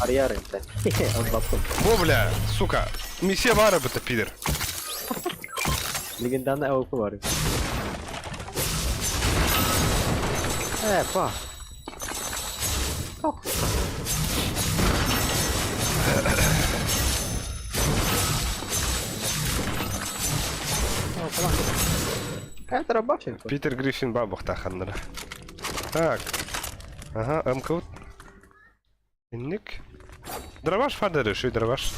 Арьяры, да. Бо, бля, сука. Миссия бара быта, пидор. Легендарный АВП бар. Па. Это рабочий. Питер Гриффин бабахта ханнара. Так. Ага, МК. Инник. Дробаш фадер, ши дробаш.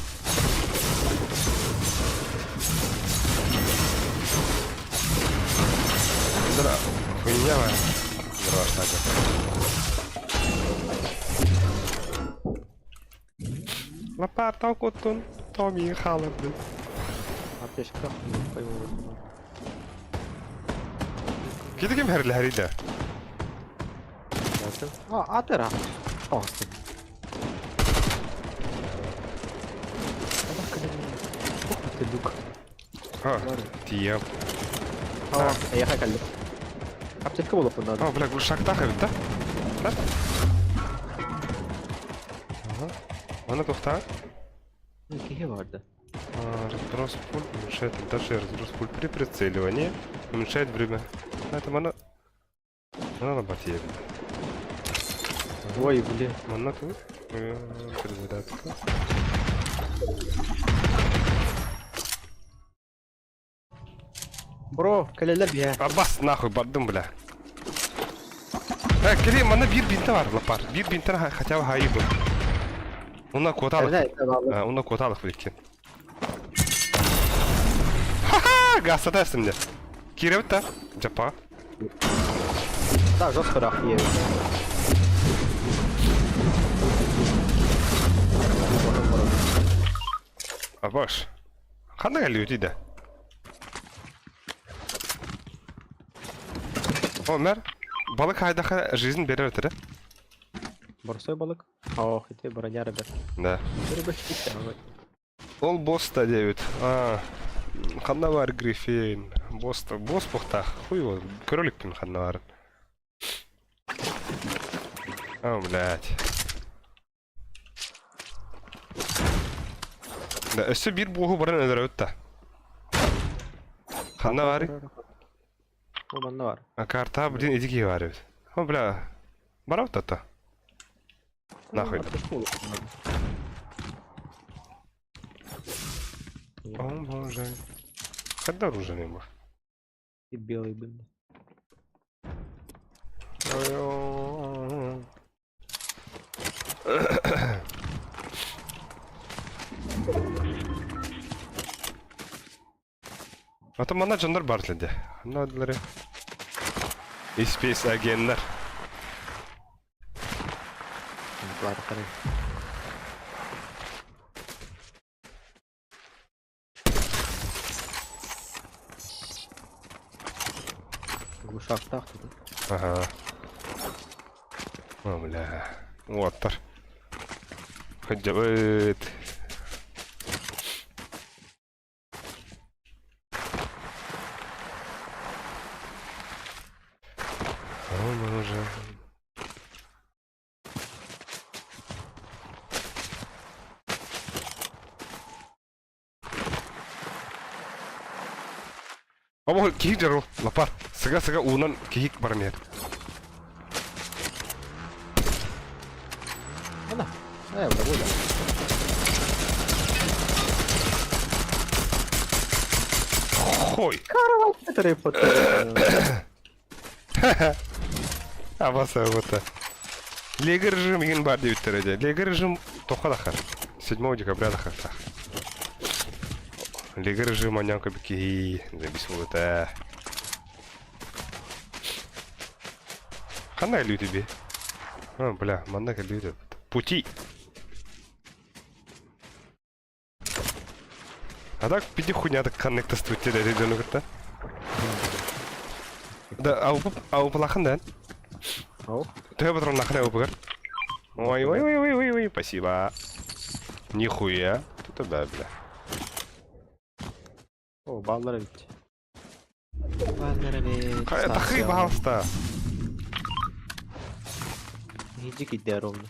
Дра... Хуйня моя. Дробаш так. Лопата кутун, Томми Халаб. Аптечка Кити ким хэрилэһэрий да? А, атыра. Оҕустун. Люк. А, тиийэм. Эйиэхэ кэллим. Аптечка буолуохпун наада. О, бля, глушактаах эбит да? Да? Ага. Аны тохтаа. Киһи барды. Разброс пуль уменьшает отдачу и разброс пуль при прицеливании. Уменьшает время. А, это мана... Мана лабат ебет. Ой, блин. Манна тут. Перезарядка. Бро, кэлэллэр биһэ. Абас нахуй бардым, бля. Э, кели, манна биир бинта бар, лапар. Биир бинтен хотя бы хайыбы. Уна куоталых. Уна куоталых биликкен. Ха-ха! Гастата эстим Кииребит да? Жаппаҕа. Да, жестко рах Абаш. Ханна кэллибит да? О, мэр, балык хайдаха жизнь берер этэ Борсой балык. Ох, ити броня ребят. Да. Ол босс-та диэбит. А, ханна баар Гриффин? Босс босс буохтаах. Хуй его, көрө ханна баарын. О, блядь. Да, өссө биир буоһу баран өлөрөбүт да. Ханна баарый? Ол манна бар. А карта, блин, иди киһи баар эбит. О, бля. Барабыт да Нахуй. О, боже. Когда оружие нема? И белый блин. А то манна дьоннор баар этилэр дии. Ханна бардылар Испес агеннар. Глушактаах тут. Ага. О, бля. Уоттар. Ходьбыт. О, боже. Обо киһи дьарыл лапар. Сыга-сыга уунан киһи баран иһэр. Ана. Э, бра Хой! Который под... Абаса вот. Лега режим игин бар диэбиттэрэ дии. Лега режим тоха дахар. 7 декабря дахар. Лега режим аньян кыбики. Бис буолута. Ханна люди би? А, бля, манна люди. Пути. А так пиди хуйня так коннектастыбыт диэн дьону кытта. Да, аупалахан да. Ау. Төһө патроннахын аупыгар. Ой, ой, ой, ой, ой, ой, спасибо. Нихуя. Тут да, бля. О, баллар эбит. Баллар эбит. Тахы, пожалуйста. Иди кидде ровно.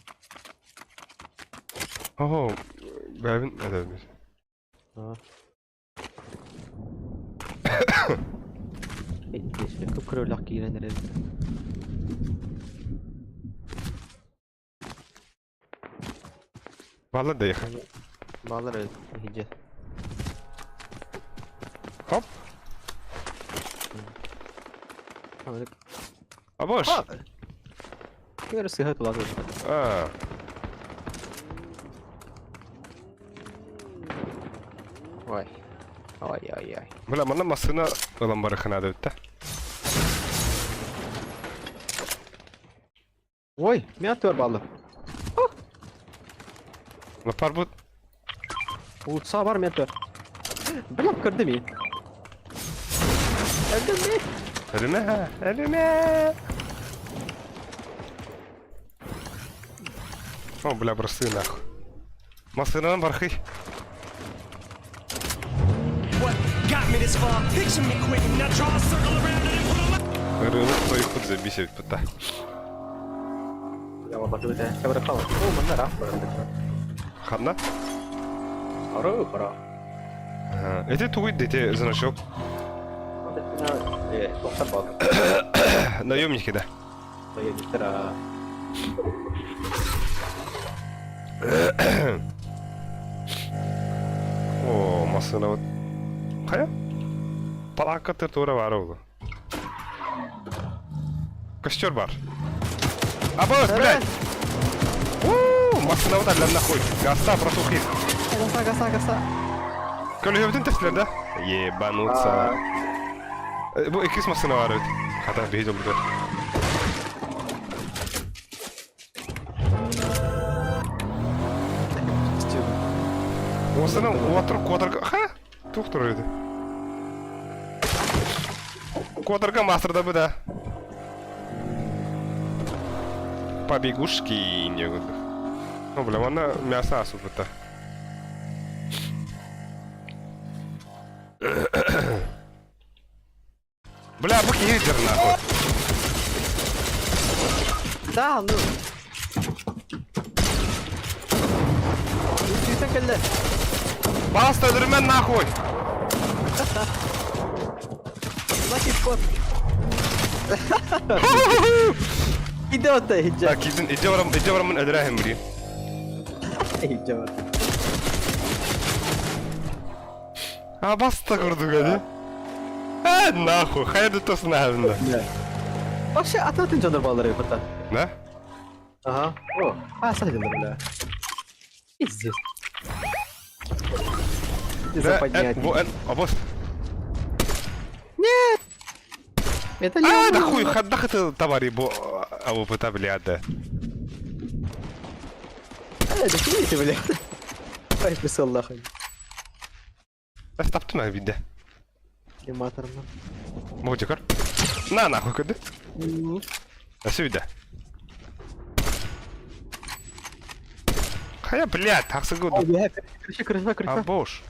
О, бэбин, это... А. Кып-кырылах киирэн эрэр. Баллар да ехать. Баллар эбит. Иди. Хоп. Абош. Ким сыһа тулат. А. Ой. Ой-ой-ой. Бля, манна массына ылан барыхына да. Ой, мен төр баллы. Лапар бут. Утса бар мен төр. Бля, көрдүм мин. Көрдүм мин. Өлүмэ, өлүмэ. О, бля, бросы нахуй. Массыынанан бархый. Ырыабыт тойукпут забись эбит быта. Ханна? Ити тугуй дети значок? Наемники, да. О, массыына вот. Хайа? Палаакка тура баар ол. Костер бар. Абас, блядь! У, массыына вот аллан нахуй. Гаста, братухи. Гаса, гаса, гаса. Көлөһөбүтүн тэстилэр да? Ебануться. Бу иккис массыына бар эбит. Хата, биһи дьолбутугар. Осының отыр квадрга... Ха? Тух турар edi. Квадрга мастерда бы да. Побегушки не гуду. Ну, бля, она мясо асупыта. Бля, бу киһи дьэр нахуй. Да, ну. Үтүтэн кэллэ. Баста өлөрүмэн нахуй. Lucky spot. Идиота иһдьэ. Так, киирдин, илдьэ барам, илдьэ бараммын өлөрөөһүн билигин. Иһдьэ бар. А баста курдук adi. Э, нахуй, хайа да тоснаһабын да. Вообще, атын дьоннор бааллар эбит да. Да? Ага. О, а, саха дьоннор бля. Пиздец. Да, Западня. Абос. Нет! Это А, да хуй, хаддах это товари, бо АВП блядь. Э, да хуй ты, блядь. Ой, писал нахуй. Таптым ә бидде. Аниматорно. Мультикар. На нахуй көдө. Өсө бидде. Хайа, блядь, тақсы көдө. Крыша, крыша, крыша. Абош.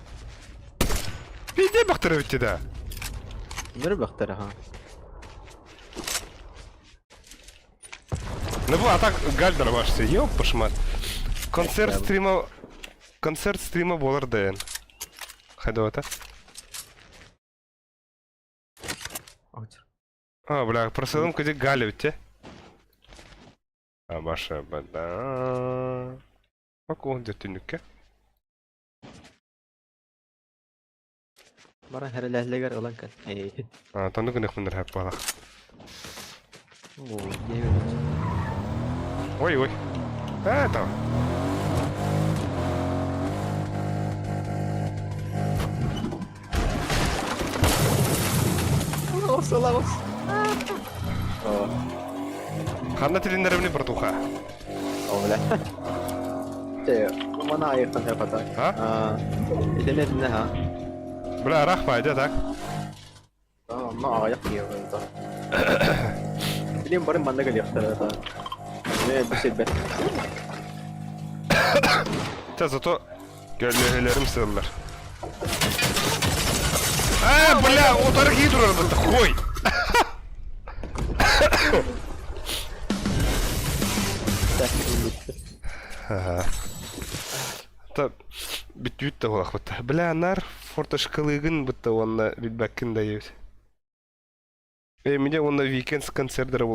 Бидде бақтыры бітті да. Нөр бақтыр, ага. Ну бу, а так гальдар башсы, ёп, пошмат. Концерт стрима... Концерт стрима болар дэн. Хайда А, бля, просылым куди Галя те. А, баша, бада. Аку, дөртүнүккэ. Бара хәрәләһлегер ылан кәл. А, тону гынах мындыр хәп бала. О, ебет. Ой, ой. А, там. Ос, ос. Ханна тилиннеремни братуха. О, бля. Те, мана айықтан хәпата. А? Идеме ха. Бля, рахма, иди так. А, ма аяқ кие да. Билем барын манна кел яқтар да. Не, бу себет. Те, зато көлөһөлөрүм сыллар. А, бля, утары кии турар бытта, хуй. Та бүтүүт да болах бытта. Бля, нар форташкалыгын бытта онна билбәккин да ебит. Э, меня онна викенд концерттері болах.